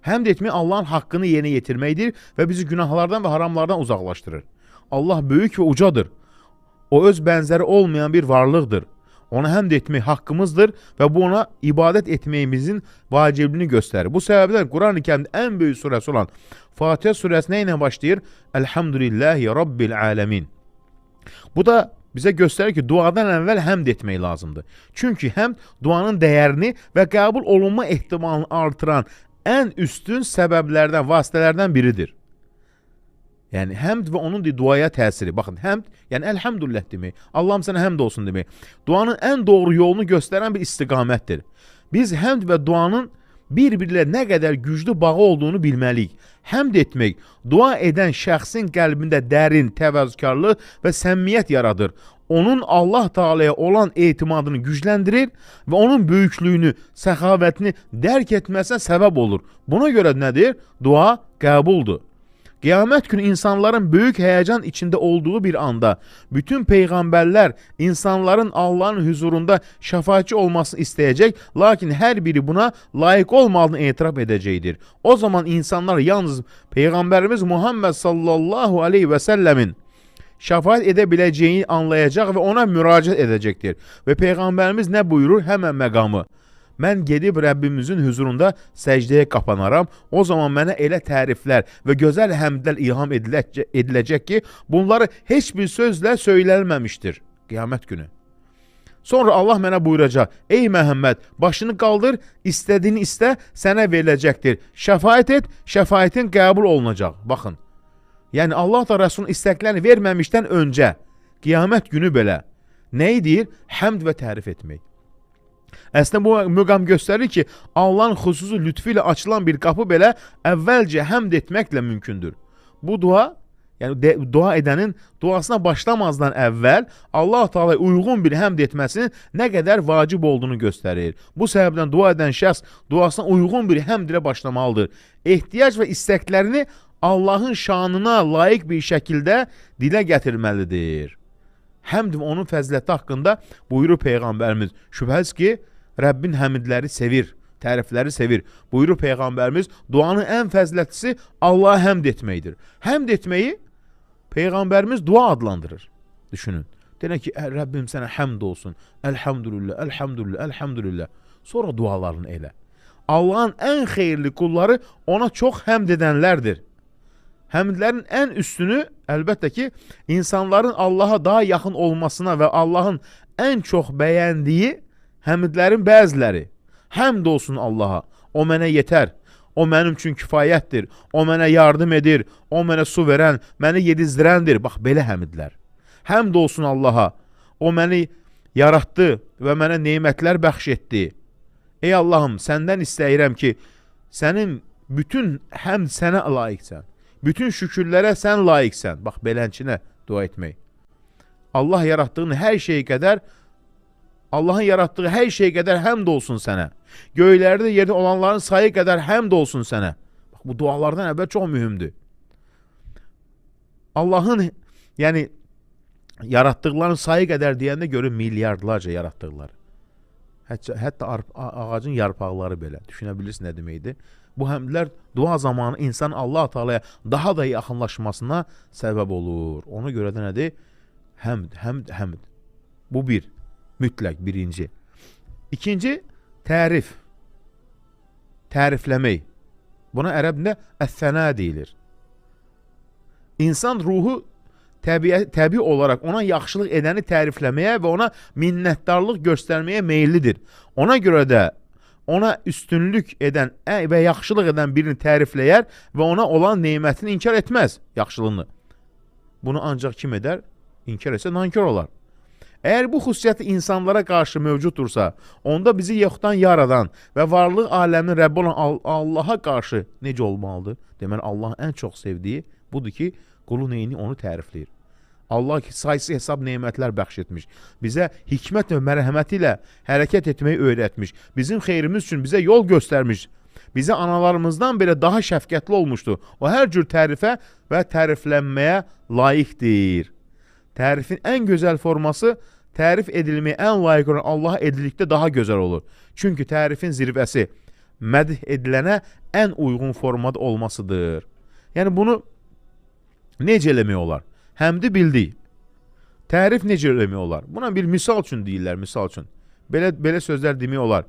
Həmd etmək Allahın haqqını yerinə yetirməkdir və bizi günahlardan və haramlardan uzaqlaşdırır. Allah böyük və ucadır. O öz bənzəri olmayan bir varlıqdır. Ona həmd etmək haqqımızdır və bu ona ibadət etməyimizin vacibliyini göstərir. Bu səbəbdən Quran-ı Kərimdə ən böyük surəsi olan Fatihə surəsi nə ilə başlayır? Elhamdülillahi Rabbil aləmin. Bu da bizə göstərir ki, duadan əvvəl həmd etmək lazımdır. Çünki həmd duanın dəyərini və qəbul olunma ehtimalını artıran ən üstün səbəblərdən, vasitələrdən biridir. Yəni həmd və onun duaya təsiri. Baxın, həmd, yəni elhamdülillah demək, Allahım sənə həmd olsun demək. Duanın ən doğru yolunu göstərən bir istiqamətdir. Biz həmd və duanın bir-birilə nə qədər güclü bağı olduğunu bilməliyik. Həmd etmək, dua edən şəxsin qəlbində dərin təvəzzükarlıq və səmimiyyət yaradır. Onun Allah Taala'ya olan etimadını gücləndirir və onun böyüklüyünü, səxavətini dərk etməsinə səbəb olur. Buna görə nədir? Dua qəbuldur. Qiyamət günü insanların böyük həyəcan içində olduğu bir anda bütün peyğəmbərlər insanların Allahın huzurunda şəfaətçi olmasını istəyəcək, lakin hər biri buna layiq olmadığını etiraf edəcəkdir. O zaman insanlar yalnız Peyğəmbərimiz Muhammed sallallahu aleyhi və səlləmin şəfaət edə biləcəyini anlayacaq və ona müraciət edəcəkdir. Və Peyğəmbərimiz nə buyurur? Həmən məqamı. Mən gedib Rəbbimizin huzurunda səcdəyə qapanaram. O zaman mənə elə təriflər və gözəl həmdlər ilham ediləcək ki, bunları heç bir sözlə söylənməmişdir qiyamət günü. Sonra Allah mənə buyuracaq: Ey Məhəmməd, başını qaldır, istədiyini istə, sənə veriləcəkdir. Şəfaət et, şəfaətin qəbul olunacaq. Baxın, yəni Allah da Rəsulun istəklərini verməmişdən öncə, qiyamət günü belə nəyi deyir? Həmd və tərif etmək. Əslində bu müqam göstərir ki, Allahın xüsusi lütfü ilə açılan bir qapı belə əvvəlcə həmd etməklə mümkündür. Bu dua, yəni dua edənin duasına başlamazdan əvvəl Allah Taala'ya uyğun bir həmd etməsinin nə qədər vacib olduğunu göstərir. Bu səbəbdən dua edən şəxs duasına uyğun bir həmd ilə başlamalıdır. Ehtiyac və istəklərini Allahın şanına layiq bir şəkildə dilə gətirməlidir. Həmd və onun fəziləti haqqında buyurur Peyğəmbərimiz. Şübhəsiz ki, Rəbbin həmdləri sevir, tərifləri sevir. Buyurur Peyğəmbərimiz, duanın ən fəzilətlisi Allaha həmd etməkdir. Həmd etməyi Peyğəmbərimiz dua adlandırır. Düşünün. Deyək ki, Rəbbim sənə həmd olsun. Elhamdülillah, elhamdülillah, elhamdülillah. Sonra dualarını elə. Allahın ən xeyirli qulları ona çox həmd edənlərdir. Həmdlərin ən üstünü əlbəttə ki, insanların Allaha daha yaxın olmasına və Allahın ən çox bəyəndiyi həmdlərin bəziləri. Həmd olsun Allaha, o mənə yetər, o mənim üçün kifayətdir, o mənə yardım edir, o mənə su verən, məni yedizdirəndir. Bax, belə həmdlər. Həmd olsun Allaha, o məni yaratdı və mənə nemətlər bəxş etdi. Ey Allahım, səndən istəyirəm ki, sənin bütün həmd sənə layiqsən. Bütün şükürlərə sən layiqsən. Bax, belənçinə dua etmək. Allah yaratdığın hər şey qədər, Allahın yaratdığı hər şey qədər həmd olsun sənə. Göylərdə, yerdə olanların sayı qədər həmd olsun sənə. Bax, bu dualardan əvvəl çox mühümdür. Allahın, yəni yaratdıqların sayı qədər deyəndə görün milyardlarca yaratdıqları. Hətta ağacın yarpaqları belə. Düşünə bilirsin nə deməkdir? Bu həmdlər dua zamanı insan Allah Taala'ya daha da yaxınlaşmasına səbəb olur. Ona görə də nədir? Həmd, həmd, həmd. Bu bir, mütləq birinci. İkinci, tərif. Tərifləmək. Buna ərəbdə əs-sənə deyilir. İnsan ruhu təbii olaraq ona yaxşılıq edəni tərifləməyə və ona minnətdarlıq göstərməyə meyillidir. Ona görə də ona üstünlük edən və yaxşılıq edən birini tərifləyər və ona olan nemətini inkar etməz, yaxşılığını. Bunu ancaq kim edər? İnkar etsə nankör olar. Əgər bu xüsusiyyəti insanlara qarşı mövcuddursa, onda bizi yoxdan yaradan və varlıq aləminin Rəbbi olan Allaha qarşı necə olmalıdır? Deməli, Allahın ən çox sevdiyi budur ki, qulu neyini onu tərifləyir. Allah ki, saysız hesab nemətlər bəxş etmiş. Bizə hikmət və mərhəməti ilə hərəkət etməyi öyrətmiş. Bizim xeyrimiz üçün bizə yol göstərmiş. Bizə analarımızdan belə daha şəfqətli olmuşdu. O hər cür tərifə və təriflənməyə layiqdir. Tərifin ən gözəl forması tərif edilməyə ən layiq olan Allaha edildikdə daha gözəl olur. Çünki tərifin zirvəsi mədh edilənə ən uyğun formada olmasıdır. Yəni bunu necə eləmək olar? Həmdi bildik. Tərif necə eləmək olar? Buna bir misal üçün deyirlər, misal üçün. Belə sözlər demək olar.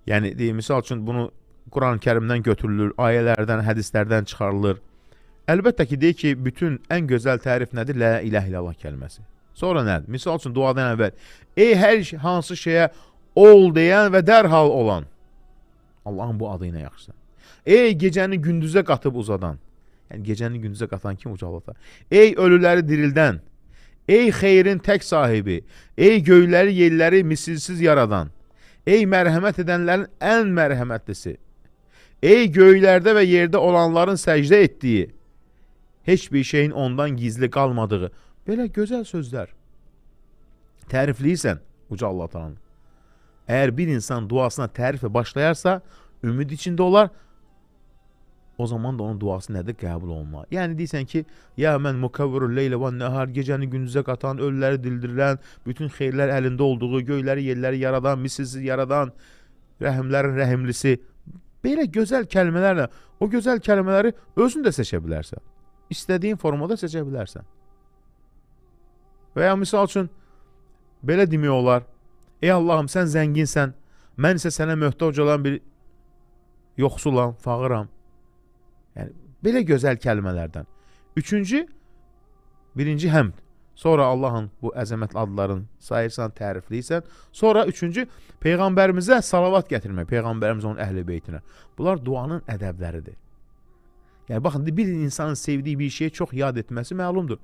Yəni deyim, misal üçün bunu Quran-ı Kərimdən götürülür, ayələrdən, hədislərdən çıxarılır. Əlbəttə ki, deyir ki, bütün ən gözəl tərif nədir? La ilahə illallah kəlməsi. Sonra nədir? Misal üçün duadan əvvəl. Ey hər hansı şeyə ol deyən və dərhal olan. Allahın bu adı ilə yaxşısan. Ey gecəni gündüzə qatıb uzadan. Yəni gecəni gündüzə qatan kim? Uca Allah. Ey ölüləri dirildən. Ey xeyrin tək sahibi. Ey göyləri, yerləri misilsiz yaradan. Ey mərhəmət edənlərin ən mərhəmətlisi. Ey göylərdə və yerdə olanların səcdə etdiyi, heç bir şeyin ondan gizli qalmadığı. Belə gözəl sözlər. Tərifləyirsən uca Allah Taala'nı. Əgər bir insan duasına təriflə başlayarsa, ümid içində olar. O zaman da onun duası nədir? Qəbul olunmaz. Yəni deyirsən ki, ya mən mukavvirul leylə və nəhar, gecəni gündüzə qatan, ölüləri dildirilən, bütün xeyirlər əlində olduğu, göyləri, yerləri yaradan, misilsiz yaradan, rəhimlərin rəhimlisi. Belə gözəl kəlmələrlə, o gözəl kəlmələri özün də seçə bilərsən. İstədiyin formada seçə bilərsən. Və ya misal üçün, belə demək olar, ey Allahım, sən zənginsən, mən isə sənə möhtac olan bir yoxsulam, fağıram. Yəni, belə gözəl kəlmələrdən. Üçüncü, birinci həmd. Sonra Allahın bu əzəmətli adlarını sayırsan, tərifləyirsən. Sonra üçüncü, Peyğəmbərimizə salavat gətirmək, Peyğəmbərimiz onun əhl-i beytinə. Bunlar duanın ədəbləridir. Yəni, baxın, bir insanın sevdiyi bir şeyi çox yad etməsi məlumdur.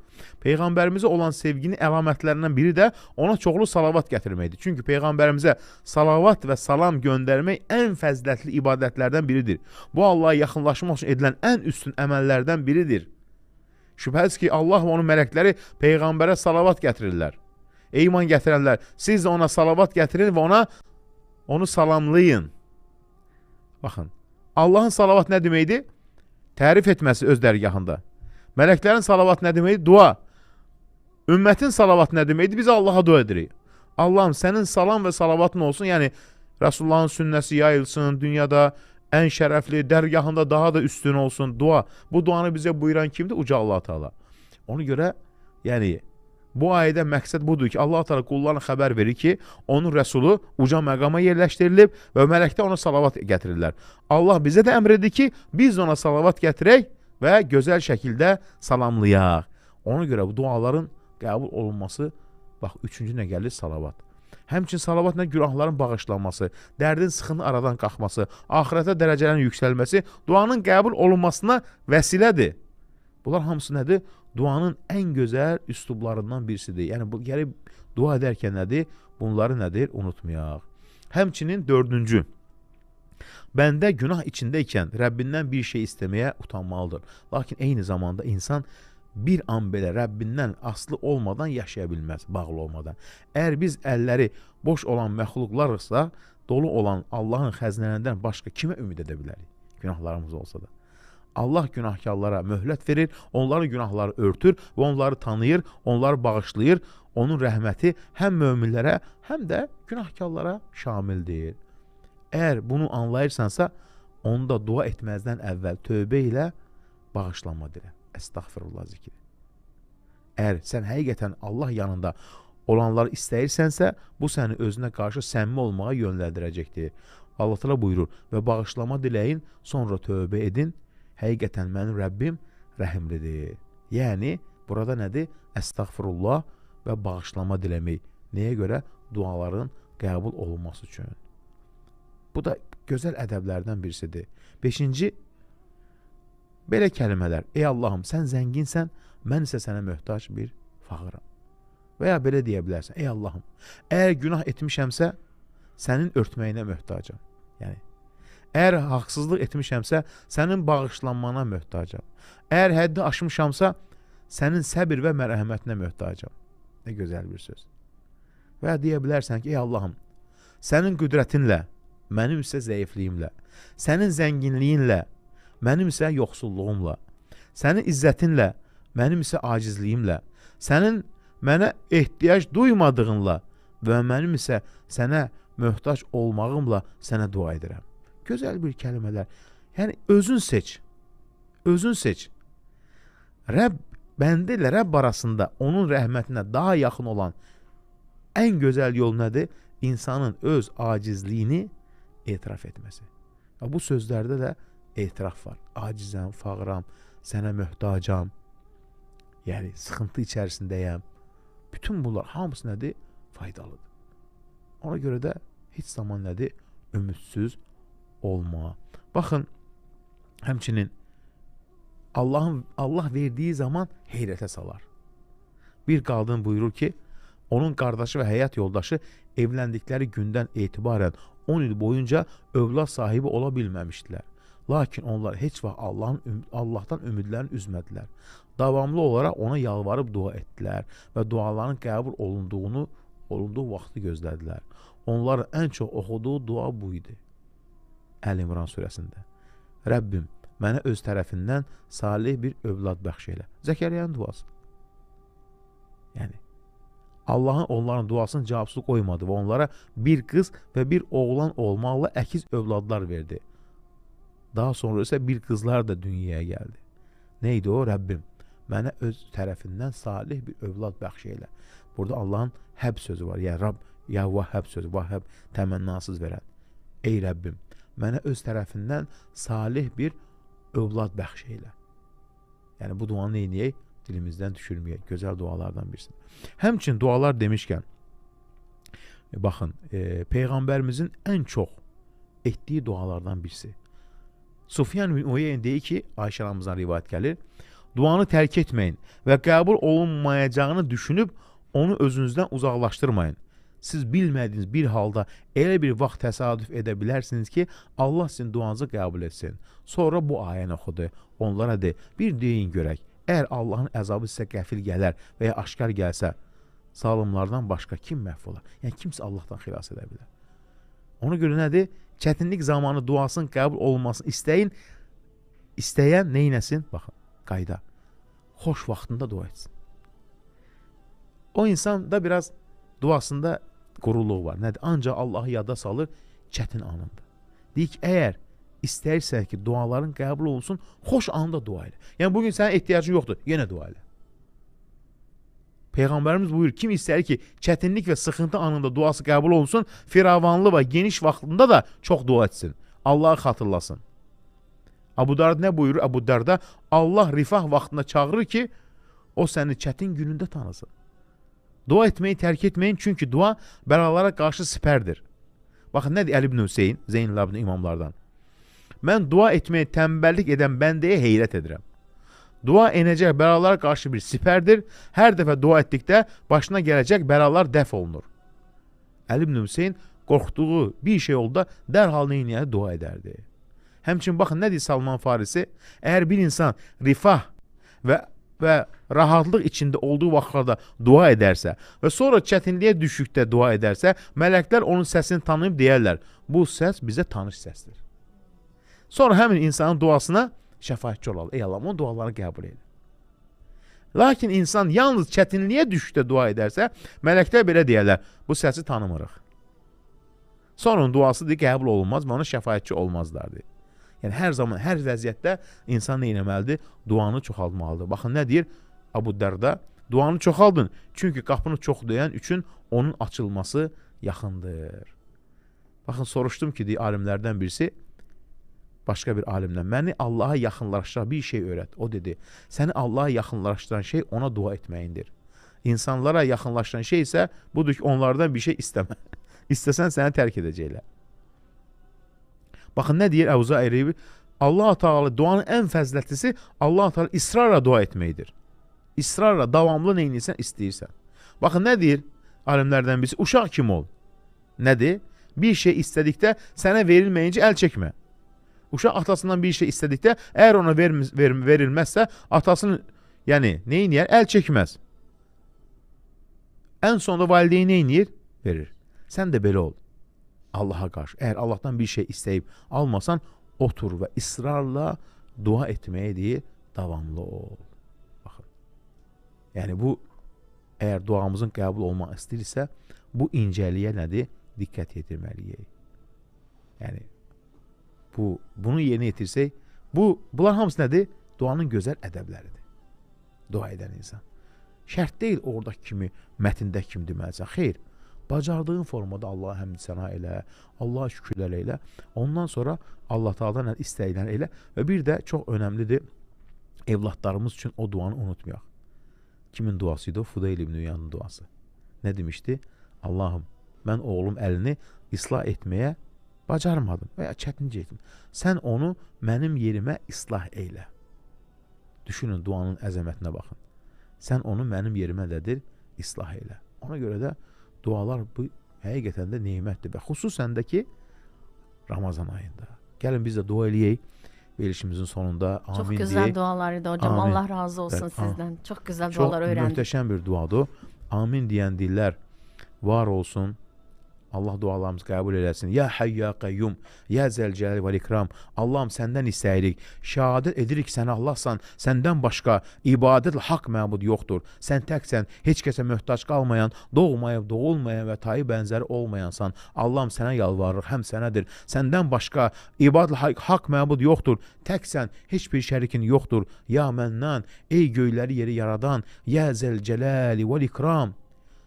Peyğəmbərimizə olan sevginin əlamətlərindən biri də ona çoxlu salavat gətirməkdir. Çünki Peyğəmbərimizə salavat və salam göndərmək ən fəzilətli ibadətlərdən biridir. Bu, Allaha yaxınlaşmaq üçün edilən ən üstün əməllərdən biridir. Şübhəsiz ki, Allah və onun mələkləri Peyğəmbərə salavat gətirirlər. Ey iman gətirənlər, siz də ona salavat gətirin və onu salamlayın. Baxın, Allahın salavat nə deməkdir? Tərif etməsi öz dərgahında. Mələklərin salavat nə deməkdir? Dua. Ümmətin salavat nə deməkdir? Biz Allaha dua edirik. Allahım, sənin salam və salavatın olsun. Yəni, Rəsulullahın sünnəsi yayılsın, dünyada ən şərəfli, dərgahında daha da üstün olsun. Dua. Bu duanı bizə buyuran kimdir? Uca Allah Teala. Ona görə, yəni, bu ayədə məqsəd budur ki, Allah Teala qullarına xəbər verir ki, onun Rəsulu uca məqama yerləşdirilib və mələkdə ona salavat gətirirlər. Allah bizə də əmr edir ki, biz ona salavat gətirək və gözəl şəkildə salamlayaq. Ona görə bu duaların qəbul olunması, bax, üçüncü nə gəlir? Salavat. Həmçinin salavat nə? Günahların bağışlanması, dərdin sıxıntının aradan qalxması, axirətə dərəcələrin yüksəlməsi duanın qəbul olunmasına vəsilədir. Bunlar hamısı nədir? Duanın ən gözəl üslublarından birisidir. Yəni, bu, gəlib dua edərkən nədir? Bunları nədir? Unutmayaq. Həmçinin dördüncü, bəndə günah içindəykən Rəbbindən bir şey istəməyə utanmalıdır. Lakin eyni zamanda insan bir an belə Rəbbindən asılı olmadan yaşaya bilməz, bağlı olmadan. Əgər biz əlləri boş olan məxluqlarıqsa, dolu olan Allahın xəzinələrindən başqa kimə ümid edə bilərik? Günahlarımız olsa da. Allah günahkarlara möhlət verir, onların günahları örtür və onları tanıyır, onları bağışlayır. Onun rəhməti həm möminlərə, həm də günahkarlara şamildir. Əgər bunu anlayırsansa, onu da dua etməzdən əvvəl tövbə ilə bağışlanma dilə. Əstəğfirullah zikri. Əgər sən həqiqətən Allah yanında olanları istəyirsənsə, bu səni özünə qarşı səmimi olmağa yönləndirəcəkdir. Allah Teala buyurur və bağışlama diləyin, sonra tövbə edin. Həqiqətən mənim Rəbbim rəhimlidir. Yəni, burada nədir? Əstəğfirullah və bağışlama diləmək. Nəyə görə? Duaların qəbul olunması üçün. Bu da gözəl ədəblərdən birisidir. Beşinci, belə kəlmələr. Ey Allahım, sən zənginsən, mən isə sənə möhtac bir fağıram. Və ya belə deyə bilərsən. Ey Allahım, əgər günah etmişəmsə, sənin örtməyinə möhtacam. Yəni, əgər haqsızlıq etmişəmsə, sənin bağışlanmana möhtacam. Əgər həddi aşmışamsa, sənin səbir və mərhəmətinə möhtacam. Nə gözəl bir söz. Və ya deyə bilərsən ki, ey Allahım, sənin qüdrətinlə, mənim isə zəifliyimlə, sənin zənginliyinlə, mənim isə yoxsulluğumla, sənin izzətinlə, mənim isə acizliyimlə, sənin Mənə ehtiyac duymadığınla və mənim isə sənə möhtac olmağımla sənə dua edirəm. Gözəl bir kəlmələr. Yəni, özün seç. Özün seç. Rəbb, bəndə ilə Rəbb arasında onun rəhmətinə daha yaxın olan ən gözəl yol nədir? İnsanın öz acizliyini etiraf etməsi. Bu sözlərdə də etiraf var. Acizəm, fağıram, sənə möhtacam, yəni sıxıntı içərisindəyəm. Bütün bunlar hamısı nədir? Faydalıdır. Ona görə də heç zaman nədir? Ümidsiz olma. Baxın, həmçinin Allah verdiyi zaman heyrətə salar. Bir qadın buyurur ki, onun qardaşı və həyat yoldaşı evləndikləri gündən etibarən 10 il boyunca övlad sahibi ola bilməmişdilər. Lakin onlar heç vaxt Allahdan ümidlərini üzmədilər. Davamlı olaraq ona yalvarıb dua etdilər və duaların qəbul olunduğu vaxtı gözlədilər. Onların ən çox oxuduğu dua bu idi. Əl-İmran surəsində. Rəbbim, mənə öz tərəfindən salih bir övlad bəxş elə. Zəkəriyanın duası. Yəni, Allahın onların duasını cavabsız qoymadı və onlara bir qız və bir oğlan olmaqla əkiz övladlar verdi. Daha sonra isə bir qızlar da dünyaya gəldi. Nə idi o? Rəbbim, mənə öz tərəfindən salih bir övlad bəxş elə. Burada Allahın həb sözü var. Yəni, Rəbb, ya Vahhab sözü, Vahhab təmənnasız verən. Ey Rəbbim, mənə öz tərəfindən salih bir övlad bəxş elə. Yəni, bu duanı neyniyək? Dilimizdən düşürməyək. Gözəl dualardan birisi. Həmçinin dualar demişkən, baxın, Peyğəmbərimizin ən çox etdiyi dualardan birisi. Sufyan bin Uyeyne deyir ki, Ayşə anamızdan rivayət gəlir, duanı tərk etməyin və qəbul olunmayacağını düşünüb onu özünüzdən uzaqlaşdırmayın. Siz bilmədiyiniz bir halda elə bir vaxt təsadüf edə bilərsiniz ki, Allah sizin duanızı qəbul etsin. Sonra bu ayəni oxudu. Onlara de, bir deyin görək, əgər Allahın əzabı sizə qəfil gələr və ya aşkar gəlsə, zalimlardan başqa kim məhv olar? Yəni, kimsə Allahdan xilas edə bilər. Ona görə nədir? Çətinlik zamanı duasının qəbul olunmasını istəyən neynəsin? Baxın, qayda. Xoş vaxtında dua etsin. O insanda biraz duasında quruluq var. Nədir? Ancaq Allahı yada salır çətin anında. Deyir ki, əgər istəyirsən ki, duaların qəbul olunsun, xoş anında dua elə. Yəni, bugün sənin ehtiyacın yoxdur, yenə dua elə. Peyğəmbərimiz buyurur, kim istəyir ki, çətinlik və sıxıntı anında duası qəbul olunsun, firavanlı və geniş vaxtında da çox dua etsin. Allahı xatırlasın. Əbu Darda nə buyurur? Əbu Darda, Allah rifah vaxtında çağırır ki, o səni çətin günündə tanısın. Dua etməyi tərk etməyin, çünki dua bəlalara qarşı sipərdir. Baxın, nədir Əli ibn Hüseyin, Zeynəlabidin imamlardan? Mən dua etməyi tənbəllik edən bəndəyə heyrət edirəm. Dua enəcək bəlalara qarşı bir sipərdir. Hər dəfə dua etdikdə başına gələcək bəlalar dəf olunur. Əli ibn Hüseyin qorxduğu bir şey oldu da dərhal neynəyəni dua edərdi. Həmçinin baxın, nə deyir Salman Farisi? Əgər bir insan rifah və rahatlıq içində olduğu vaxtlarda dua edərsə və sonra çətinliyə düşükdə dua edərsə, mələklər onun səsini tanıyıb deyərlər, bu səs bizə tanış səsdir. Sonra həmin insanın duasına şəfaətçi olalım. Ey Allahım, onun dualarını qəbul elə. Lakin insan yalnız çətinliyə düşükdə dua edərsə, mələklər belə deyərlər, bu səsi tanımırıq. Sonra onun duası deyir, qəbul olunmaz və ona şəfaətçi olmazlar deyir. Yəni, hər zaman, hər vəziyyətdə insan nə etməlidir? Duanı çoxaltmalıdır. Baxın, nə deyir Əbu Dərda? Duanı çoxaldın, çünki qapını çox döyən üçün onun açılması yaxındır. Baxın, soruşdum ki, deyir, alimlərdən birisi, başqa bir alimdən, məni Allaha yaxınlaşdıran bir şey öyrət. O dedi, səni Allaha yaxınlaşdıran şey ona dua etməyindir. İnsanlara yaxınlaşdıran şey isə budur ki, onlardan bir şey istəmə. İstəsən səni tərk edəcəklər. Baxın, nə deyir Əvza Əyribi? Allah-u Teala duanın ən fəzilətlisi Allah-u Teala israrla dua etməkdir. İsrarla, davamlı nə edirsən, istəyirsən. Baxın, nə deyir alimlərdən birisi? Uşaq kim ol? Nədir? Bir şey istədikdə sənə verilməyincə əl çəkmə. Uşaq atasından bir şey istədikdə, əgər ona verilməzsə, atasının, yəni, nə eləyər? Əl çəkməz. Ən sonunda valideyn nə eləyir? Verir. Sən də belə ol. Allaha qarşı. Əgər Allahdan bir şey istəyib almasan, otur və israrla dua etməyə deyir, davamlı ol. Baxın. Yəni bu, Əgər duamızın qəbul olmaq istəyirsə, bu incəliyə nədir? Diqqət yetirməliyik. Yəni, bunu yerinə yetirsək, bunlar hamısı nədir? Duanın gözəl ədəbləridir. Dua edən insan. Şərt deyil oradakı kimi, mətndəki kimi deməlisən. Xeyr, bacardığın formada Allaha həmd səna elə, Allaha şükürlər elə. Ondan sonra Allah Taala'dan istəklərini elə. Və bir də çox önəmlidir, evladlarımız üçün o duanı unutmayaq. Kimin duası idi o? Fudayl ibn İyadın duası. Nə demişdi? Allahım, mən oğlum əlini islah etməyə bacarmadım və ya çətin etdim. Sən onu mənim yerimə islah eylə. Düşünün, duanın əzəmətinə baxın. Sən onu mənim yerimə nədir? İslah eylə. Ona görə də dualar bu həqiqətən də nemətdir və xüsusən də ki, Ramazan ayında. Gəlin biz də dua eləyək verilişimizin sonunda. Amin. Çox gözəl dualar idi hocam. Amin. Allah razı olsun sizdən. Çox gözəl dualar öyrəndik. Çox möhtəşəm bir duadır. Amin deyən dillər var olsun. Allah dualarımızı qəbul eləsin. Ya Hayy ya Qayyum, ya Zəlcəlal vəl İkram. Allahım səndən istəyirik. Şəhadət edirik sən Allahsan. Səndən başqa ibadət haqq məbud yoxdur. Sən təksən, heç kəsə möhtac qalmayan, doğmayıb, doğulmayan və tayı bənzəri olmayansan. Allahım sənə yalvarırıq, həm sənədir. Səndən başqa ibadət haqq məbud yoxdur. Təksən, heç bir şərikin yoxdur. Ya Mənnan, ey göyləri yeri yaradan, ya Zəlcəlal vəl İkram.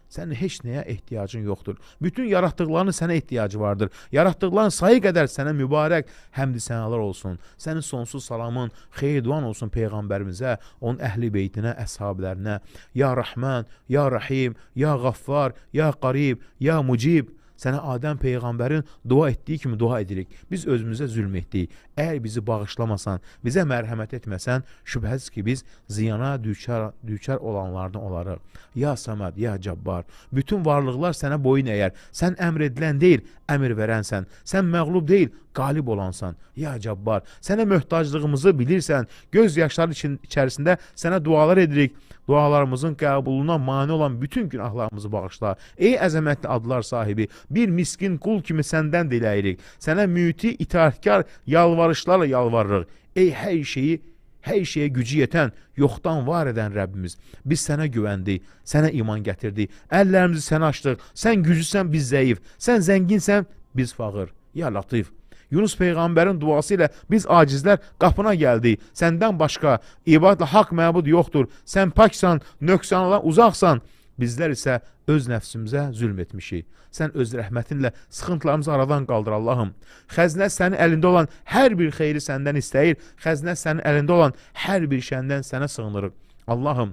Sənin heç nəyə ehtiyacın yoxdur. Bütün yaratdıqlarının sənə ehtiyacı vardır. Yaratdıqların sayı qədər sənə mübarək həmd-i sənalar olsun. Sənin sonsuz salamın, xeyir duan olsun Peyğəmbərimizə, onun əhli beytinə, əshablərinə. Ya Rəhman, ya Rəhim, ya Qaffar, ya Qarib, ya Mucib. Sənə Adəm Peyğəmbərin dua etdiyi kimi dua edirik. Biz özümüzə zülm etdik. Əgər bizi bağışlamasan, bizə mərhəmət etməsən, şübhəsiz ki, biz ziyana düçar olanlardan olarıq. Ya Samad, ya Cabbar, bütün varlıqlar sənə boyun əyər. Sən əmr edilən deyil, əmr verənsən. Sən məğlub deyil, qalib olansan. Ya Cabbar, sənə möhtaclığımızı bilirsən. Göz yaşları içərisində sənə dualar edirik. Dualarımızın qəbuluna mane olan bütün günahlarımızı bağışla. Ey əzəmətli adlar sahibi, bir miskin qul kimi səndən diləyirik. Sənə müti, itaatkar yalvarışlarla yalvarırıq. Ey hər şeyə gücü yetən, yoxdan var edən Rəbbimiz, biz sənə güvəndik, sənə iman gətirdik, əllərimizi sənə açdıq. Sən güclüsən, biz zəif, sən zənginsən, biz fağır. Ya Latif, Yunus Peyğəmbərin duası ilə biz acizlər qapına gəldik. Səndən başqa ibadətlə haqq məbud yoxdur. Sən paksan, nöqsanlardan uzaqsan. Bizlər isə öz nəfsimizə zülm etmişik. Sən öz rəhmətinlə sıxıntılarımızı aradan qaldır Allahım. Xəzinə sənin əlində olan hər bir xeyri səndən istəyir. Xəzinə sənin əlində olan hər bir şəndən sənə sığınırıq. Allahım,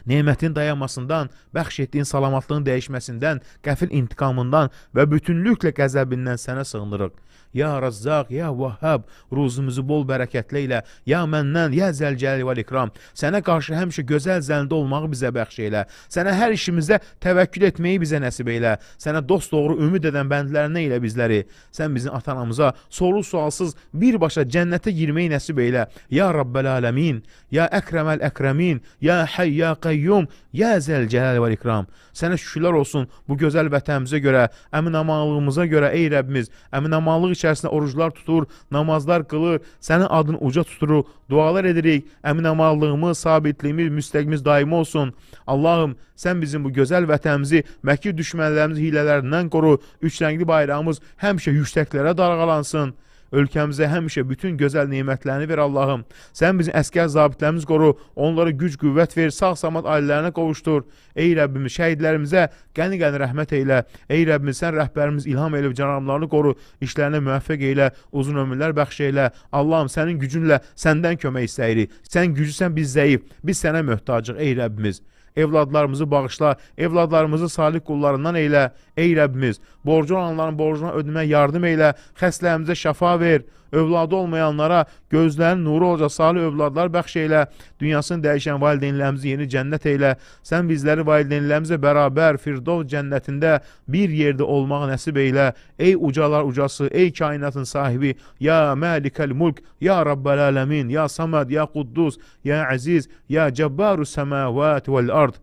nemətin dayanmasından, bəxş etdiyin salamatlığın dəyişməsindən, qəfil intiqamından və bütünlüklə qəzəbindən sənə sığınırıq. Ya Razzaq, ya Vahhab, ruzumuzu bol bərəkətli elə. Ya Mənnan, ya Zəlcəlal vəl İkram. Sənə qarşı həmişə gözəl zəndə olmağı bizə bəxş elə. Sənə hər işimizdə təvəkkül etməyi bizə nəsib elə. Sənə dost doğru ümid edən bəndlərinə elə bizləri. Sən bizim ata-anamıza soru-sualsız birbaşa cənnətə girməyi nəsib elə. Ya Rabbəl aləmin, ya Əkrəməl əkrəmin, ya Hayy ya Qayyum, ya Zəlcəlal vəl İkram. Sənə şükürlər olsun bu gözəl vətənimizə görə, əmin-amanlığımıza görə ey Rəbbimiz. Əmin-amanlıq içərisində oruclar tutur, namazlar qılır, sənin adını uca tuturuq, dualar edirik. Əmin-amanlığımız, sabitliyimiz, müstəqimiz daimi olsun. Allahım, sən bizim bu gözəl vətənimizi məkir düşmənlərimizin hilələrindən qoru. Üç rəngli bayrağımız həmişə yüksəklərə dalğalansın. Ölkəmizə həmişə bütün gözəl nemətlərini ver Allahım. Sən bizim əskər zabitlərimizi qoru, onlara güc qüvvət ver, sağ-salamat ailələrinə qovuşdur. Ey Rəbbimiz, şəhidlərimizə qəni-qəni rəhmət eylə. Ey Rəbbimiz, sən rəhbərimiz İlham Əliyev cənablarını qoru, işlərinə müvəffəq eylə, uzun ömürlər bəxş eylə. Allahım, sənin gücünlə səndən kömək istəyirik. Sən güclüsən, biz zəif, biz sənə möhtacıq ey Rəbbimiz. Evladlarımızı bağışla, evladlarımızı salih qullarından eylə. Ey Rəbbimiz, borcu olanların borcuna ödəməyə yardım eylə, xəstələrimizə şəfa ver, övladı olmayanlara gözlərinin nuru olacaq salih övladlar bəxş eylə, dünyasını dəyişən valideynlərimizi yeni cənnət eylə. Sən bizləri valideynlərimizlə bərabər Firdovs cənnətində bir yerdə olmağı nəsib eylə. Ey ucalar ucası, ey kainatın sahibi, ya Məlikəl Mulk, ya Rabbəl Aləmin, ya Samad, ya Quddus, ya Əziz, ya Cəbbarus Səməvat vəl Ard.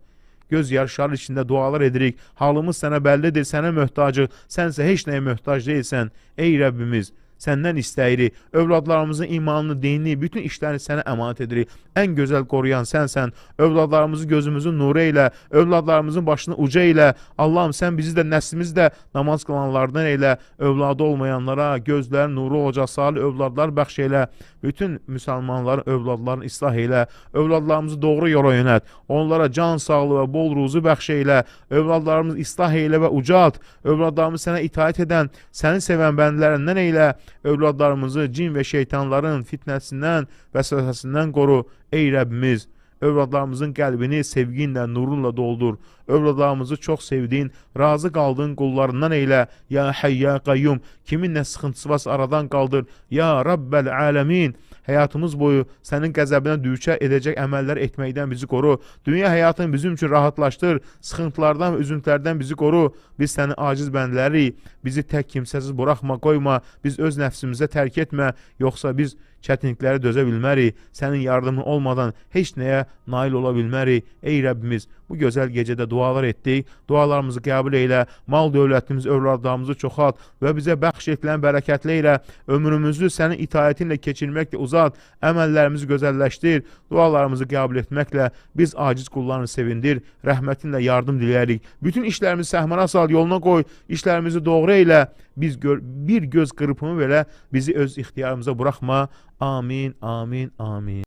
Göz yaşları içində dualar edirik. Halımız sənə bəllidir, sənə möhtacıq. Sən isə heç nəyə möhtac deyilsən. Ey Rəbbimiz, Səndən istəyirik. Övladlarımızın imanını, dinini, bütün işlərini sənə əmanət edirik. Ən gözəl qoruyan sənsən. Övladlarımızı gözümüzün nuru eylə. Övladlarımızın başını uca eylə. Allahım sən bizi də, nəslimizi də namaz qılanlardan eylə. Övladı olmayanlara gözlərin nuru olacaq salih övladlar bəxş eylə. Bütün müsəlmanların övladlarını islah eylə. Övladlarımızı doğru yola yönəlt. Onlara can sağlığı və bol ruzu bəxş eylə. Övladlarımızı islah eylə və ucalt. Övladlarımızı sənə itaət edən, səni sevən bəndələrindən eylə. Övladlarımızı cin və şeytanların fitnəsindən, vəsvəsəsindən qoru. Ey Rəbbimiz, övladlarımızın qəlbini sevginlə, nurunla doldur. Övladlarımızı çox sevdiyin, razı qaldığın qullarından eylə. Ya Həyy, ya Qayyum, kimin nə sıxıntısı varsa aradan qaldır. Ya Rabbəl aləmin, həyatımız boyu sənin qəzəbinə düçar edəcək əməllər etməkdən bizi qoru. Dünya həyatını bizim üçün rahatlaşdır. Sıxıntılardan və üzüntülərdən bizi qoru. Biz sənin aciz bəndləriyik. Bizi tək kimsəsiz buraxma, qoyma. Biz öz nəfsimizə tərk etmə. Yoxsa biz çətinliklərə dözə bilmərik. Sənin yardımın olmadan heç nəyə nail ola bilmərik. Ey Rəbbimiz, bu gözəl gecədə dualar etdik. Dualarımızı qəbul eylə. Mal dövlətimizi, övladlarımızı çoxalt və bizə bəxş edilən bərəkətli eylə. Ömrümüzü sənin itaətinlə keçirməklə uzat. Əməllərimizi gözəlləşdir. Dualarımızı qəbul etməklə biz aciz qullarını sevindir. Rəhmətinlə yardım diləyərik. Bütün işlərimizi səhmana sal, yoluna qoy. İşlərimizi doğru eylə. Biz bir göz qırpımı belə bizi öz ixtiyarımıza buraxma. Amin, amin, amin.